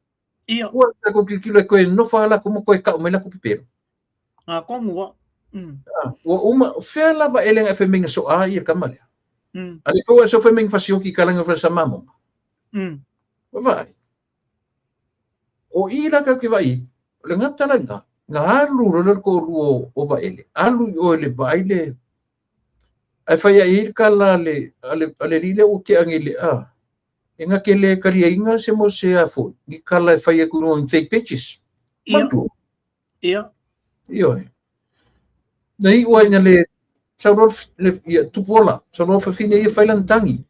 Ia. Ua tatou tilotilo e toe nofo lava latou ma toe tau mai latou pepelo. Ngā kongu a. Ua uma, fea lava e lenga e fai mai na soa ia le tama lea. A lea foi ua so fai mai na fasioki i kalanga o sa mamoga. Ua vaai. O i la tatou te vaai, o le gata la lena, na alu loa le toalua o Vaele, alu i o i le vaai le, ae fai ai le tala a le alii lea ua tea nei le, a, e na te le taliaina se mo se a foi, ni tala e fai atu i luga o ni fake pages. Ia. Ia. Ioe. Na iu ai na le sau loa le ia tupu ola, sau loa fafine ia fai lana tagi.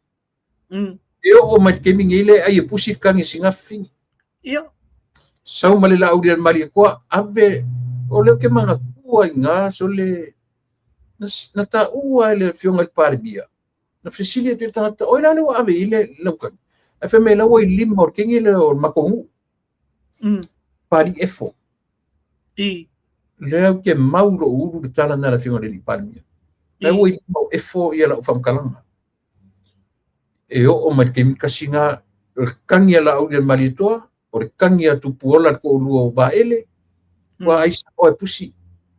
E oo mai le taimi nei le ai e pusi le tagi a sina fafine. Ia. Sau ma le Laauli a le Malietoa, ave, o lea ou te manatua i ina, so le, na taua e le Afioga i le Palemia, na fesili atu i le tagata, oi la lea ua ave i ai le lautagi. Ae fai mai la ua i lima o le kenge lea o le matou nuu. Papalii Efo. I. Lea ou te mau i lou ulu le tala lena a le Afioga i le Palemia. La ua i lima o Efo ia lau faamatalaga. E oo mai le taimi kasi na, o le tagi a Laauli a le Malietoa, o le kagi a Tupuola le toalua o Vaele, ua ai sao e pusi,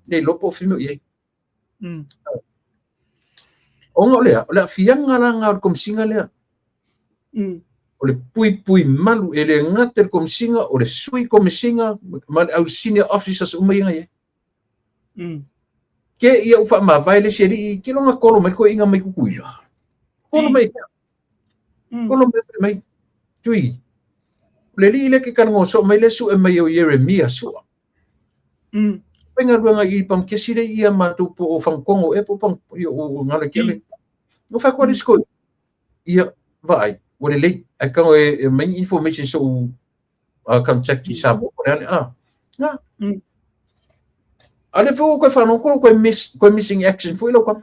le iloa po o fea mea o i ai. Ona o lea, o le aafiaga la lena o le Komesina lea. O le puipui malu, e le gata i le Komesina, o le Sui Komesina ma le au senior officers uma ia na i ai. Ke ia ua faamavae le isi alii, ke lona kolo mai le toeaina mai Tutuila. Kolo mai ia. Kolo mai fai mai. Tui, o le alii lea ke talanoa soo mai lea sue mai o Ieremia sua. Faigaluega i Pamakesi lea ia matou po o Fagutogo ea po o Pang, ia o galo ke le. No fa ko le sko. Ia vaai, ua lelei. Ai ka e mai information so contact i Samoa po o le a le a. Na. A le foi koe whanau koe miss koe missing action foi lau kama.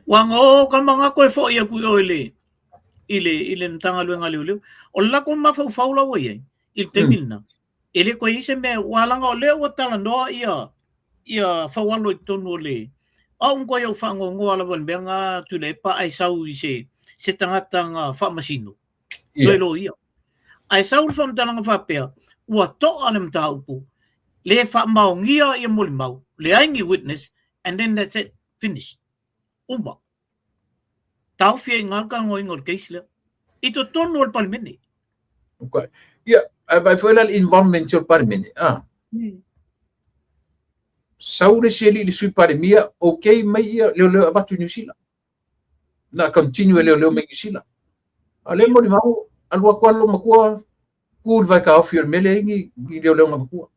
Ua ngo kama nga koe foi aku i oe le i le i le Matagaluega a Leoleo. O le lako mafaufau la ua i ai i le taimi lena. E le koe i ai se mea ua laga o lea ua talanoa ia ia Faualo i totonu o le au ma koe au faangoangoa lava i le mea nga Tuilaepa ae sau i se se tagata nga faamasino. Toe loia. Ae sau le faamatalaga faapea, ua toa le mataupu, le faamaonia ia molimau, leai ni witness, and then that's it, finish. Uma. Taofi ai i ina le talanoaina o le case lea. I totonu o le Palemene. Okay. Ia, ae vaai foi la le involvement o le Palemene. Ah. Sau le isi alii i le Sui Palemia, okay mai ia leoleo e avatu i Niu Sila. Na continue e leoleo mai Niu Sila. A o lea molimau, alu atu lava lou matua, tu i le vaekaofi o le mea lea i ni, ni leoleo na avatua.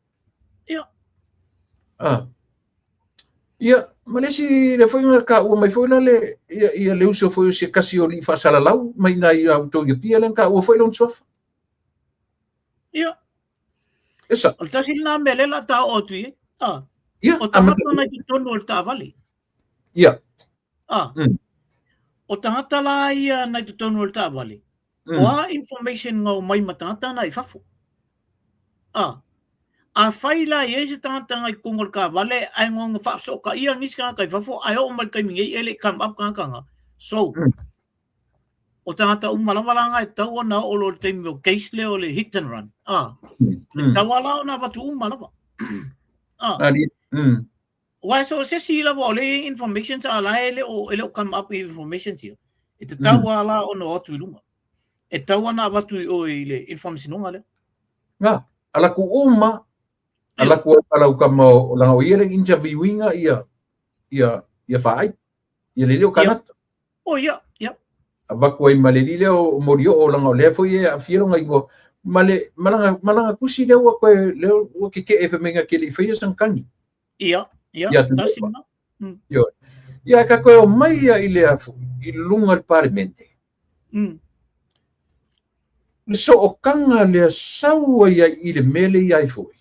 Ia. Ah. Ia, ma le isi, lea foi na taua mai foi la le, ia, ia le uso foi o se tasi o alii faasalalau mai i ina ia outou i Apia, lea na taua foi lona suafa. Ia. Esa. O le tasi lena mea lea o le a ta oo atu i ai. Ah. Ia, O tagata na i totonu o le taavale. Ia. Ah. O tagata la ia na i totonu o le taavale. O a information nga omai ma tagata na i fafo. Ah. Afai la i ai se tagata nga i totonu o le taavale ae nga faafesootaia nisi tagata i fafo ae oo mai le taimi nei e le i come up tagata nga. So, o tagata uma lava la nga e tatau ona oo loa i le taimi o case lea o le hit and run. Ah. E tatau lava la ona avatu uma lava. Ah. Aua e so o se isi lava o lea e i ai informations a la e le o, e le o come up i informations ia. E tatau lava la ona o atu i luga. E tatau ona avatu i o i le i le faamasinoga lea. Nga, ala ku uma, ala ku ala u kama o langa o ia le interviewinga ia ia ia faai. Ia le leo kanata. Oh ia, ia. Avatu ai ma le alii lea o Molioo leaga o lea foi e aafia lona igoa ma le ma lana ma lana tusi lea ua toe lea ua keke'e fai mai na te le i faia sana tagi. Ia, ia, Ia tasi Tuilaepa. lena. Ioe. Ia ka toe omai ia i le afu i luga o le Palemene. Le sootaga lea sau ai ai i le mea lea i ai foi.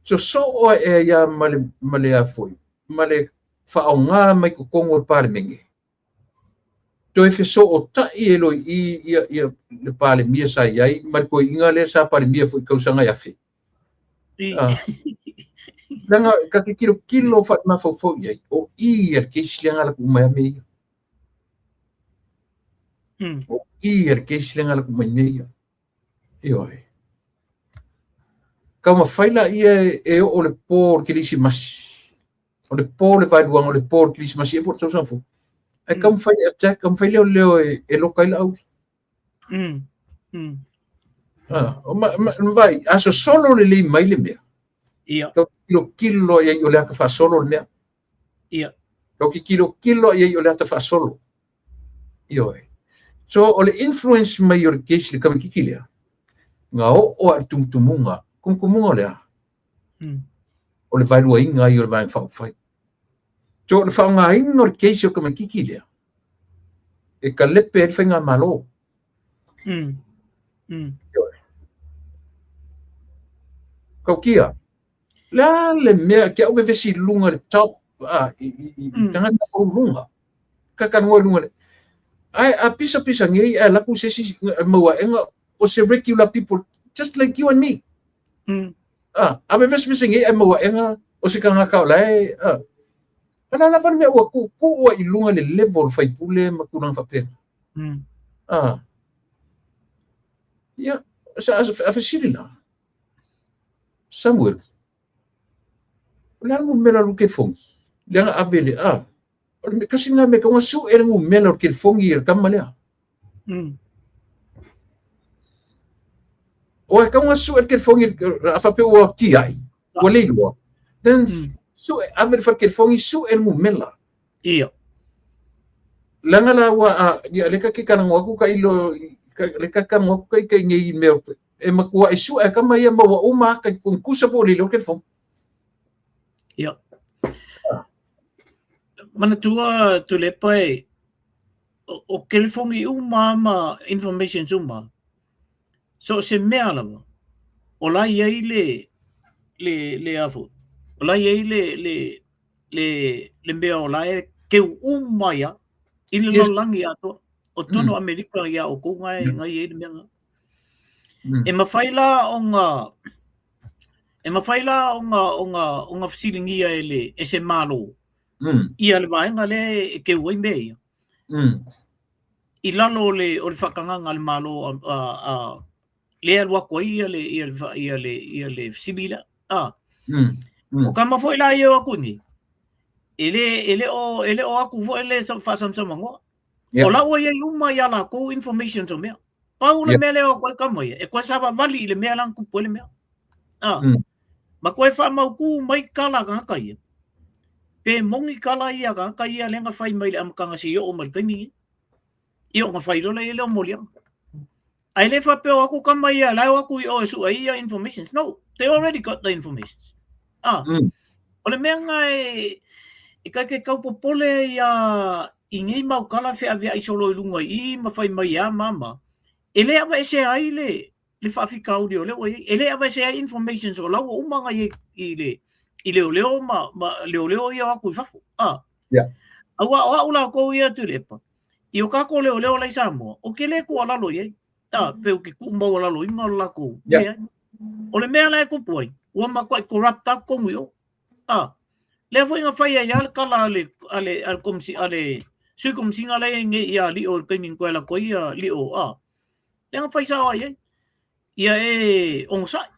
Sosoo ae ai lava ma le ma le a foi ma le faaaoga mai totonu o le Palemene. Toe fesootai e loa i i ia, ia le Palemia sa i ai ma le toeaina lea sa Palemia foi i tausaga e afe. Ah. Leaga ka te tilotilo faale-mafaufau i ai, o i ia le case lea na alu atu uma ai mea ia. O i ia le case lea na alu atu uma ai mea ia. Ioe. Taumafai laia e oo le po o le Kerisimasi. O le po o le vaeluaga, o le po o le Kerisimasi ea po o le tausaga fou. Ae taumafai e attack, taumafai leoleo e, e loka ai Laauli. Ah, o ma, ma, vai, a sosolo lelei mai le mea. Ia. Tau kilokilo i ai o le ata faasolo le mea. Ia. Tau kilokilo i ai o le ata faasolo. Ioe. So, o le influence mai o le case le tamaititi lea, na oo lava i le tumutumuga. Tumutumuga o le a? O le vaeluaina ai o le Vaega Faaupufai. So, o le faaaogaina o le case o le tamaititi lea, e kalepe ai le faigamalo. Ioe. Tautia, le a le mea, ke au vevesi i luga i le top, a, i, i, i, i tagata o luga. Ka ka i luga le. Ai, a pisa pisa nei, ai laku se isi maua aega o se regular people, just like you and me. A, a vevesi vesi nei, ai maua aega o se tagata o lae, a. A la lava le mea ua tuutuu ai i luga le level o le faipule ma tulaga faapena. A. Ia, a fesili la, Samuel, o le a le numera o lou kelefogi? Lea na ave le, a, o le kasi lena mea e tatau ona sue le numera o le kelefogi a le tama lea. O e tatau ona sue le kelefogi, a faapea ua tiai, ua le iloa, then sue, ave i le fale kelefogi, sue le numera. Ia. Leaga la ua, a, ia, lea ta te talanoa atu tailo, lea ta te talanoa atu tai tai nei i mea, e matua e sue e tama ia ma ua uma ata i tusa po o le iloa telefoni. Ia. Manatua Tuilaepa e, o, o telefoni uma ma informations uma, so o se mea lava, o la i ai le, le, le a foi, o la i ai le, le, le, le mea o la e keu uma ia i le lalolagi atoa. O totonu o Amerika ia outou nga e ngai ai le mea nga. E mafai la ona e mafai la ona ona ona fesiligia e le e se Malo ia le vaega lea e keu ai mea ia. I lalo o le o le faatagaga a le Malo a a lea e alu atu ai ia le ia le ia le ia le fesili lea. A. O tama foi la ia o atu nei, e le e le o e le o atu foi le faasamasamagoa. O la ua i ai uma ia latou informations o mea. Pau le mea lea o atu ai tama ia, e toe savavali i le mea la na tupu ai le mea. A. Ma toe faamautu mai tala a tagata ia. Pe moni tala ia a tagata ia lea na fai mai i le amataga seia oo mai i le taimi lenei. Ia ona fai loa lea o moliaga. Ae le faapea o atu tama ia la e o atu i o e sue ai ia informations. No, they already got the informations. Ah. O le mea nga e e kai ke tau popole ia i nei mau tala feaveai solo i luga i i ma fai mai e a ma ma, e le aveesea ai le le faafitauli o lea ua i ai. E le aveesea ai informations o la ua uma ona i ai i le i leoleo ma, ma leoleo ia o atu i fafo. Ah. Aua o au lakou ia Tuilaepa, i o kākou leoleo la i Samoa, ou te le tuualalo i ai. Ah, pe ou te tuumaualaloina o le lakou. Leai. O le mea la e tupu ai, ua matuai corrupt atu tonu i o. Ah, lea foi na fai ai lava le tala a le, a le, a le, komisi, a le sui komisina la e i ai nei ia Lio i le taimi na toe alu atu ai ia Lio, ah, lea na fai sao ai ai. Ia e onosai.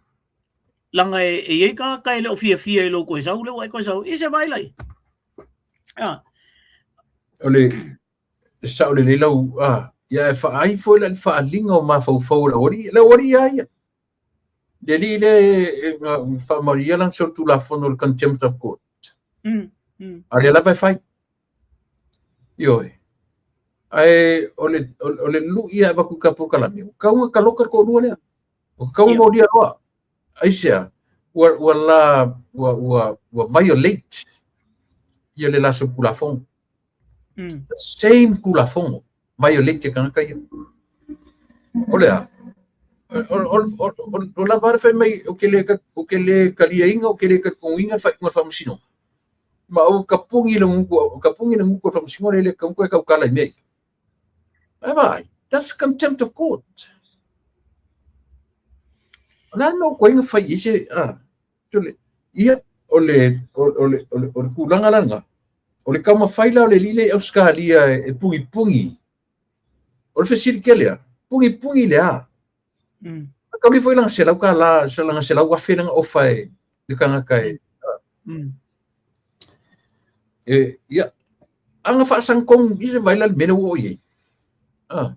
Leaga e, e i ai tagata e le o fiafia i lou toe sau, lea ua e toe sau, ia se vaai la i ai. Ah. O le e sao lelei lau ah, ia e faai foi la le faaaliga o mafaufau o le aualii, le aualii lava ia. Le alii lea e faamaonia lana solitulafono o le contempt of court. A lea lava e fai. Ioe. Ae o le, o le lui e avatu i ka polokalame, ua tatau ona taloka le toalua lea. Ua tatau ona molia loa. Aisea, ua, ua la, ua, ua, ua violate ia le la solitulafono. The same tulafono violate e tagata ia. O le a? O lava le fai mai ou te le, ou te le taliaina, ou te le talitonuina le faaiuga o le faamasinoga. Ma o ka pugi le gutu, o ka pugi le gutu o le faamasinoga le le tatau ona toe tautala i mea ia. Ae vaai, that's contempt of court. O le a le mea ua toe na fai i ai se, ah, ia, o le, o, o le, o le, o le tulaga la lena, o le taumafai la o le alii lea i Ausetalia e pugipugī. O le fesili tele lava, pugipugī i le a? A tauli foi lana $100, lana $100,000 lea na ofa e le tagata e. E, ia, a na faasagitonu i se vaai la i le mea lea ua oo i ai. Ah,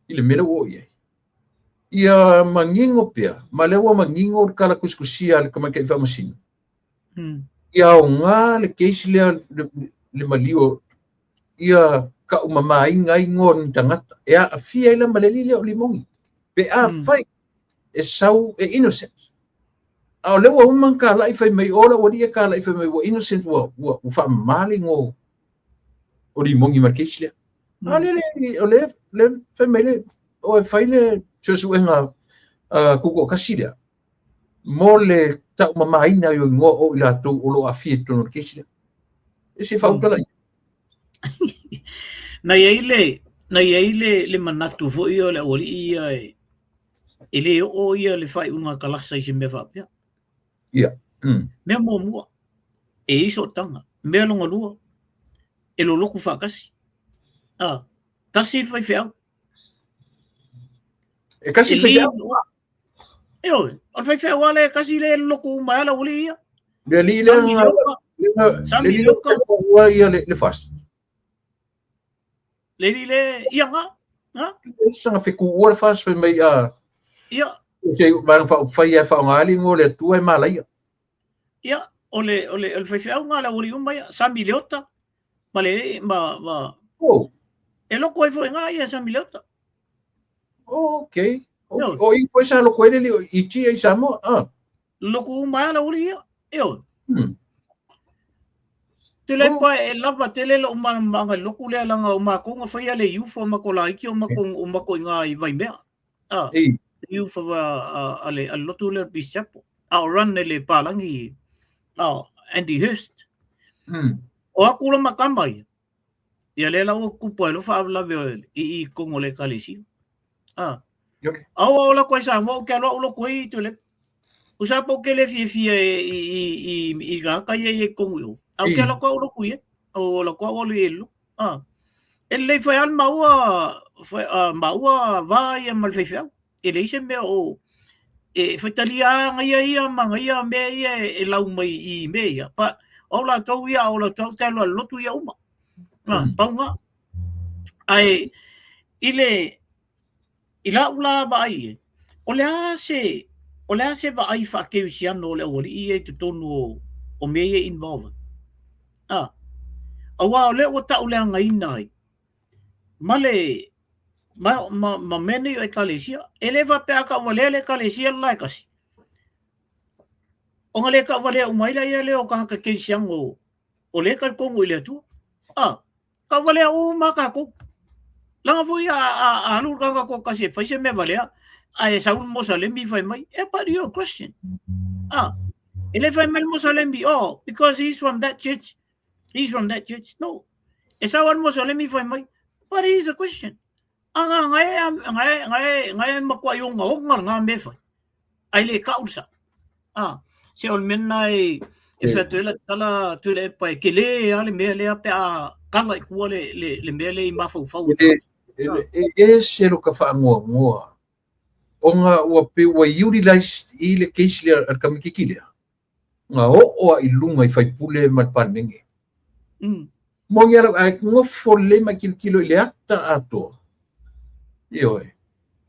i le mea lea ua oo i ai. Ia manino pea, ma lea ua manino le tala tusitusia a le tamaitai faamasino. Ia aoga le case lea le, le maliu ia taumamaina ai igoa o ni tagata e aafia ai la ma le alii lea o Limogi. Pe afai e sau e innocent. A o lea ua uma ona talai fai mai, o le aualii e talai fai mai ua innocent, ua, ua, ua faamama le igoa o Limogi ma le case lea. A lea, le, o lea, lea fai mai le, o e fai le suesuega uh, tutoatasi lea mo le taumamaina ai o igoa o i latou o lo o aafia i totonu o le case lea. E se faautala ia. Na i ai le, na i ai le, le manatu foi o le aualii ia e, e le oo ia le faaiuga a kalasa i se mea faapea. Ia. Mea muamua, e i ai sootaga. Mea lona lua, e lolotu faatasi. A, tasi le faifeau. E kasi E faifeau. Ioe, o le faifeau lava lea e tasi lea e lolotu uma ai lava le aualii ia. Le alii lea Sami na Leoka, le Sami alii lea Leoka, ua ia le FAST. Le alii lea, ia nga, nga. E sanga fekuua le FAST fai mai a Ia. Se vaega faaupufai e faaaoga ai le igoa o le Atua e malaia. Ia, o le, o le, o le faifeau nga le aualii uma ia, Sami Leota, ma le, ma, ma, Oh. E loko ai foi nga ia Sami Leota. Oh, okay. Okay. O i foi sa loko ai le alii i tia i Samoa. Ah. Loko uma ai le aualii ia. Ioe. Tuilaepa e lava tele lou malamalamaga i le lotu lea leaga o matou na faia le youth o matou laiti o matou o matou i ina i Vaimea. Ah, le youth a le a le lotu lea o le Peace Chapel. A o run e le palagi a Andy Hurst. O aku la ma tama ia. Ia lea la ua tupu ai loa faalavelave i i totonu o le ekalesia. Ah. A o la koe Samoa ou te alu au lotu ai Tuilaepa. Usa po ke le fiafia i i i i tagata ia i totonu i o. A ou te alu atu au lotu i ai. O alu atu au alu i ai i le lotu. Ah. E lelei fai lava le maua fai, maua va ia ma le faifeau. E leai se mea o e faitalia lava ia ia ma ia mea ia e lau mai i mea ia. But o latou ia, o latou te alu a le lotu ia uma. Ah, pau nga. Ae i le i lau la vaai e, o le a se o le a se vaai faakerisiano o le aualii ia i totonu o o mea ia involve. Ah. Aua o lea ua tauleagaina ai ma le ma, ma, ma mea nei o ekalesia. E le faapea a tauvalea le ekalesia le la e tasi. Ona le tauvalea uma ai laia lea o tagata kerisiano o lea e talitonu i le Atua. Ah, tauvalea uma tatou. Leaga foi a, a, a alu le tagata toatasi e fai se mea valea, ae sau le Mosalemi fai mai, eh, but you're a Christian. Ah, e le fai mai le Mosalemi, oh, because he's from that church. He's from that church. No. E sau a le Mosalemi fai mai, but he's a Christian. A nga nga e nga e nga e nga e makuai ogaoga lena mea e fai. Ae le kau le sao. A, se o le mea lena e e fai atu ai la tala Tuilaepa e tele lava le mea lea pe a kala i tua le, le, le mea lea i mafaufau o tagata. E ese lo ka faagoagoa ona ua pei ua utilize i le case lea a le tamaititi lea. Na oo lava i luga i faipule ma le Palemene. Moni lava ae nofo lelei ma tilotilo i le ata atoa. Ioe.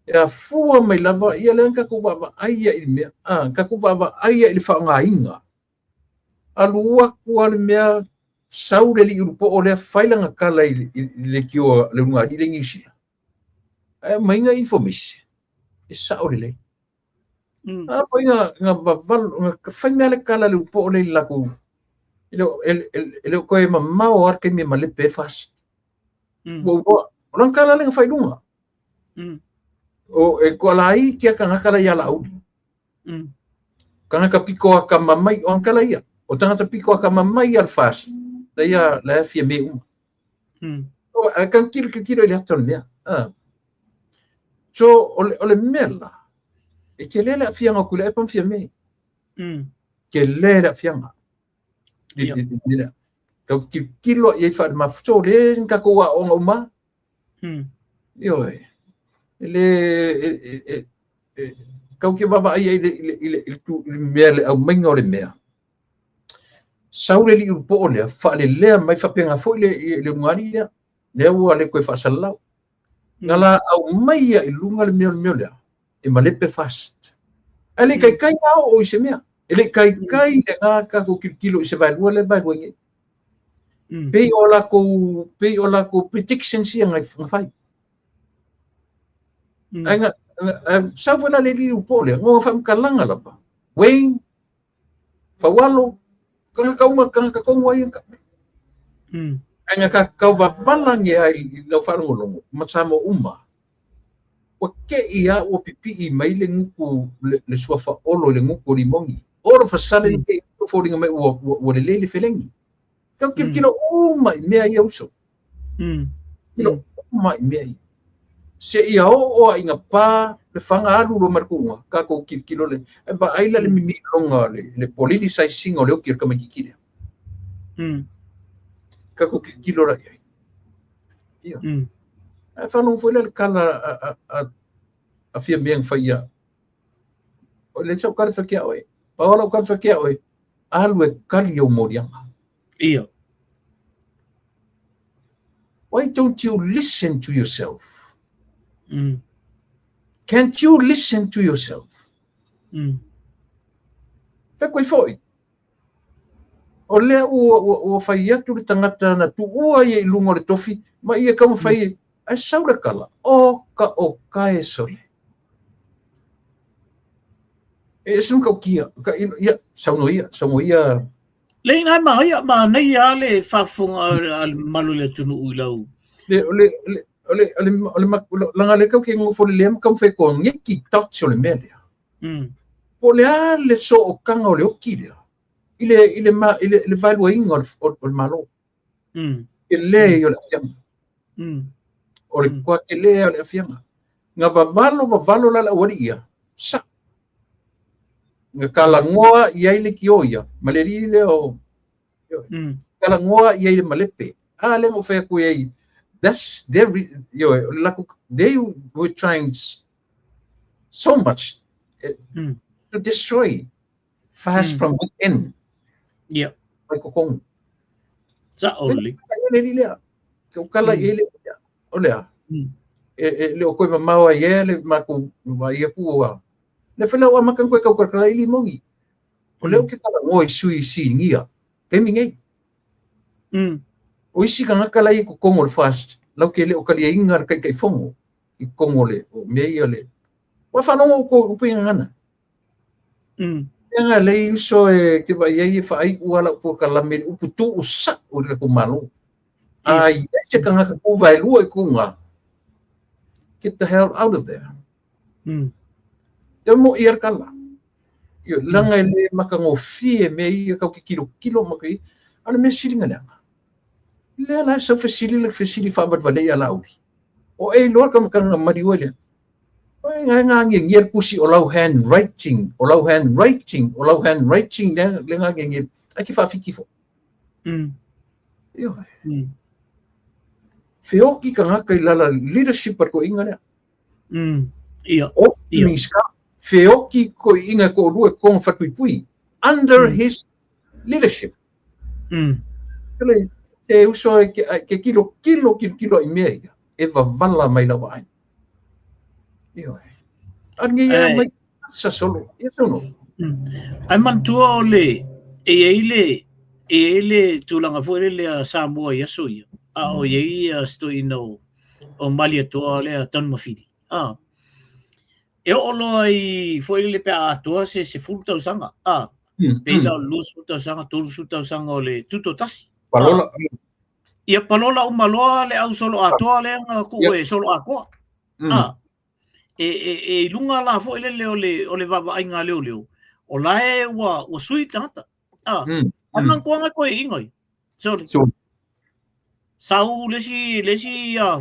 E afua mai lava, ia lea na tatou vaavaai ai i le mea, a, tatou vaavaai ai i le faaaogaina. Alu atu lava le mea, sau le alii ulupoo lea, fai lana tala i le leitio a le ulugalii lea i Niu Sila. Ae aumai na information, e sao lelei. A foi na na vavalo na fai mea le tala le ulupoo lea i le latou e le o e le o toe mamao lava le taimi e malepe ai le FAST. Ua ua o lana tala lea na fai i luga. O e toalaiti lava tagata la ia Laauli. Tagata pito atamamai, o ana tala ia. O tagata pito atamamai a le FAST, la ia la e Fiame uma. O ae tau tilo tilotilo i le ata o le mea. So o le o le mea la, e tele le aafiaga o Tuilaepa ma Fiame. Tele le aafiaga. I le mea lea. Tau tilotilo i ai faalemafu. So lea na tatou aooga uma. Ioe. E le e, e, tau te vaavaai ai i le, i le, i le, i le mea le aumaiga o le mea. Sau le alii ulupoo lea, faalelea mai faapena foi le, le ulugalii lea, lea ua le toe faasalalau. Na la aumaia i luga le mea o le mea lea, e malepe FAST. Ae le i taitai na oo i se mea. E le i taitai lena tatou tilotilo i se vaelua lea e vaelua nei. Pei o latou, pei o latou predictions ia na fai. Ae na, sau foi la le alii ulupoo lea, na ona faamatalaga lava. Wayne, Faualo, tagata uma, tagata tonu ai ia. Ae na tauvavala ane ai i lau faalogologo ma Samoa uma, ua te i lava ua pipii mai le gutu, le suafa Olo i le gutu o Limoni. All of a sudden, te i ua foliga mai ua, ua, ua lelei le felegi. Tau tilotilo uma i mea ia uso. Tilotilo uma i mea ia. Seia oo lava ina pa le faga alu loa ma le tuuga, tatou tilotilo lea. Ae vaai la le mimiloga, le politicizing o le oki o le tamaititi lea. Tatou tilotilo la i ai. Ia. Ae faalogo foi lea le tala a, a, a, A fia mea fai ia. O le sau kali fakia oe. Pa ola kali fakia oe. Alu e kali o molianga. Ia. Why don't you listen to yourself? Can't you listen to yourself? Fai koe foi. O lea ua, ua, ua fai atu le tagata na tuua ia i luga o le tofi, ma ia taumafai mm. Ae sau le kala, o ka o ka e sole. E ese ka kia, ka ia, sauno ia, sauno ia. Le ina ma ia ma nei a le faafofoga a le mamalu o le atunuu i lau. Le le le le le le langa le kau ke ngofo le lea ma kaumafai ko ngeki touch o le mea lea. Po o le a le sookaga o le oki lea i le i le ma i le, le vaeluaina o le, o le Malo. Tele ia o le aafiaga. O le kua tele o le aafiaga. Na vavalo vavalo la le aualii ia, sa. Na kalagoa i ai le kio ia, ma le alii lea o kalagoa i ai le malepe. A lea na ou fai atu ai, that's their, you know, they were trying so much to destroy fast from within. Yeah. Mai kokong. Sa oli. Le li lea. Ke ukala i le lea. O lea. E e le o koe mamao ai e le maku wa ia ku wa. Le fela o makan koe kau kala ili mongi. O lea o ke kala ngoi sui si ngia. Taimi nei. O isi kangaka lai ko kongo le fast. Lau ke le o kalia inga le kai kai fongo. I kongo le o mea ia le. Wa whanongo ko upu inga ngana. Ia le uso e te vai ai e whaai ua lau pua ka lame upu tu u sa o le ko malo. Ai e se kangaka ku vai lua i kunga. Get the hell out of there. Te mo i kala. Io langa e le makangofie me ia kau ke kilo kilo ma kai. Ale me silinga leanga. Lea la sa fesili le fesili whaavadvale ia lauli. O e loa ka makanga mari oe lea. Oi ngai ngā ngi ngi kusi o lau handwriting, o lau handwriting, o lau handwriting le le ngā ngi ngi. Ai ki whaafiki fo. Io. Whioki ka ngaka i lala leadership at ko inga lea. Ia. O Minska, whioki ko inga ko rua kong whatuipui. Under his leadership. Kele, te uso e ke kilo, kilo, kilo, kilo i mea ia. E wavala mai lau ai. Io. Ar ngi ia mai sa solo. Ia solo. Ai manatua o le e i ai le e i ai le tulaga foi lele a Samoa i aso ia. A o i ai ia se toeaina o o Malietoa lea Tanumafili. A e oo loa i foi lele pe a atoa se 10 tausaga. A pe la o le 20 tausaga, 30 tausaga o le tutoatasi. Palola. Ia palola uma loa le au solo atoa lea na tuu e solo atoa. A e e e i luga la foi lele o le o le vaavaaiga a leoleo, o la e ua ua sui tagata. A ai manatua koe i inga ia. Sorry. Sau le isi le isi a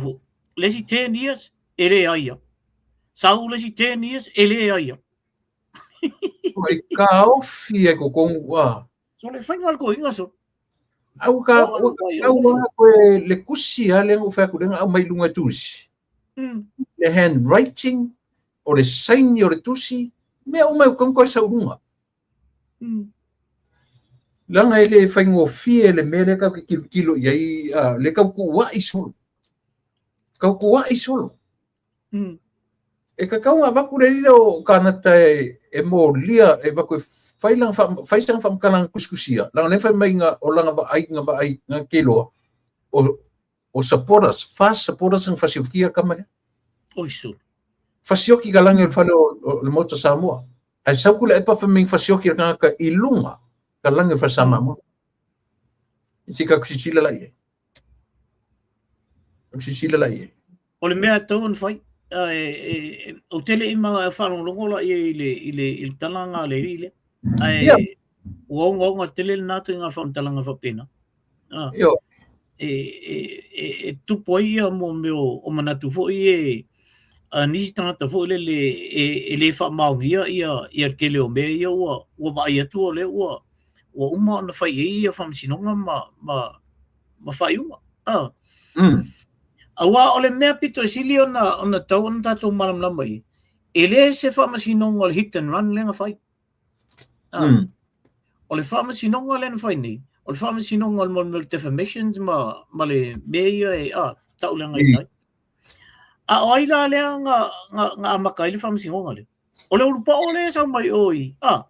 le isi 10 years e le ai ia. Sau le isi 10 years e le ai ia. Ai ka ofi e ko kongu a. So le faiga le koiga so. Au ka au koe le kusi a le ngo ku lenga au mai lunga tusi. Le handwriting o le saini o le tusi mea uma o kongo sa lunga. Langa e le faigofie le mea lea kau ke kilokilo i ai a le kau kuua'i solo. Kau kuua'i solo. E kakau ngā vaku le lila o kanata e, e molia e vaku e fai langa fa, fai sanga whamkalanga kusikusia. Langa le fai mai ngā o langa va ai ngā va ai ngā keloa o o supporters, fast supporters ang fasiokia kama lea. Oi solo. Fasioki ka langi o le fale o, o le Maota Samoa. Ai sau kula e pa whaming fasioki ka ka i lunga ka langi o fale Samoa. I si ka kusisila la i e. Kusisila la i e. O le mea e tau ona fai, a, e, e, e, o tele i ma whaalongolongo la ia i le, i le, i le talanga a le ri lea. Ae, ua ongaonga tele lena atu i ngā whakamtalanga whapena. A, e, e, e, e tupu ai ia mō mea o, o manatu foi e a nisi tangata foi lele e, e le whaamaongia ia, ia le tele o mea ia ua, ua vaai atu o lea ua, ua uma ona fai i ai ia faamasinoga ma, ma, ma faaiuga. A. Aua o le mea pito e sili ona, ona tau ona tatou malamalama i ai, E le se faamasinoga o le hit and run lea na fai. Ah. O le faamasinoga lea na fai nei, o le faamasinoga o le mea o le defamations ma, ma le mea ia e, ah, tau leaga i ai. A o ai la lea na, na, na amata ai le faamasinoga lea? O le ulupao lea e sau mai o i, ah,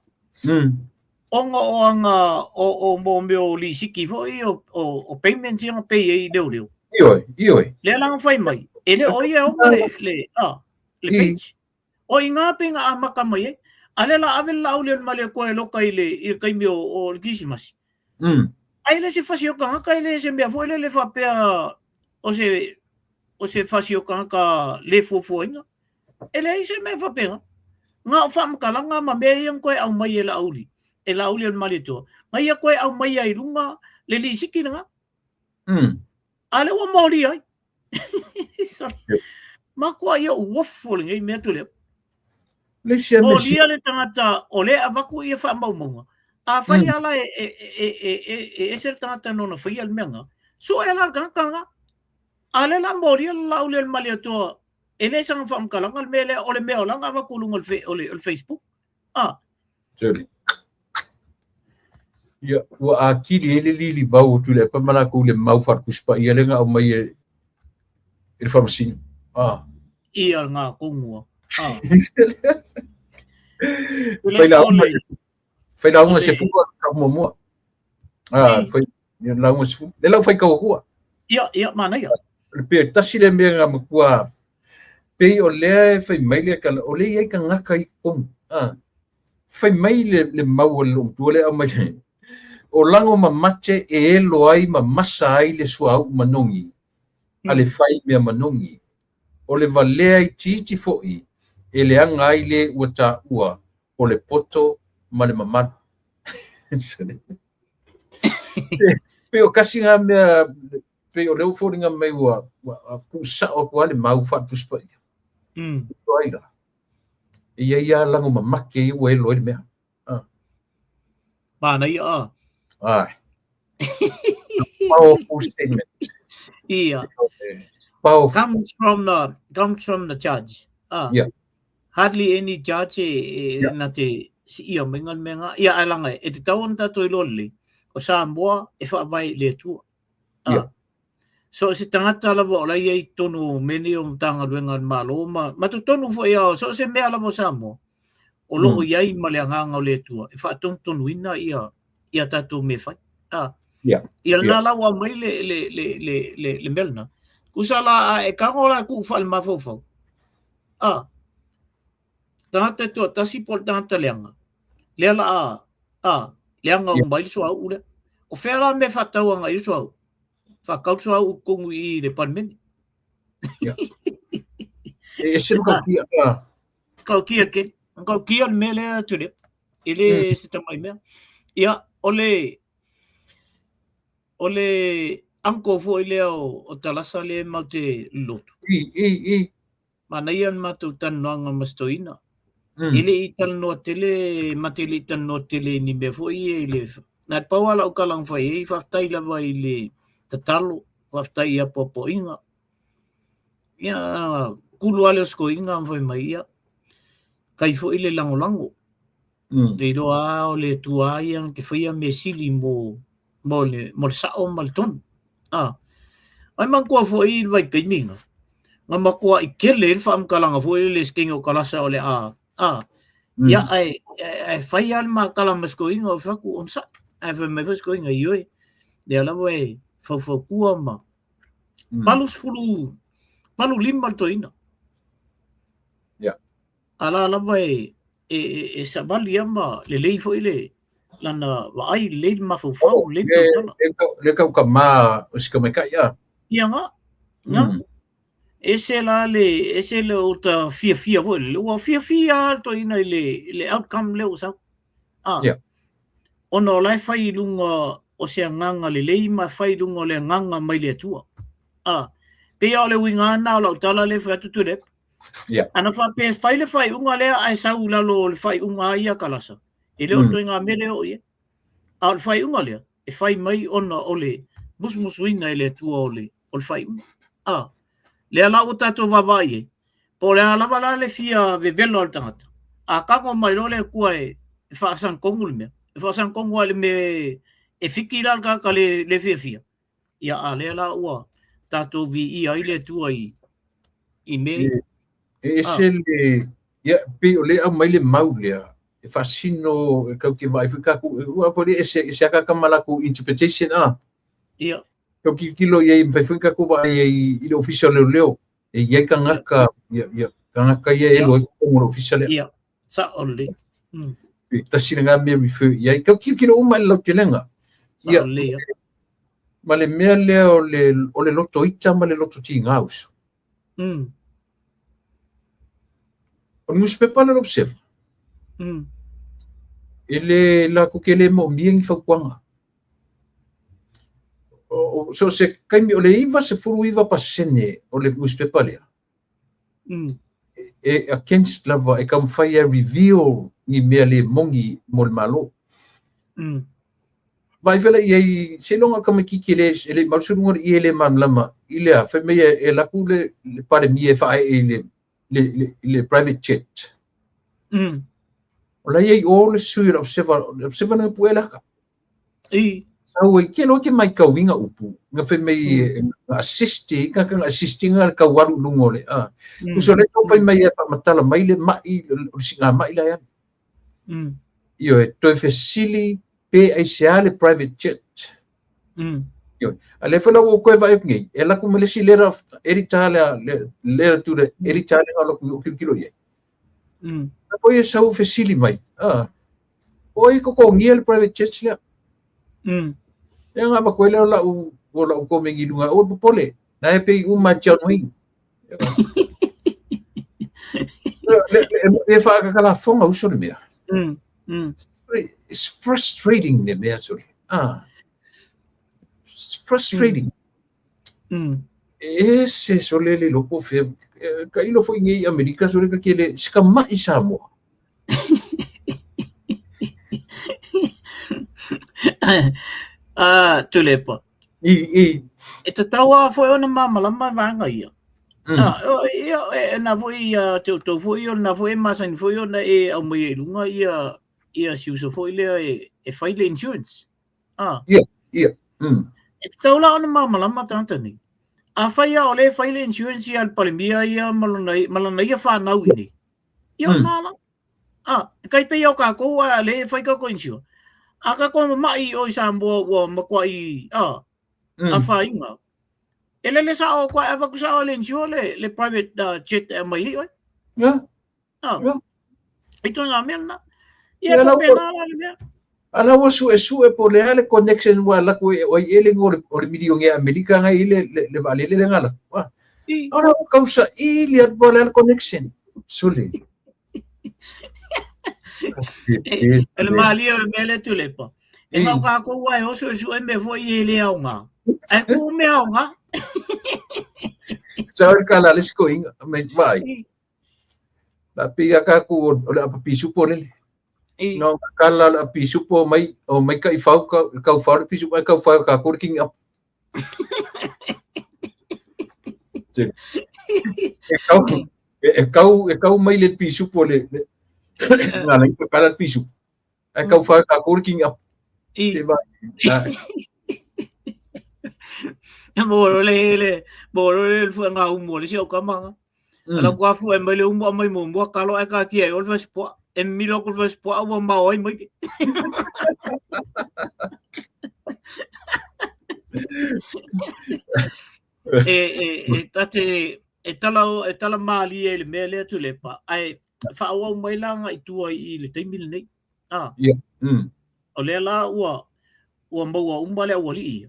Ona o ana, o, o mo mea o lisiti foi, o, o, o payments ia na pay ai i leoleo. Ioe, ioe. Lea la na fai mai, e le o ia e ona le, le, ah, le page. O i ngā pe nga amata mai ai. A lea la ave le laau lea ma le koe loka i le, i le taimi o, o le Kirisimasi. Ai le se fasi o tagata, e le se mea foi lele faapea o se, o se fasi o tagata le fuafuaina. E leai se mea faapena. Na o faamatalaga ma mea ia na toe aumai e Laauli, e Laauli o le Malietoa, na ia toe aumaia i luga le lisiti lena. A lea ua molia ai. Matua ia uofu lenei mea Tuilaepa. Molia le tagata o lea e avatu ia faamaumauga. Afai lava la e ese le tagata nona faia le mea lena, sue la le tagata lena. A lea la molia le Laauli o le Malietoa e le saga faamatalaga le mea lea, o le mea o la na avatu i luga o le Facebook. Ah. Surely. Ia, ua atili ai le lilivau o Tuilaepa ma latou i le mau faale-Tusi Paia lea na aumai e le Faamasino. Ah. Ia ngā kongua. Ah. Fai lauga se fua ka muamua. Ah, fai Ia lauga se fu. Le lau fai kau akua. Ia, ia, manaia. Le pe tasi le mea nga matua pei o lea e fai mai le kala o le iai tagata i totonu. Ah. Fai mai le, le mau a le loomatua lea aumai le o lago mamate e elo ai ma masa ai le suauu manogi a le fai mea manogi. O le valea itiiti foʻi e leaga ai le ua taua o le poto ma le mamalu. Pei o kasi ngā mea, pei o lea ua foliga mai ua, ua tuusao atu lava le mau faale-Tusi Paia. O ai la? E i ai lava lago mamake ia ua elo ai le mea. Ah. Manaia a. Ai. Powerful statement. Ia. Powerful. Comes from the judge. Ah. Yeah. Hardly any judge e, e yeah. na te siia mai ngā mea ngā. Ia, ai langa, e te tau ona tātou i loa lelei, o Samoa e whaavae i le Atua. Ah. Yeah. So se tagata lava o la ia i tonu o mene o Matagaluega a le Malo ma, ma totonu foi a so se mea lava o Samoa o loo iai ma le agaga o le Atua e faatonutonuina ia ia tatou mea fai. Ah. Yeah. Ia lena la ua aumai le, le, le, le, le, le mea lena. Tusa la a e tago la tuu faale-mafaufau. Ah. Tagata e toatasi po o le tagata leaga. Lea la a, a, leaga uma ai le suauu lea. O fea la mea faatau agai i le suauu? Faatau le suauu i totonu i i le Palemene. Yeah. E ese le kaukia. Ah. Kaukia kele. Kaukia le mea lea Tuilaepa. E le se tamai mea. Ia, o le, o le uncle foi lea o, o Talasa lea matou te lotu. I, i, i. Manaia le matou talanoaga ma si toeaina. E le i talanoa tele, ma te le i talanoa tele i ni mea foi ia i le... Na le pau lava lau tala na fai ai, faafetai lava i le tatalo, faafetai i apoapoaiga. Ia, kulu lava lea o si toeaina ma fai mai, ia, kai foi le lagolago. Te iloa lava o le Atua lava ia na te faia mea sili mo, mo le, mo le sao ma le tonu. Ah. Ai manatua foi i le vaitaimi na, na matuai tele ai le faamatalaga foi lele i se taimi o Kalasa o le a, ah, ia ae, ae fai lava le ma tala ma si toeaina o fai atu onosai. Ae fai mai foi si toeaina, ioe, lea lava e faufautua ma 80, 85 le toeaina. Yeah. A la lava e, e, e, e savali lava ma lelei foi le lana vaai, lelei le mafaufau, Oh, lelei le le, tautala. le, kau- le kau kama o si kamaikai a. Ia nga, nga. Ese la le, ese le o ta fiafia foi lele. Ua fiafia lava le toeaina i le, i le outcome lea ua sau. Ah. Yeah. Ona o la e fai i luga o se agaga lelei ma e fai i luga o le agaga mai le Atua. Ah. Pei lava o le uiga lena o lau tala lea e fai atu Tuilaepa. Yeah. Ana faapea e fai le faaiuga lea ae sau i lalo o le faaiuga a ia Kalasa, e le o toe ngā mele o i e. A o le faaiuga lea, e fai mai ona o le musumusuina e le Atua o le, o le faaiuga. A, lea la ua tatou vaavaai i ai, Po o le a lava la le fia vevelo a le tagata, a tago mai loa le Atua e faasagitonu le mea, e faasagitonu lava i le mea e fiki la le tagata le, le fiafia, ia a lea la ua tatou viia ai le Atua i, i mea ia. E ese le, ia, pei o lea e aumai le mau lea, e faasino, e kau te vaai foi tatou, aua foi lea e ese, ese lava tagata ma latou interpretation, a. Ia. Tau tilotilo i ai, mafai foi ona tatou vaai ai i le Ofisa o Leoleo, e i ai tagata, ia, ia, tagata ia e elu ai totonu o le Ofisa lea. Ia, sa'o lelei. E tasi lena mea refer i ai. Tau tilotilo uma i le lautelega. Sa'o lelei, ia. Ma le mea lea o le loto ita ma le loto tiga, uso. O le nusipepa lea o le Observer. E le latou te le moomia ni fautuaga. So se taimi o le 99% o le nusipepa lea, e against lava, e taumafai e reveal ni mea le moni mo le Malo. Vaai foi la i ai, seiloga o le tamaitiiti e le, e le i malusi luga o le ie e le malamalama i le a, fai mai e alu atu le Palemia e faaee i le private jet. O la e i ai o le sui o le Observer, o le Observer na puea le ata. I. Sau ai, ke loa ke maitauina upu, na fai mai na assist i, ka na assist na le tau alu i luga o le, a. Tusa o lea tau fai mai e faamatala mai le ma'i, o le siga ma'i la e alu. Ioe, toe fesili pe aisea le private jet. Ioe, a lea foi la ua ou toe vaai atu nei, e alu atu ma le isi letter of editor lea, letter to the editor lea na alu atu ou tilotilo i ai. Na foi e sau fesili mai, a, o ai e totogia le private jet lea? Ia na avatu ai lea o lau, o lau komeni i luga, aua le popole, na e pei uma e John Wayne. E whaakakalafonga uso le mea. It's frustrating le mea, sorry. Ah. It's frustrating. E se sole le loko fe, ka ilo foi nei Amerika sole ka kele, se ka mai Samoa. Ah, Tuilaepa. I, i. E tatau lava foi ona malamalama vaega ia. Ah, ia, e, na foi ia te outou foi, o na foi e masani foi ona e aumai i luga ia, ia si uso foi lea e, e fai le insurance. Ah. Ia, ia. E tatau la ona malamalama tagata nei. Afai lava o lea e fai le insurance ia a le Palemia ia ma lona, ma lana ia whanau i nei. Ia o nā la. Ah, e kai pei o kākou a le e fai kākou insure. A kākou mama'i o i Samoa ua matuai, ah, a whainga. E lele sa o koe avatu sa o le insure le, le private jet e mai ai oe. Yeah. Ah. Yeah. I toi ngā mea na. Ia, ko pēnā la le mea. A la ua suesue po o le a le connection ua alu atu o ai ea le igoa o le milionea Amerika ngai i le le vaalele lea na alu atu. A o la ua tausaili atu po o le a le connection. Sole. O le malie o le mea lea Tuilaepa. E na o kākou lava e o suesue mea foi e le aoga. Ae tuu mea aoga. Sa o le kala a le isi toeaina, mai vaai. La pei a kākou o le apa pisupo lele. I. No ka kala le pisupo mai o mai ka i fau ka kau fau le pisupo ai kau fau ka kore kingi apa. E kau e kau e kau mai le pisupo le ngā lai ka kala le pisupo. Ai kau fau ka kore kingi apa. I. Te vai. Mo le le mo le le fu ngā umu le si au kamanga. Ala kua fu e mai le umu a mai muamua kalo ae katia ai o le fasipoa. E mimilo aku le fasipoa ua mao ai mai. E, e, e, tate, e tala, e tala mālie i le mea lea Tuilaepa, ae faaauau mai la agai i tua i le taimi lenei. Ah. Yeah. O lea la ua, ua maua uma le aualii ia.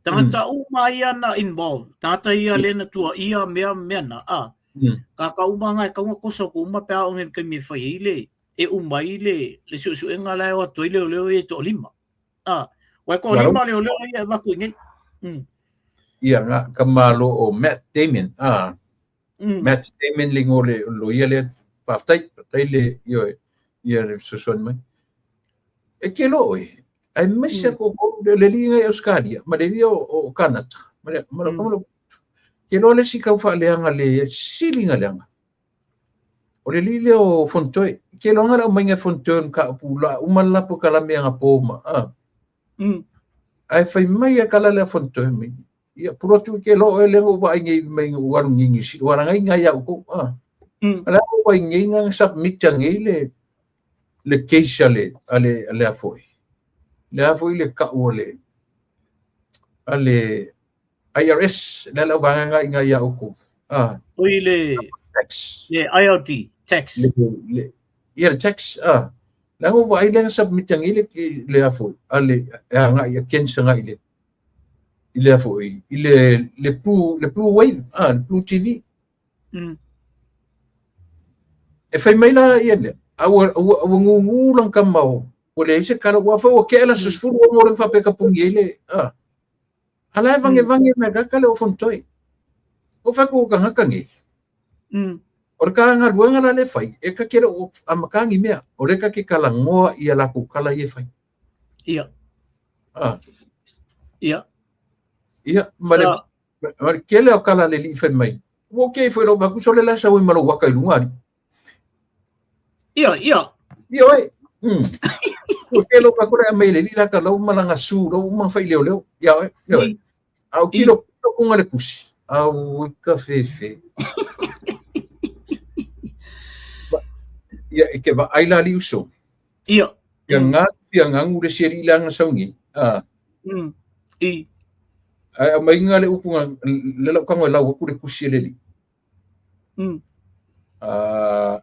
Tagata uma ia na involve, tagata ia lea na tuaia mea mea na, a. Kākā uma nga e kaunga kosa ko uma pe a o le taimi e fai ai le, e uma ai le, le suesuega la e o atu ai leoleo ia e toalima. A, ua e toalima leoleo ia e avatu i nei. Ia, nga ka malo o Matt Damon, a. Matt Damon le igoa o le loia lea, faafetai, faafetai le, ioe, ia le fesoasoani mai. E ke loa oe, aemaise a koukou le alii ngai Ausetalia ma le alii o Kanata, ma le, ma le, ke loa le isi tau faaleaga le sili na leaga. O le alii lea o Fonotoe. Ke loga le aumaiga e Fonotoe o le mataupu la uma le la polokalame anapo ma a. Ae fai mai a kala lea Fonotoe mai. Ia pulotu ke lo e le o vaai nei mai o alu ni ni si wala ngai ngai au ko a. Ala o vai nei nga submit nei le le case ale ale ale a foi. Le a foi le ka o le ale IRS le la vanga ngai ngai au ko. A. Oi le tax. Le IRD tax. Le le ia le tax a. La o vai le submit nei le le a foi ale a ngai a ken sa ngai le i le foi i le le blue le blue wave a le blue TV. E fai mai la ia le a ua ua ua gugu lang ka mau ua leai se kala ua fa ua ke la susfulu o le fa pe ka pungi ai le a ala e vange vange me ka kale o fontoi o fa ko ka ngaka ngi o le ka galuega la le fai e ka kele o a makangi mea o le ka ke kala ngoa ia la ku kala ia fai. Ia. A. Ia. Ia, ma le, ma le kele o kala le li fai mai. Ua ke foi lo maku sole la sa ma lo waka i lunga ali. Ia, ia. Ia oi. Ua ke lo maku le mai le li la ka lau malanga su lo uma fai leo leo. Ia oi. Ia oi. Au kilo kilo kunga le kusi. Au i ka fefe. Ia, e ke va ai la li uso. Ia. Ia ngā fia ngangu le seri i langa saungi. Ah. I. Ai a mai ngā le upu ngā le lau kango e lau aku le kusi e leli. Ah.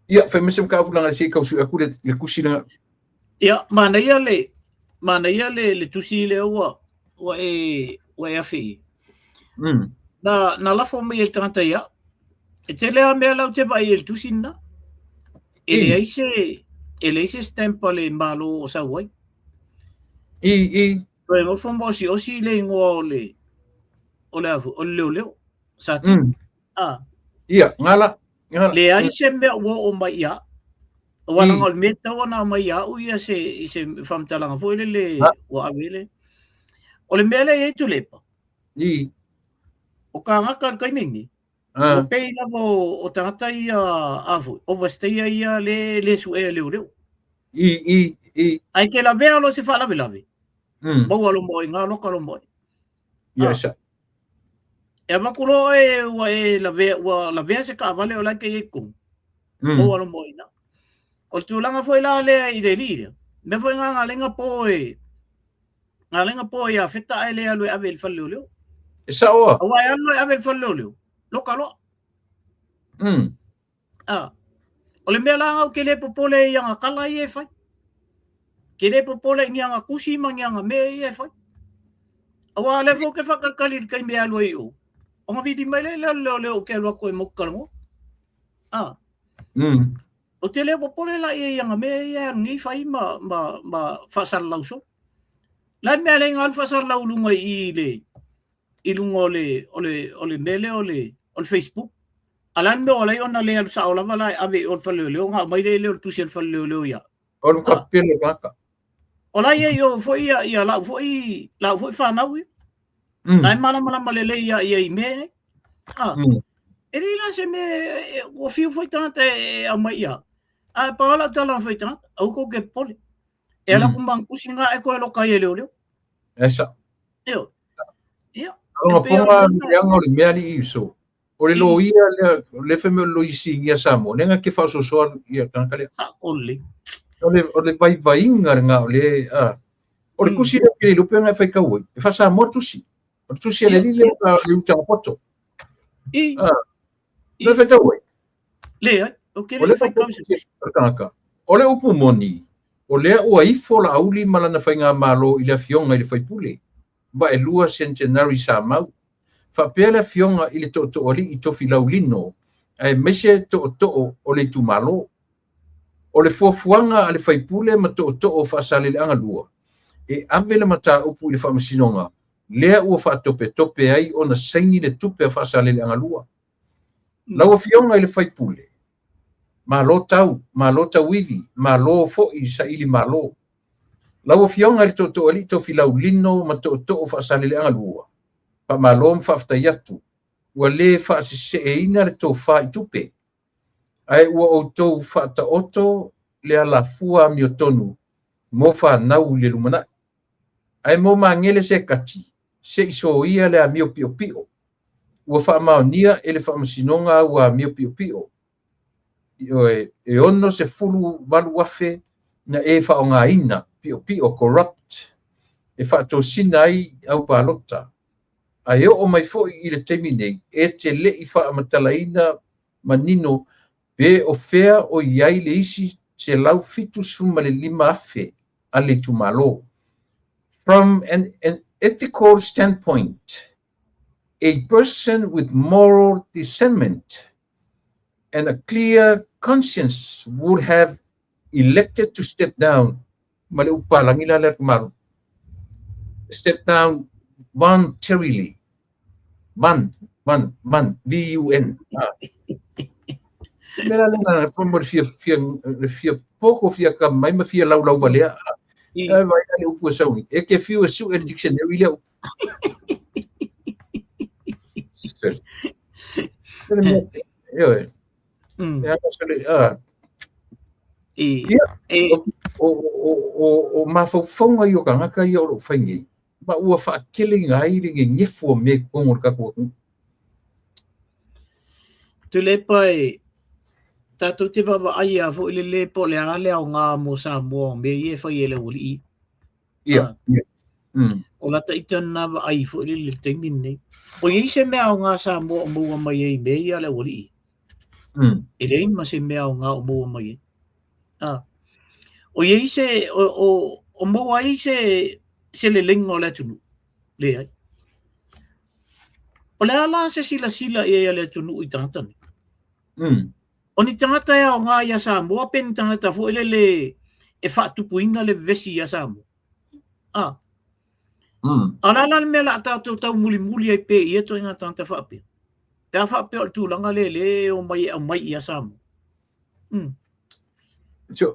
Ia, fai mesem ka apu langa se kau su aku le, le kusi langa. Ia, manaia le, manaia le, le tusi le ua, ua e, ua e afe i. Na, na lafo mai e le tagata ia, e tele a mea lau te vai e le tusi na. E leai se, e leai se stamp a le Malo o sau ai. I, i. Toe nofo ma osi osi le ingoa o le, o le afu, o le leoleo, sa ti. Ah. Ia, ngala, ngala. Leai se mea ua oo mai ia. Aua leaga o le mea tatau ona aumai ia au ia se, i se faamatalaga foi lele ua ave le. O le mea lea e i ai Tuilaepa. I. O kāngaka o le taimi nei, ua pei lava o tagata ia a foi, overstayer ia le le suea e leoleo. I, i, i. Ae ke lavea loa se faalavelave, maua lo moe, ngā loka lo moe. Ia, sa. E avatu loa oe ua e lavea, ua lavea se taavale o la e te i ai i totonu. Maua lo moe ina. O le tulaga foi la lea i le alii lea, mea foi ngā ngā lenga po e, ngā lenga po e afeta ae le alu e ave i le fale leoleo. E sao a? Aua e alu e ave i le fale leoleo, loka loa. Ah. O le mea la ngau ke le popole i anga kala ia e fai. Ke le popole i ni anga kusi ma ni anga mea ia e fai. Aua le fo ke whakakali le kai mea alu ai o. O nga vili mai le leo leo leo ke alu ako e moku kalango. Ah. O te le popole la ia i anga mea ia alu nei fai ma, ma, ma whasalalau so. La mea le nga alu whasalalau lunga i le i luga o le o le o le mea lea o le o le Facebook. A la le mea o ala ai ona le alu sao lava la e ave i o le fale leoleo ona aumai lea o le tusi a le fale leoleo ia. O le kapele kaka. O la ia i o foi ia ia lau foi lau foi whanau ia. Na e malamalama lelei ia ia i mea nei. Ah. E leai la se mea e, ua fiu foi tagata e aumai ia. A e pau lau tala na fai tagata, aua kou ke popole. E ala ku mangusi ngā e koe loka i e leoleo. E sa. Io. Ia. Aloga ponga leaga o le mea alii so. O le loia lea, o le fai mai o le loia sinia Samoa, lea na ke faasoasoa ia tagata lea. Sa ole. O le, o le vaivaiga lena o le, a, o le tusi lea ou te le iloa pe na e faitau ai. E faa-Samoa le tusi. O le tusi a le alii lea o le utaga poto. I. A, na e faitau ai. Leai, ou te le i faitau i se tusi. Tagata. O le upu moni, o lea ua ifo Laauli ma lana faigamalo i le afioga i le faipule, ma 2 centenary sa mau. Faapea le afioga i le Tootooalii Tofilau Lino, aemaise tootoo o le itumalo. O le fuafuaga a le faipule ma tootoo o Faasaleleaga 2, e ave le mataupu i le Faamasinoga, lea ua faatopetope ai ona saini le tupe a Faasaleleaga 2. Lau Afioga i le Faipule, malo tau, malo tauivi, malo foi saili malo. Lau Afioga i le Tootooalii Tofilau Lino ma Tootoo Faasaleleaga 2, faamalo ma faafetai atu. Ua lē faaseseeina le tofa i tupe, ae ua outou faataoto le alafua amiotonu mo fanau i le lumanai. Ae mo Magele Sekati, se i soia le amio piopio. Ua faamaonia e le Faamasinoga au amio piopio, ioe, e 68,000 na e faaaogaina piopio corrupt e faatosina ai au palota. Ae oo mai foi i le taimi nei, e te le i faamatalaina manino pe o fea o i ai le isi 175,000 a le itumalo. From an ethical standpoint, a person with moral discernment and a clear conscience would have elected to step down ma le upu palagi la lea malo step down voluntarily van van van V U N me la lena fa mo fia fia fia poko fia ka mai ma fia lau lau valea e vai le upu e sauni e ke fiu e su e le dictionary lea upu Ioe. O mafaufauga ia o tagata ia o lo o fai nei, ma ua faateleina ai le nenefu o mea i totonu o le tatou atunuu. Tuilaepa e tatou te vaavaai lava foi lele po o le a le aoga mo Samoa o mea ia e fai e le aualii. Ia. O lata ita lena vaai foi lele i le taimi lenei. O i ai se mea aoga Samoa o maua mai ai i mea ia a le aualii? E leai ma se mea aoga o maua mai ai. O i ai se, o maua ai se leleiga o le atunuu? Leai. O le a la se silasila i ai a le atunuu i tagata nei? O ni tagata e aoga iā Samoa pe ni tagata foi lele e faatupuina le vevesi iā Samoa? A. A o le a la le mea o le a tatou taumulimuli ai pea i ia ituaiga tagata faapea? Pe a faapea o le tulaga lea lea e omai e aumai iā Samoa.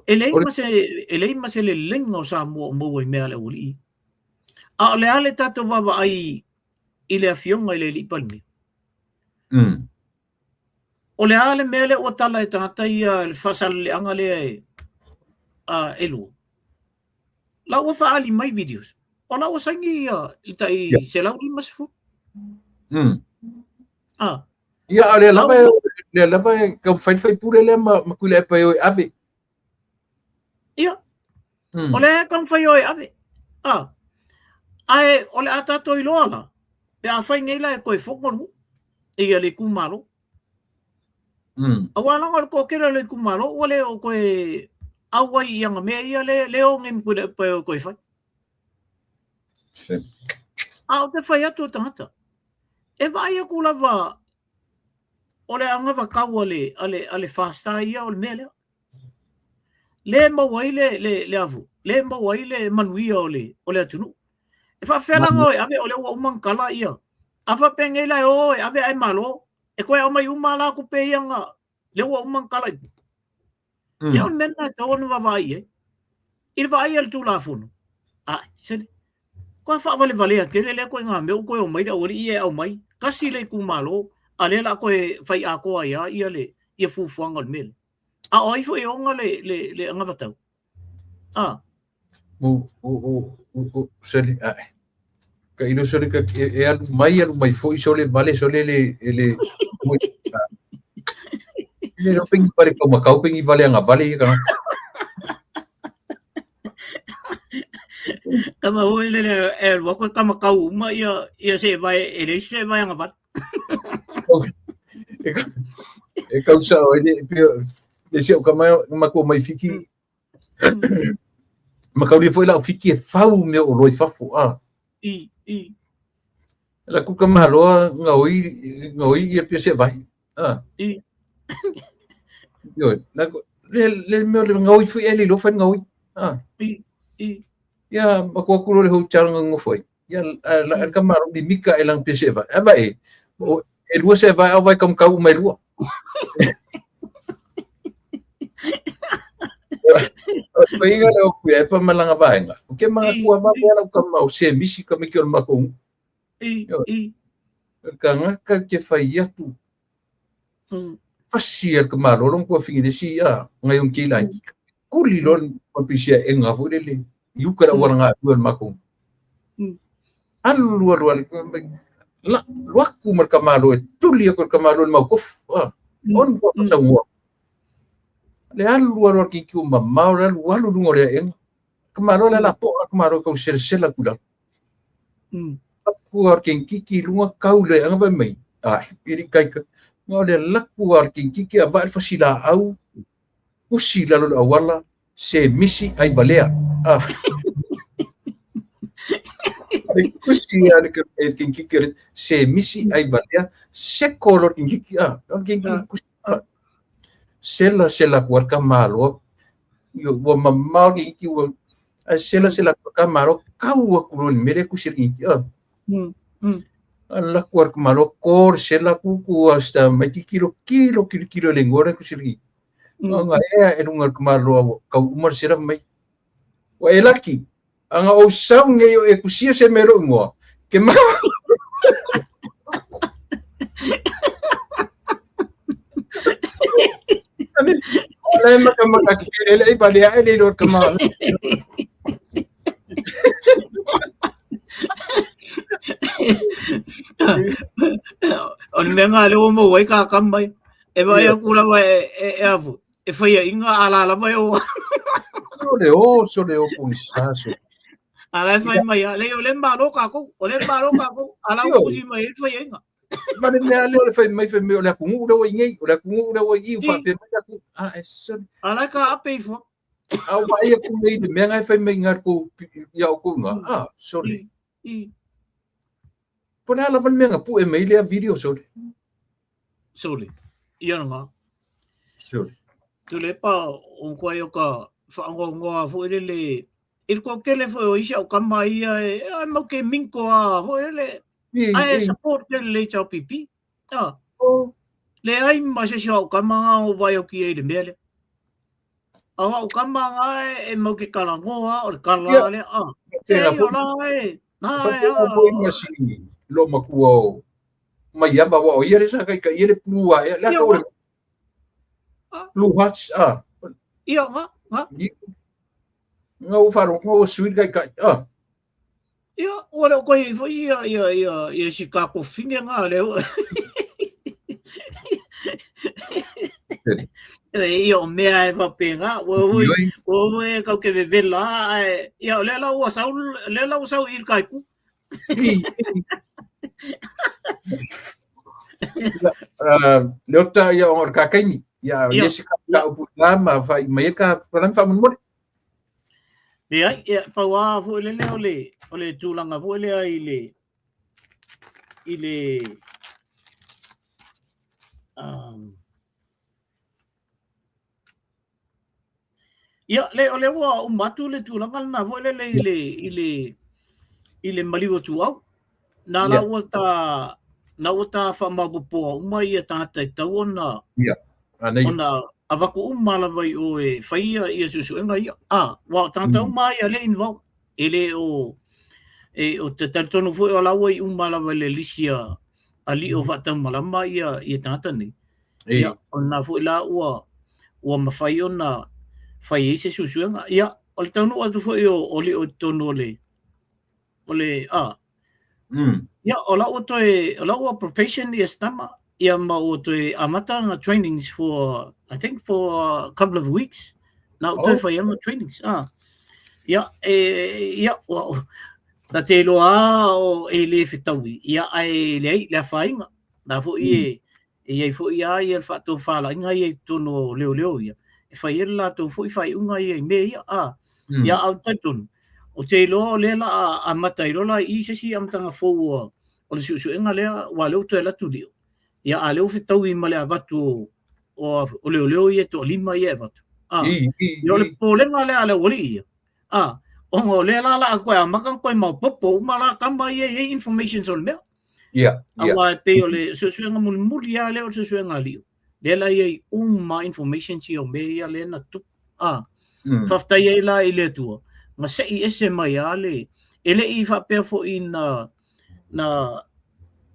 E leai ma se, e leai ma se leleiga o Samoa o maua i mea a le aualii. A o le a le tatou vaavaai i le afioga i le Alii Palemia? O le a le mea lea ua tala e tagata ia le faasaleleaga lea e e lua? La ua faaali mai videos. O la ua saini ia i tai 150. Ah. Ia, a o lea lava, lea lava e taumafai le faipule lea ma Tuilaepa e o e ave. Ia. O lea e taumafai o e ave. Ah. Ae o le a tatou iloa la, pe a fai nei la e toe fono le nuu, ia le itumalo. Aua leaga o le toatele o le itumalo ua le o toe auai i ana mea ia le, le o nei ma Tuilaepa e o toe fai. A ou te fai atu o tagata, e vaai atu lava o le anavatau a le, a le, a le FAST ia o le mea lea. Le maua ai le, le, le avu, le maua ai le manuia o le, o le atunuu. E faafefea la ona o e ave o lea ua uma ona tala ia. A faapea nei la e o e ave ae malo, e toe aumai uma la tupe ia na, lea ua uma ona tala i Ia o le mea lena e tatau ona vaavaai i ai. I le vaai a le Tulafono, ae, sele, Toa faavalevalea tele lea ituaiga mea ua toe omai le aualii ia e aumai, tasi le itumalo, a lea la a toe fai atoa ai lava ia le ia fuafuaga o le mea lea. A o ai foi e ona le le le anavatau? A. O o o o sole ae. Ka ilo sole ka e alu mai alu mai foi sole vale sole le le le lo pengi vale kau makau pengi vale anga vale ia ka. Tama foi lele e alu atu e kamakau uma ia ia se vai e leai se vai agavale. E kau sao ai le le si au kama matua mai fiki. Ma kaulia foi lau fiki e fau mea o loa i fafo a. I i. La kuka mahaloa ngaoi ngaoi ia pia se vai. Ah. I. Ioe, la le le mea le ngaoi foi e le lo fai ngaoi. Ah. I i. Ia ma ko ku le ho chal ngo foi. Ia la ka maro mi mika e lang pia se vai. Ava e. O e lua se vai au vai kam kau mai lua. O inga le o kuia e pa malanga vaenga. O ke manga kua va ala ka mau se misi ka miki o le mako. I i. Tagata ke fai atu fasi e ka malo long ko fingi si a ngai un ki lai kuli lon ko pisia enga fo le yu ka wala nga du mako alu alu alu la luaku mar ka malo e tuli ko ka malo mau kof a on ko sa ngo le alu alu ki ki ma ma le alu alu lungo le enga ka malo le la po ka malo ko sel sel la kula ku ar ken kiki lunga kau le anga vai mai ai iri kai ka ngā le laku ar ken kiki a vai fasila au usi lalo le awala se misi ai valea ah ai kusi ar ken kiki se misi ai valea se kolo ken kiki ah ken kiki kusi sela sela ku ar ka malo yo ua mamao ke iki ua ai sela sela ka malo kau aku lo ni mere kusi ken kiki ah ala ku ar ka malo kor sela ku ku asta mai ki kilo kilo kilo kilo le ngora kusi ken nga ea e lunga ka malo kau umar sela mai wa e laki anga o sau nge yo e kusia se mero ngoa ke ma le ma ka ma ka ki le i ba le a le lo ka ma O le mea ngā leo mo wai ka kam mai. E vai aku lava e e e afu. E whaia inga a la lava e o. So le o so le o puni sa so. A la e whai mai a le o le malo kākou. O le malo kākou. A la o kusi mai e whaia inga. Ma le mea lea o le fai mai fai mai o le atunuu lea ua i nei, o le atunuu lea ua i i, ua faapea mai le atunuu, a e sole. A la ka ape ifo. A ua vaai atu nei i le mea na e fai mai i kou ia outou na, a sole. Po o le a lava le mea na pue mai lea video sole. Sole. Ia na. Sole. Tulepa o koe o ka whaangoangoa foi lele i le toatele foi o isi au kama ia e ai mau ke minko a foi lele ai e support ke le HRPP. Ah. Oh. Le ai ma se si au kama nga o vai o ki e le mea le. A au kama nga e mau ke kalangoa o le kala le a. E o la e. Na e a. Foi ma si lo makua o mai ava wa o ia le sa kai ka ia le plua e le ka o le Blue Hearts a. Ia nga nga. Nga u wharo, nga u sui kai kai. Ah. Ia, ua leo koe i foi ia, ia, ia, ia si kako finge ngā leo. Ia o mea e whapenga, ua hui, ua hui e kau ke vevela, ai, ia o lea la ua sau, lea la ua sau i kai ku. Le ota ia o ka kaimi ia le se ka upu la ma fa mai ka fa fa mo Le ai ia pau a foi le leo le o le tūlanga foi lea i le i le Ia, le, o le ua uma atu le tulaga lena foi lele i le, i le, i le maliu o Tuau. Nā la ua ta, na ua ta whaamaopopoa uma ia tagata e tau ona, ona avatu uma lava i o e whai ia, ia suesuega ia. A, ua o tagata uma ia le involved. E le o, e, o te talitonu foi o la ua i uma lava i le lisi a, alii o faataumalama ia, ia tagata nei. Ia, o lena foi la ua, ua mafai ona fai ai se suesuega. Ia, o le taunuu atu foi o, o Lio i totonu o le, o le, a, ia, o la ua toe, o la ua probation ia Stama, ia ma ua toe amata nga trainings for, I think for a couple of weeks. Na ua toe fai anga trainings, a. Ia, e, ia, ua, na te iloa a o e le fetaui, ia, ae leai, le afaina. Na foi e, e i ai foi a ia le faatofalaiga ia i totonu o leoleo ia, e fai ai le latou foi faaiuga ia i mea ia, a, ia au talitonu, o te iloa o lea la a amata ai loa la i se isi amataga fou o, o le suesuega lea, ua lea ua toe alu atu Lio, ia a lea ua fetaui ma le avatu o, o, o leoleo ia e toalima ia e avatu. A, ia o le popolega lea a le aualii ia, a, ona o lea la la a toe amata ona toe maopoopo uma la tama ia e i ai informations o le mea. Ia, ia. Aua e pei o le suesuega mulimuli lava lea o le suesuega a Lio. Lea la i ai uma informations ia o mea ia lea na tupu. A, faafetai ai la i le Atua, na sei ese mai lava le, e le i faapea foi na, na,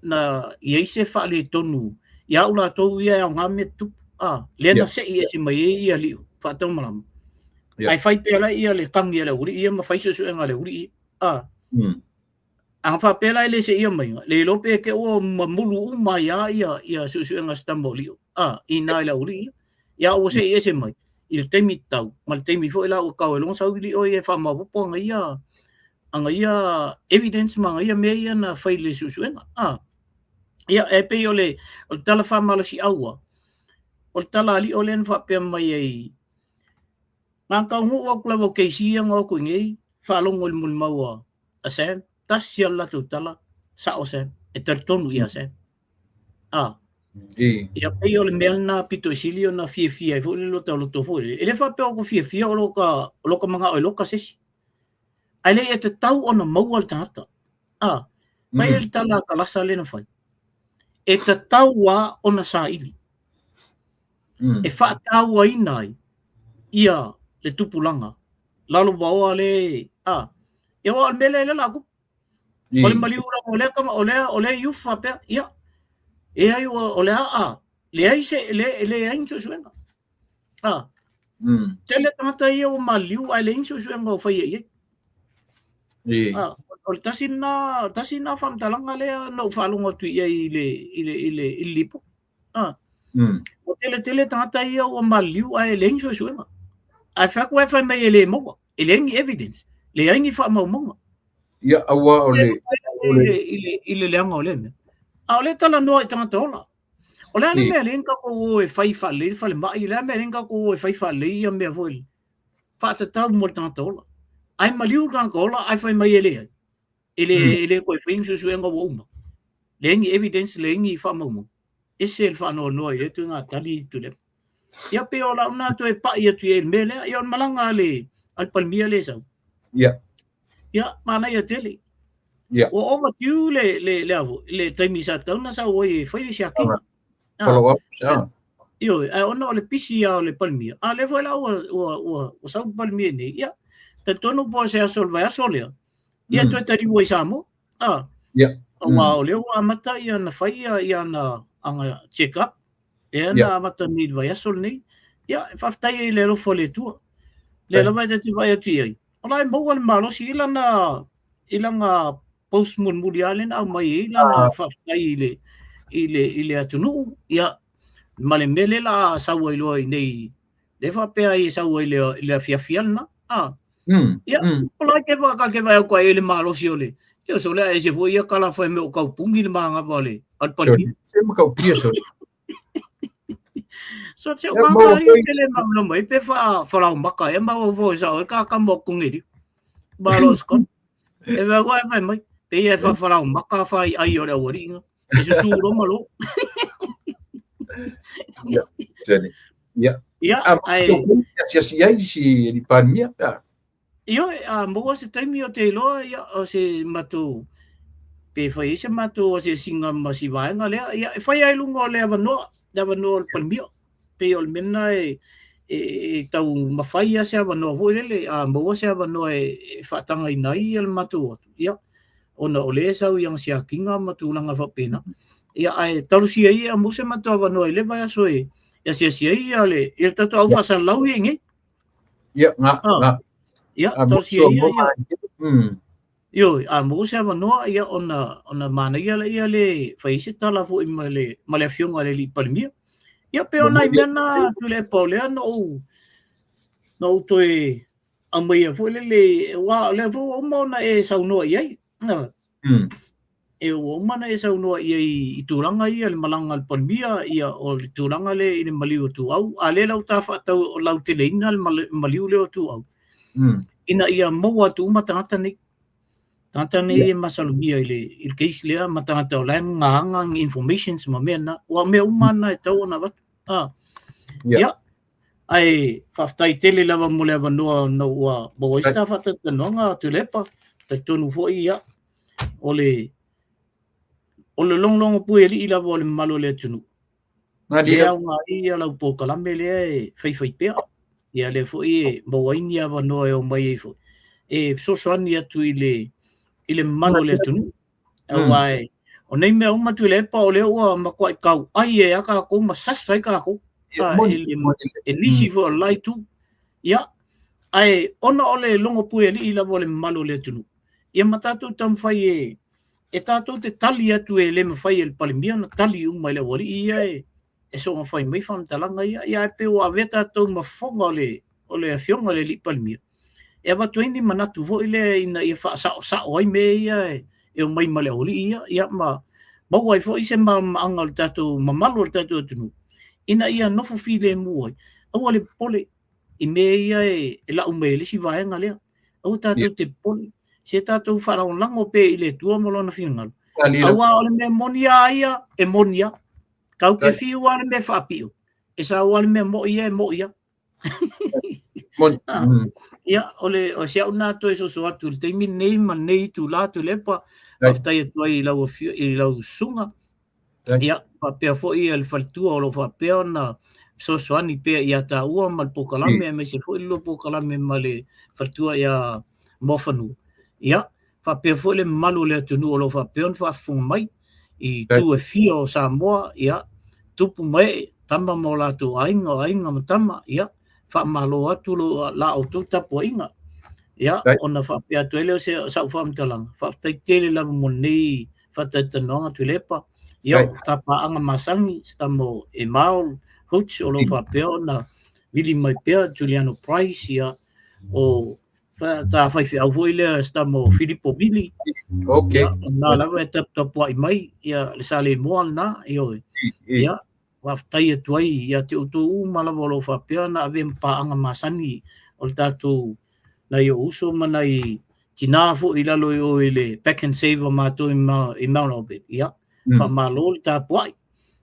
na i ai se faaletonu ia au latou ia e aoga mea tutupu, a, lea na se'i ese mai ai ia Liu faataumalama. Ae fai pea la ia le kagi a le aualii ia ma fai suesuega a le aualii ia, a. A faapea la e le seia maiga, le iloa pe te ua mamulu uma ai lava ia suesuega a si tama o Liu, a, i ina i le aualii ia. Ia ua se'i ese mai i le taimi tatau ma le taimi foi la ua tau ai loa ona sau Liu ia e faamaopoopo ana ia evidence ma ana ia mea ia na fai i le suesuega, a. Ia, e pei o le tala faamalosiau lava, o le tala a Liu lea na faapea mai ai, na taunuu atu lava o KC ia na o atu i inei, faalogo i le molimau a Sam, tasi lava le latou tala, sao Sam, e talitonu ia Sam. A. Ia pei o le mea lena pito i sili ona fiafia ai foi le lota loto foi. E le faapea o ko fiafia o loka manao e loka se isi. Ae leai e tatau ona maua le tagata. A, mai le tala a Kalasa lea na fai. E tatau lava ona saili. E faatauaina ai ia le tupulaga lalovaoa le a. Ia aua o le mea lea la tupu. O le maliu lava o lea tama o lea o lea youth faapea ia e ai o le a leai se le leai ni suesuega. A. Tele tagata ia ua maliu ae leai ni suesuega o faia i ai. A, o le tasi lena faamatalaga lea na ou faalogo atu i ai i le i le i le i le lipoti. A. Ua tele tele tagata ia ua maliu ae leai ni suesuega. Ae fai atu ae fai mai e le maua, e leai ni evidence, leai ni faamaumauga. Ia, aua o le i le leaga o lea mea. A o lea e talanoa i tagata ola. O le a le mea lea na tatou o e fai faalelei le falemai, o le a le mea lea na tatou o e fai faalelei ia mea foi lea, faatatau mo le tagata ola. Ae maliu le tagata ola ae fai mai e leai. E le, e le toe faia ni suesuega ua uma. Leai ni evidence, leai ni faamaumauga. Ese le faanoanoa i lea ituaiga tali Tuilaepa. Ia pei o lau lena toe pai atu i ai i le mea lea. Ia o le malaga a le Palemia lea e sau. Ia. Ia, manaia tele. Ia. Ua overdue le taimi sa tatau ona sau ai e fai le siakiga. Follow up, ah. Ioe, ae ona o le pisi lava o le Palemia, a lea foi la ua sau le Palemia nei, ia, talitonu po o se aso o le vaiaso lea, ia toe taliu ai i Samoa. Ah. Ia. Aua o lea ua amata ia na fai ia ana check up, lea na amata nei i le vaiaso lenei. Ia, e faafetai ai i le alofa o le Atua. Lea lava e ta te vaai atu i ai, o la e maua le malosi i lana post mulimuli lava lea na aumai ai lana faafetai i le atunuu, ia, ma le mea lea la a sau ai loa i nei, lea faapea ai e sau ai i le afiafi lava lena. Ah. Ia, o la e ke va ka ke vai au ai le malosi o le. Ia so le e se foi ia kala fai me o kau pungi le mangawa o le al Palemia. Se ma kau pia so. So te o ka ka ri te le ma mai pe fa fa maka e ma o vo sa o ka ka mo kungi. Malo skot. E vai wai fai mai. Pe ia fa fa maka fa i ai o le aualiiga. E susu lo ma lo. Ia, sene. Ia. Ia, ai. Asiasi ai si li Palemia. Ia. Ioe, a maua se taimi o te iloa, ia, o se matou, pe fai ai se matou asiasiga ma si vaega lea, ia, e fai ai luga o le avanoa, le avanoa o le Palemia. Pei o le mea lena e tau mafai lava se avanoa foi lele, a maua se avanoa e faatagaina ai le matou atu, ia, ona o lea e sau i ana siakiga ma tulaga faapena. Ia, ae talosia ia maua se matou avanoa i le vaiaso e asiasi ai ia le, ia le tatou au faasalalau ia i nei. Ia, nga, nga. Ia, talosia ia, ia. Ioe, a maua se avanoa, ia, ona manaia lea le fai ai se tala foi ma le, ma le afioga i le alii Palemia. Ia, pei o nai mea na Tuilaepa o lea na ou, na ou toe aumaia foi lele, aua o lea foi ua uma ona e saunoa i ai. E ua uma ona e saunoa i ai i tulaga ia le malaga a le Palemia, ia o le tulaga lea i le maliu o Tuau, a lea la ua ta faatau lauteleina le maliu lea o Tuau, ina ia maua atu uma tagata nei. Tagata nei e masalomia i le case lea ma tagata o la e gagaga ni informations ma mea na. Ua mea uma na e tatau ona avatu. Ia. Ae faafetai tele lava mo le avanoa ona ua maua ai se ta faatalatalanoaga Tuilaepa. Talitonu foi ia o le logologo puialii lava o le mamalu o le atunuu. Lea aoga ai ia lau polokalame lea e faifai pea. Ia lea foi e maua ai ni avanoa e omai ai foi e fesoasoani atu i le mamalu o le atunuu. Aua O nei mea uma Tuilaepa o lea ua matuai tauai ai lava tatou ma sasa ai tatou e nisi foi o le la itu. Ia, ae ona o le logo puealii lava o le mamalu o le atunuu, ia ma tatou taumafai e e tatou te tali atu e le mafai e le Palemia ona tali uma i le aualii ia e soona fai mai faamatalaga ia. Ia ae pei ua avea tatou ma fofoga o le o le afioga i le alii Palemia e avatu ai ni manatu foi lea ina ia faasaosao ai mea ia e omai ma le aualii ia, ia ma maua ai foi se malamalamaaga o le tatou mamalu o le tatou atunuu ina ia nofo filemu ai, aua le popole i mea ia e lau mai e le isi vaega lea. Aua tatou te popole, se tatou faalagolago pea i le Atua ma lona finagalo. Aua o le mea moni a ia, e moni a. Tatou te fiu lava le mea e faapio, e sao lava le mea moi ia e moi lava. Moni. Ia, o le o si au lena toe soso atu i le taimi lenei ma lenei itula Tuilaepa, faafetai atu ai i lau afio, i lau susuga. Ia, faapea foi le faletua o lo o faapea ona fesoasoani pea ia taua ma le polokalame, aemaise foi le lua polokalame ma le faletua ia Moafanua. Ia, faapea foi le mamalu o le atunuu o lo o faapea ona faafofoga mai i itu e fia o Samoa, ia, tupu ma ee, tama ma o latou aiga, o aiga ma tama, ia, faamalo atu lo la outou tapuaiga. Ia, ona faapea atu ai lea o se, sau faamatalaga, faafetai tele lava mo lenei faatalatalanoaga Tuilaepa. Ia, o ta paaga masani, se tama o Emaul Hoots o lo o faapea ona vili mai pea Juliano Price, ia, o ta faifeau foi lea se tama o Filipo Vili. Okay. Ia, o lena lava e taputapuai mai, ia, le Saleimoa lena, ioe. Ia, faafetai atu ai ia te outou uma lava o lo o faapea ona avea ma paaga masani o le tatou nai ou uso ma nai tinā foi i lalo i o i le Pak'nSave a matou i Mount Albert. Ia, faamalo le tapuai.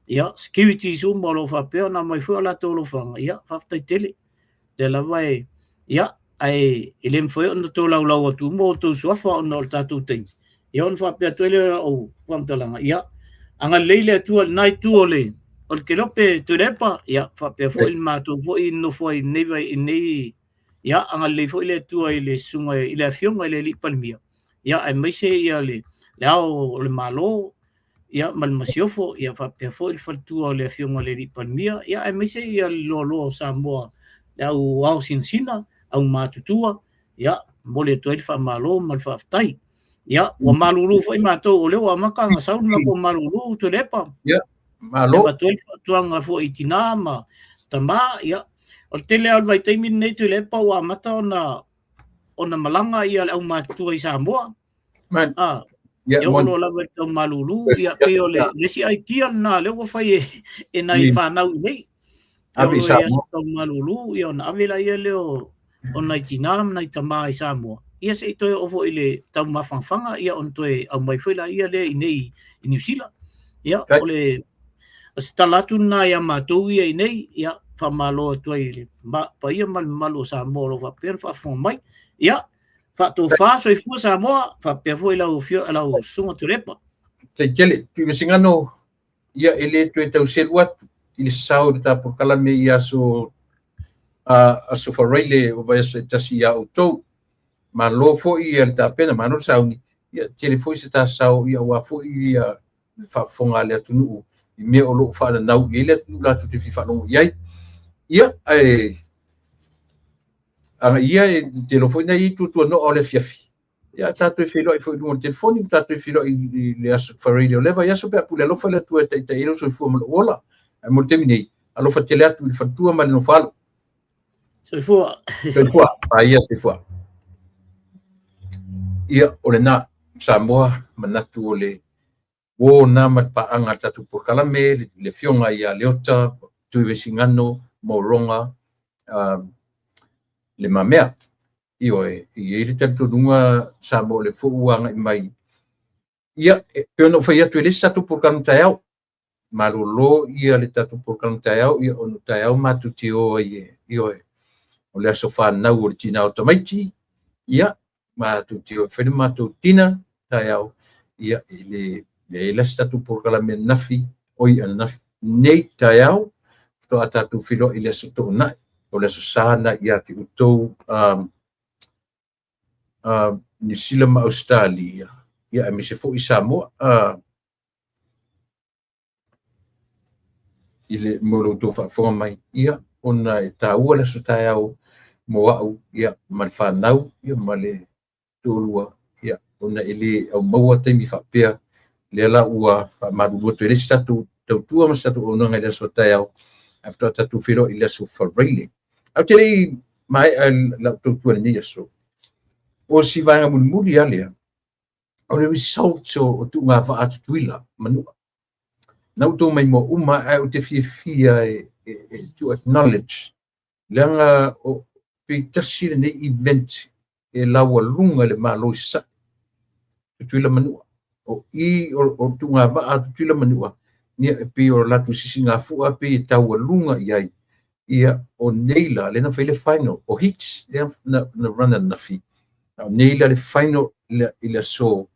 Ia, securities uma o lo o faapea ona aumai foi o latou alofaga. Ia, faafetai tele. Lea lava e, ia, ae e le mafai ona tolaulau atu uma outou suafa ona o le tatou taimi. Ia ona faapea atu ai lea o lau faamatalaga, ia, agalelei le Atua i lena itu o le o le Kelope Tuilaepa, ia, faapea foi le matou foi nofo ai i lenei vai i lenei, ia, agalelei foi le Atua i le susuga i le Afioga i le Alii Palemia, ia, aemaise ia le le Ao o le Malo, ia ma le Masiofo, ia faapea foi le faletua o le Afioga i le Alii Palemia, ia aemaise ia le loaloa o Samoa, le au ao sinasina, au matutua, ia momoli atu ai le faamalo ma le faafetai. Ia, ua malulu foi matou, o lea ua amata ona sau le matou malulu Tuilaepa. Ia, malo. E avatu ai le fautuaga foi i tinā ma tamā, ia, o le tele lava o le vaitaimi lenei Tuilaepa ua amata ona ona malaga ia le aumatutua i Samoa. Man. Ah, Yeah, e oo loa lava i le tau malulu, ia pei o le le isi idea lena lea ua fai e, e nai whanau i nei. E Ave i oo loa i aso Samoa. tau malulu, ia ona ave laia lea o, o nai tinā ma nai tamā i Samoa. Ia se i toe oo foi i le tau mafanafana, ia ona toe aumai foi laia lea i nei i Niu Sila. Ia, o le o se tala atu lena ia matou ia i nei, ia faamalo atu ai i le paia ma le mamalu o Samoa o lo o faapea ona faafofoga mai. Ia, faatofa soifua Samoa, faapea foi lau afio, lau susuga Tuilaepa. Faafetai tele. Tuivasigano, ia e le toe tau selu atu i le sao i le ta polokalame i aso aso Faraile o vaiaso e tasi ia outou. Malo foi ia le tapena, malo le sauni. Ia tele foi se ta sao ia aua foi ia le faafofoga a le atunuu i mea o lo o faananau i ai le atunuu latou te fia faalogo i ai. Ia, ae agai ia e te iloa foi na i ai tuatuanoa o le afiafi. Ia, tatou e feiloai foi i luga o le telefoni, ma tatou e feiloai i le aso Faraile o lea vaiaso pe a pule alofa le Atua e taitai ai lou soifua ma lou ola. Ae mo le taimi nei, alofa tele atu i le faletua ma le nofo-alo. Soifua. Soifua. Paia soifua. Ia, o lena, Samoa, manatu o le uo na ma le paaga a le tatou polokalame, le afioga ia Leota, Tuivasigano, Mauloga, Le Mamea. Ioe, e i ai le talitonuga Samoa o lea foi ua agai mai. Ia, e pei ona ou fai atu e le isi tatou polokalame taeao, malolo ia le tatou polokalame taeao, ia ona o taeao matou te o ai e, ioe, o le aso fanau o le tina o tamaiti, ia, matou te o e fai le matou dinner taeao, ia, e le leai la se tatou polokalame ananafi, oi ananafi, nei taeao, faatoa tatou feiloai i le aso Toonai, o le aso Sa lena ia te outou Niu Sila ma Ausetalia, ia aemaise foi Samoa. I le mo lo outou faafofoga mai, ia, ona e taua le aso taeao mo au, ia, ma le fanau, ia, ma le toalua, ia, ona e le aumaua taimi faapea. Lea la ua faamalulu atu e le se tatou tautua ma se tatou auaunaga i le aso taeao, ae faatoa tatou feiloai i le aso Faraile. Ae ou te le i maea lau tautua i lenei aso, o si vaega mulimuli lava lea, o le result o tuugavaa a Tutuila Manua. Na ou outou maimoa uma, ae ou te fiafia e to acknowledge, leaga o pei tasi lenei event e laualuga i le Malo i Sasae, Tutuila Manua. O i o tuugavaa a Tutuila Manua, ia, e pei o latou sisigafua pei e taualuga i ai. Ia, o nei la, lea na fai le final, o heats, lea na run ananafi. A o nei la le final i le aso,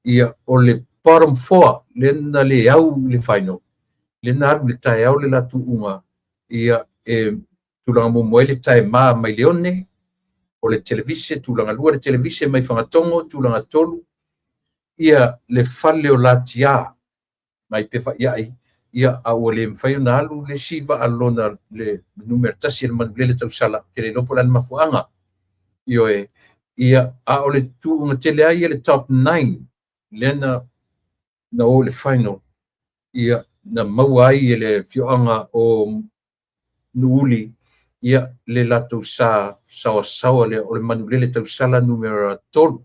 ia, o le bottom four, lea na le au i le final, lea na alu i le taeao le latou uga, ia, e tulaga muamua ai le Taema mai Leone, o le Televise, tulaga lua le Televise mai Fagatogo, tulaga tolu, ia, le fale o Latia mai Pefaiai, ia, a ua le mafai ona alu le isi vaa lona le numera 1 le Manulele Tausala, ou te le iloa po o le a le mafuaaga. Ioe, ia, a o le tuuga tele ai ia le top 9, lea na o i le final, ia, na maua ai e le afioaga o Nuuuli, ia, le latou sa saoasaoa lea o le Manulele Tausala numera 3.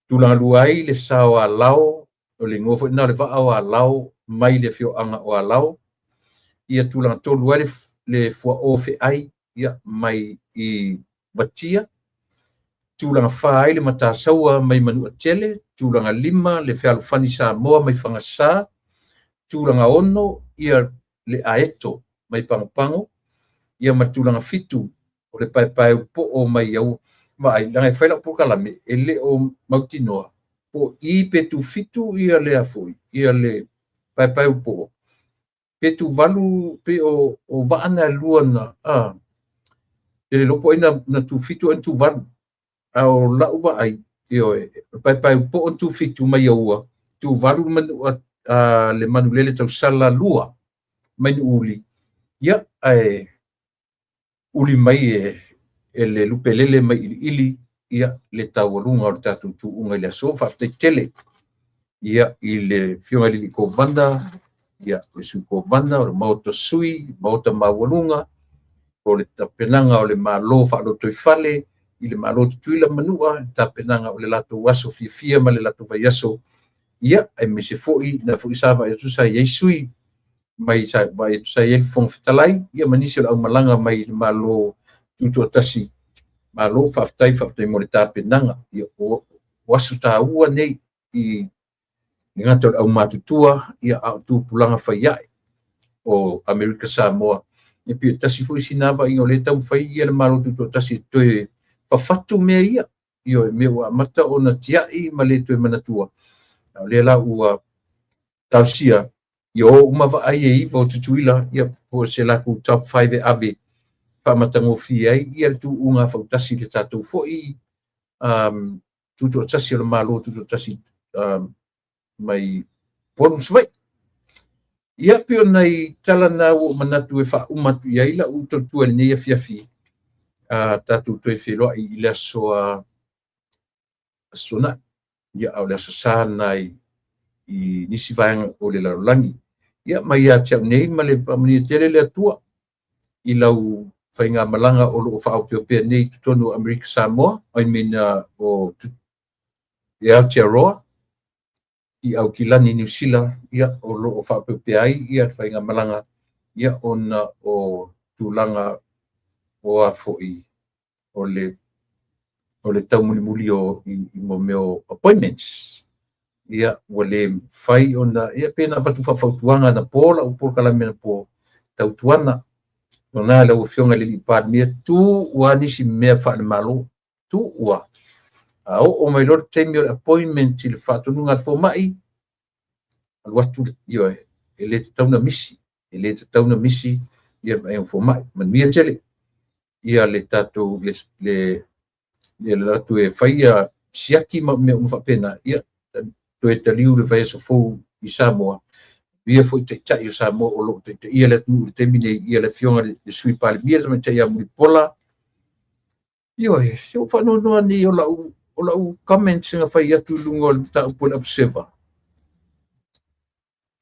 Tulaga lua ai le sa o Alao, o le igoa foi lena o le vaa o Alao mai le afioaga o Alao. Ia, tulaga tolu ai le fuao feai, ia, mai i Vatia. Tulaga fa ai le Matasaua mai Manuatele. Tulaga 5 le Fealofani Samoa mai Fagasa. Tulaga 6, ia, le Aeto mai Pagopago. Ia, ma tulaga 7 o le Paepae Upoo mai au. Vaai, leaga e fai lau polokalame, e le o mautinoa po i pe tu 7 ia lea foi, ia le Paepae Upoo, pe tu 8, pe o vaa na lua na, e le lopo ai na tu 7 ai na tu 8. A o lau vaai, ioe, Paepae Upoo na tu 7 mai aua, tu 8 manua, le Manulele Tausala 2 mai Nuuuli, ia, ae uli mai e le lupelele mai iliili, ia, le taualuga o le tatou tuuga i le aso. Faafetai tele, ia, i le afioga i le Kovana, ia, le Sui Kovana, o le Maota Sui, Maota Maualuga, o le tapenaga o le Malo Faalotoifale, i le Malo Tutuila Manua, tapenaga o le latou aso fiafia ma le latou vaiaso, ia, aemaise foi, na foi sa vaai atu sa i ai sui, mai sa vaai atu sa i ai le Fofoga Fetalai, ia, ma nisi o le aumalaga mai le Malo Tutoatasi. Malo, faafetai, faafetai mo le tapenaga. Ia, o aso taua nei i le gata o le aumatutua, ia, a o tupulaga faiae o Amerika Samoa. E pei tasi foi sina vaaiga o lea taumafai ia le Malo Tutoatasi e toe fafatu mea ia, ioe, mea ua amata ona tiai ma le toe manatua. A o lea la ua talosia, ia o uma vaai e 9 o Tutuila, ia, po o se latou top 5 e ave faamatagofie ai ia le tuuga fautasi le tatou foi Tutoatasi o le Malo Tutoatasi mai Upolu ma Savaii. Ia, pei o nai tala na ua ou manatu e faauma atu i ai lau tautua i lenei afiafi, tatou toe feiloai i le aso Tuanai, ia, a o le aso Sa lena i nisi vaega o le lalolagi. Ia, mai ia te au nei ma le faamanuia tele le Atua i lau faigamalaga o loo faaopeopea nei i totonu o Amerika Samoa, I mean, o Aotearoa, i Aukilani, Niu Sila, ia, o loo faaopeopea ai ia le faigamalaga, ia, ona o tulaga o a foi o le taumulimuli o i mo mea o appointments. Ia, ua le mafai ona, ia, pe na avatu faafautuaga na po lau polokalame na po tautuana. Ona lau afioga i le alii Palemia, tu ua nisi mea faale-Malo, tu ua. A oo mai loa le taimi o le appointment i le faatonuga a le fomai, alu atu, ioe, e le tatau na misi, e le tatau na misi ia le fomai. Manuia tele, ia le tatou, le latou e fai ia siaki ma mea uma faapena, ia, toe taliu le vaiaso fou i Samoa. Manuia foi Taitai o Samoa o lo o taitaia le atunuu i le taimi nei, ia le Afioga i le Sui Palemia, le Tamaitai ia Mulipola. Ioe, se ua faanoanoa nei o lau comments na fai atu i luga o le mataupu o le Observer.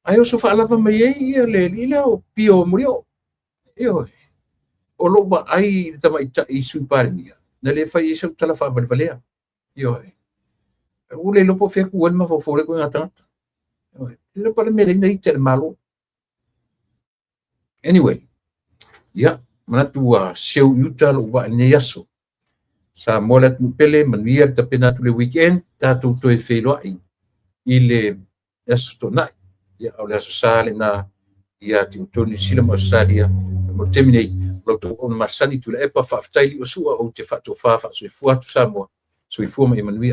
Ae oso faalava mai ai ia le alii lea o Pio Mulioo. Ioe, o lou vaai i le tamaitai Sui Palemia, na le fai ai sau tala faavalevalea. Ioe, ua le iloa po o fea tu ai le mafaufau o lea ituaiga tagata. Ioe, le pa le mea le ita i le Malo. Anyway, ia, manatu ua seu i uta lou vaa i lenei aso. Samoa le atunuu pele, manuia le tapena atu le weekend, tatou toe feiloai i le aso Toonai. Ia, o le aso Sa lena ia te outou Niu Sila ma Ausetalia. Mo le taimi nei, o la outou auauna masani Tuilaepa, faafetai Liuasua, ou te faatofa faasoifua atu Samoa. Soifua ma ia manuia.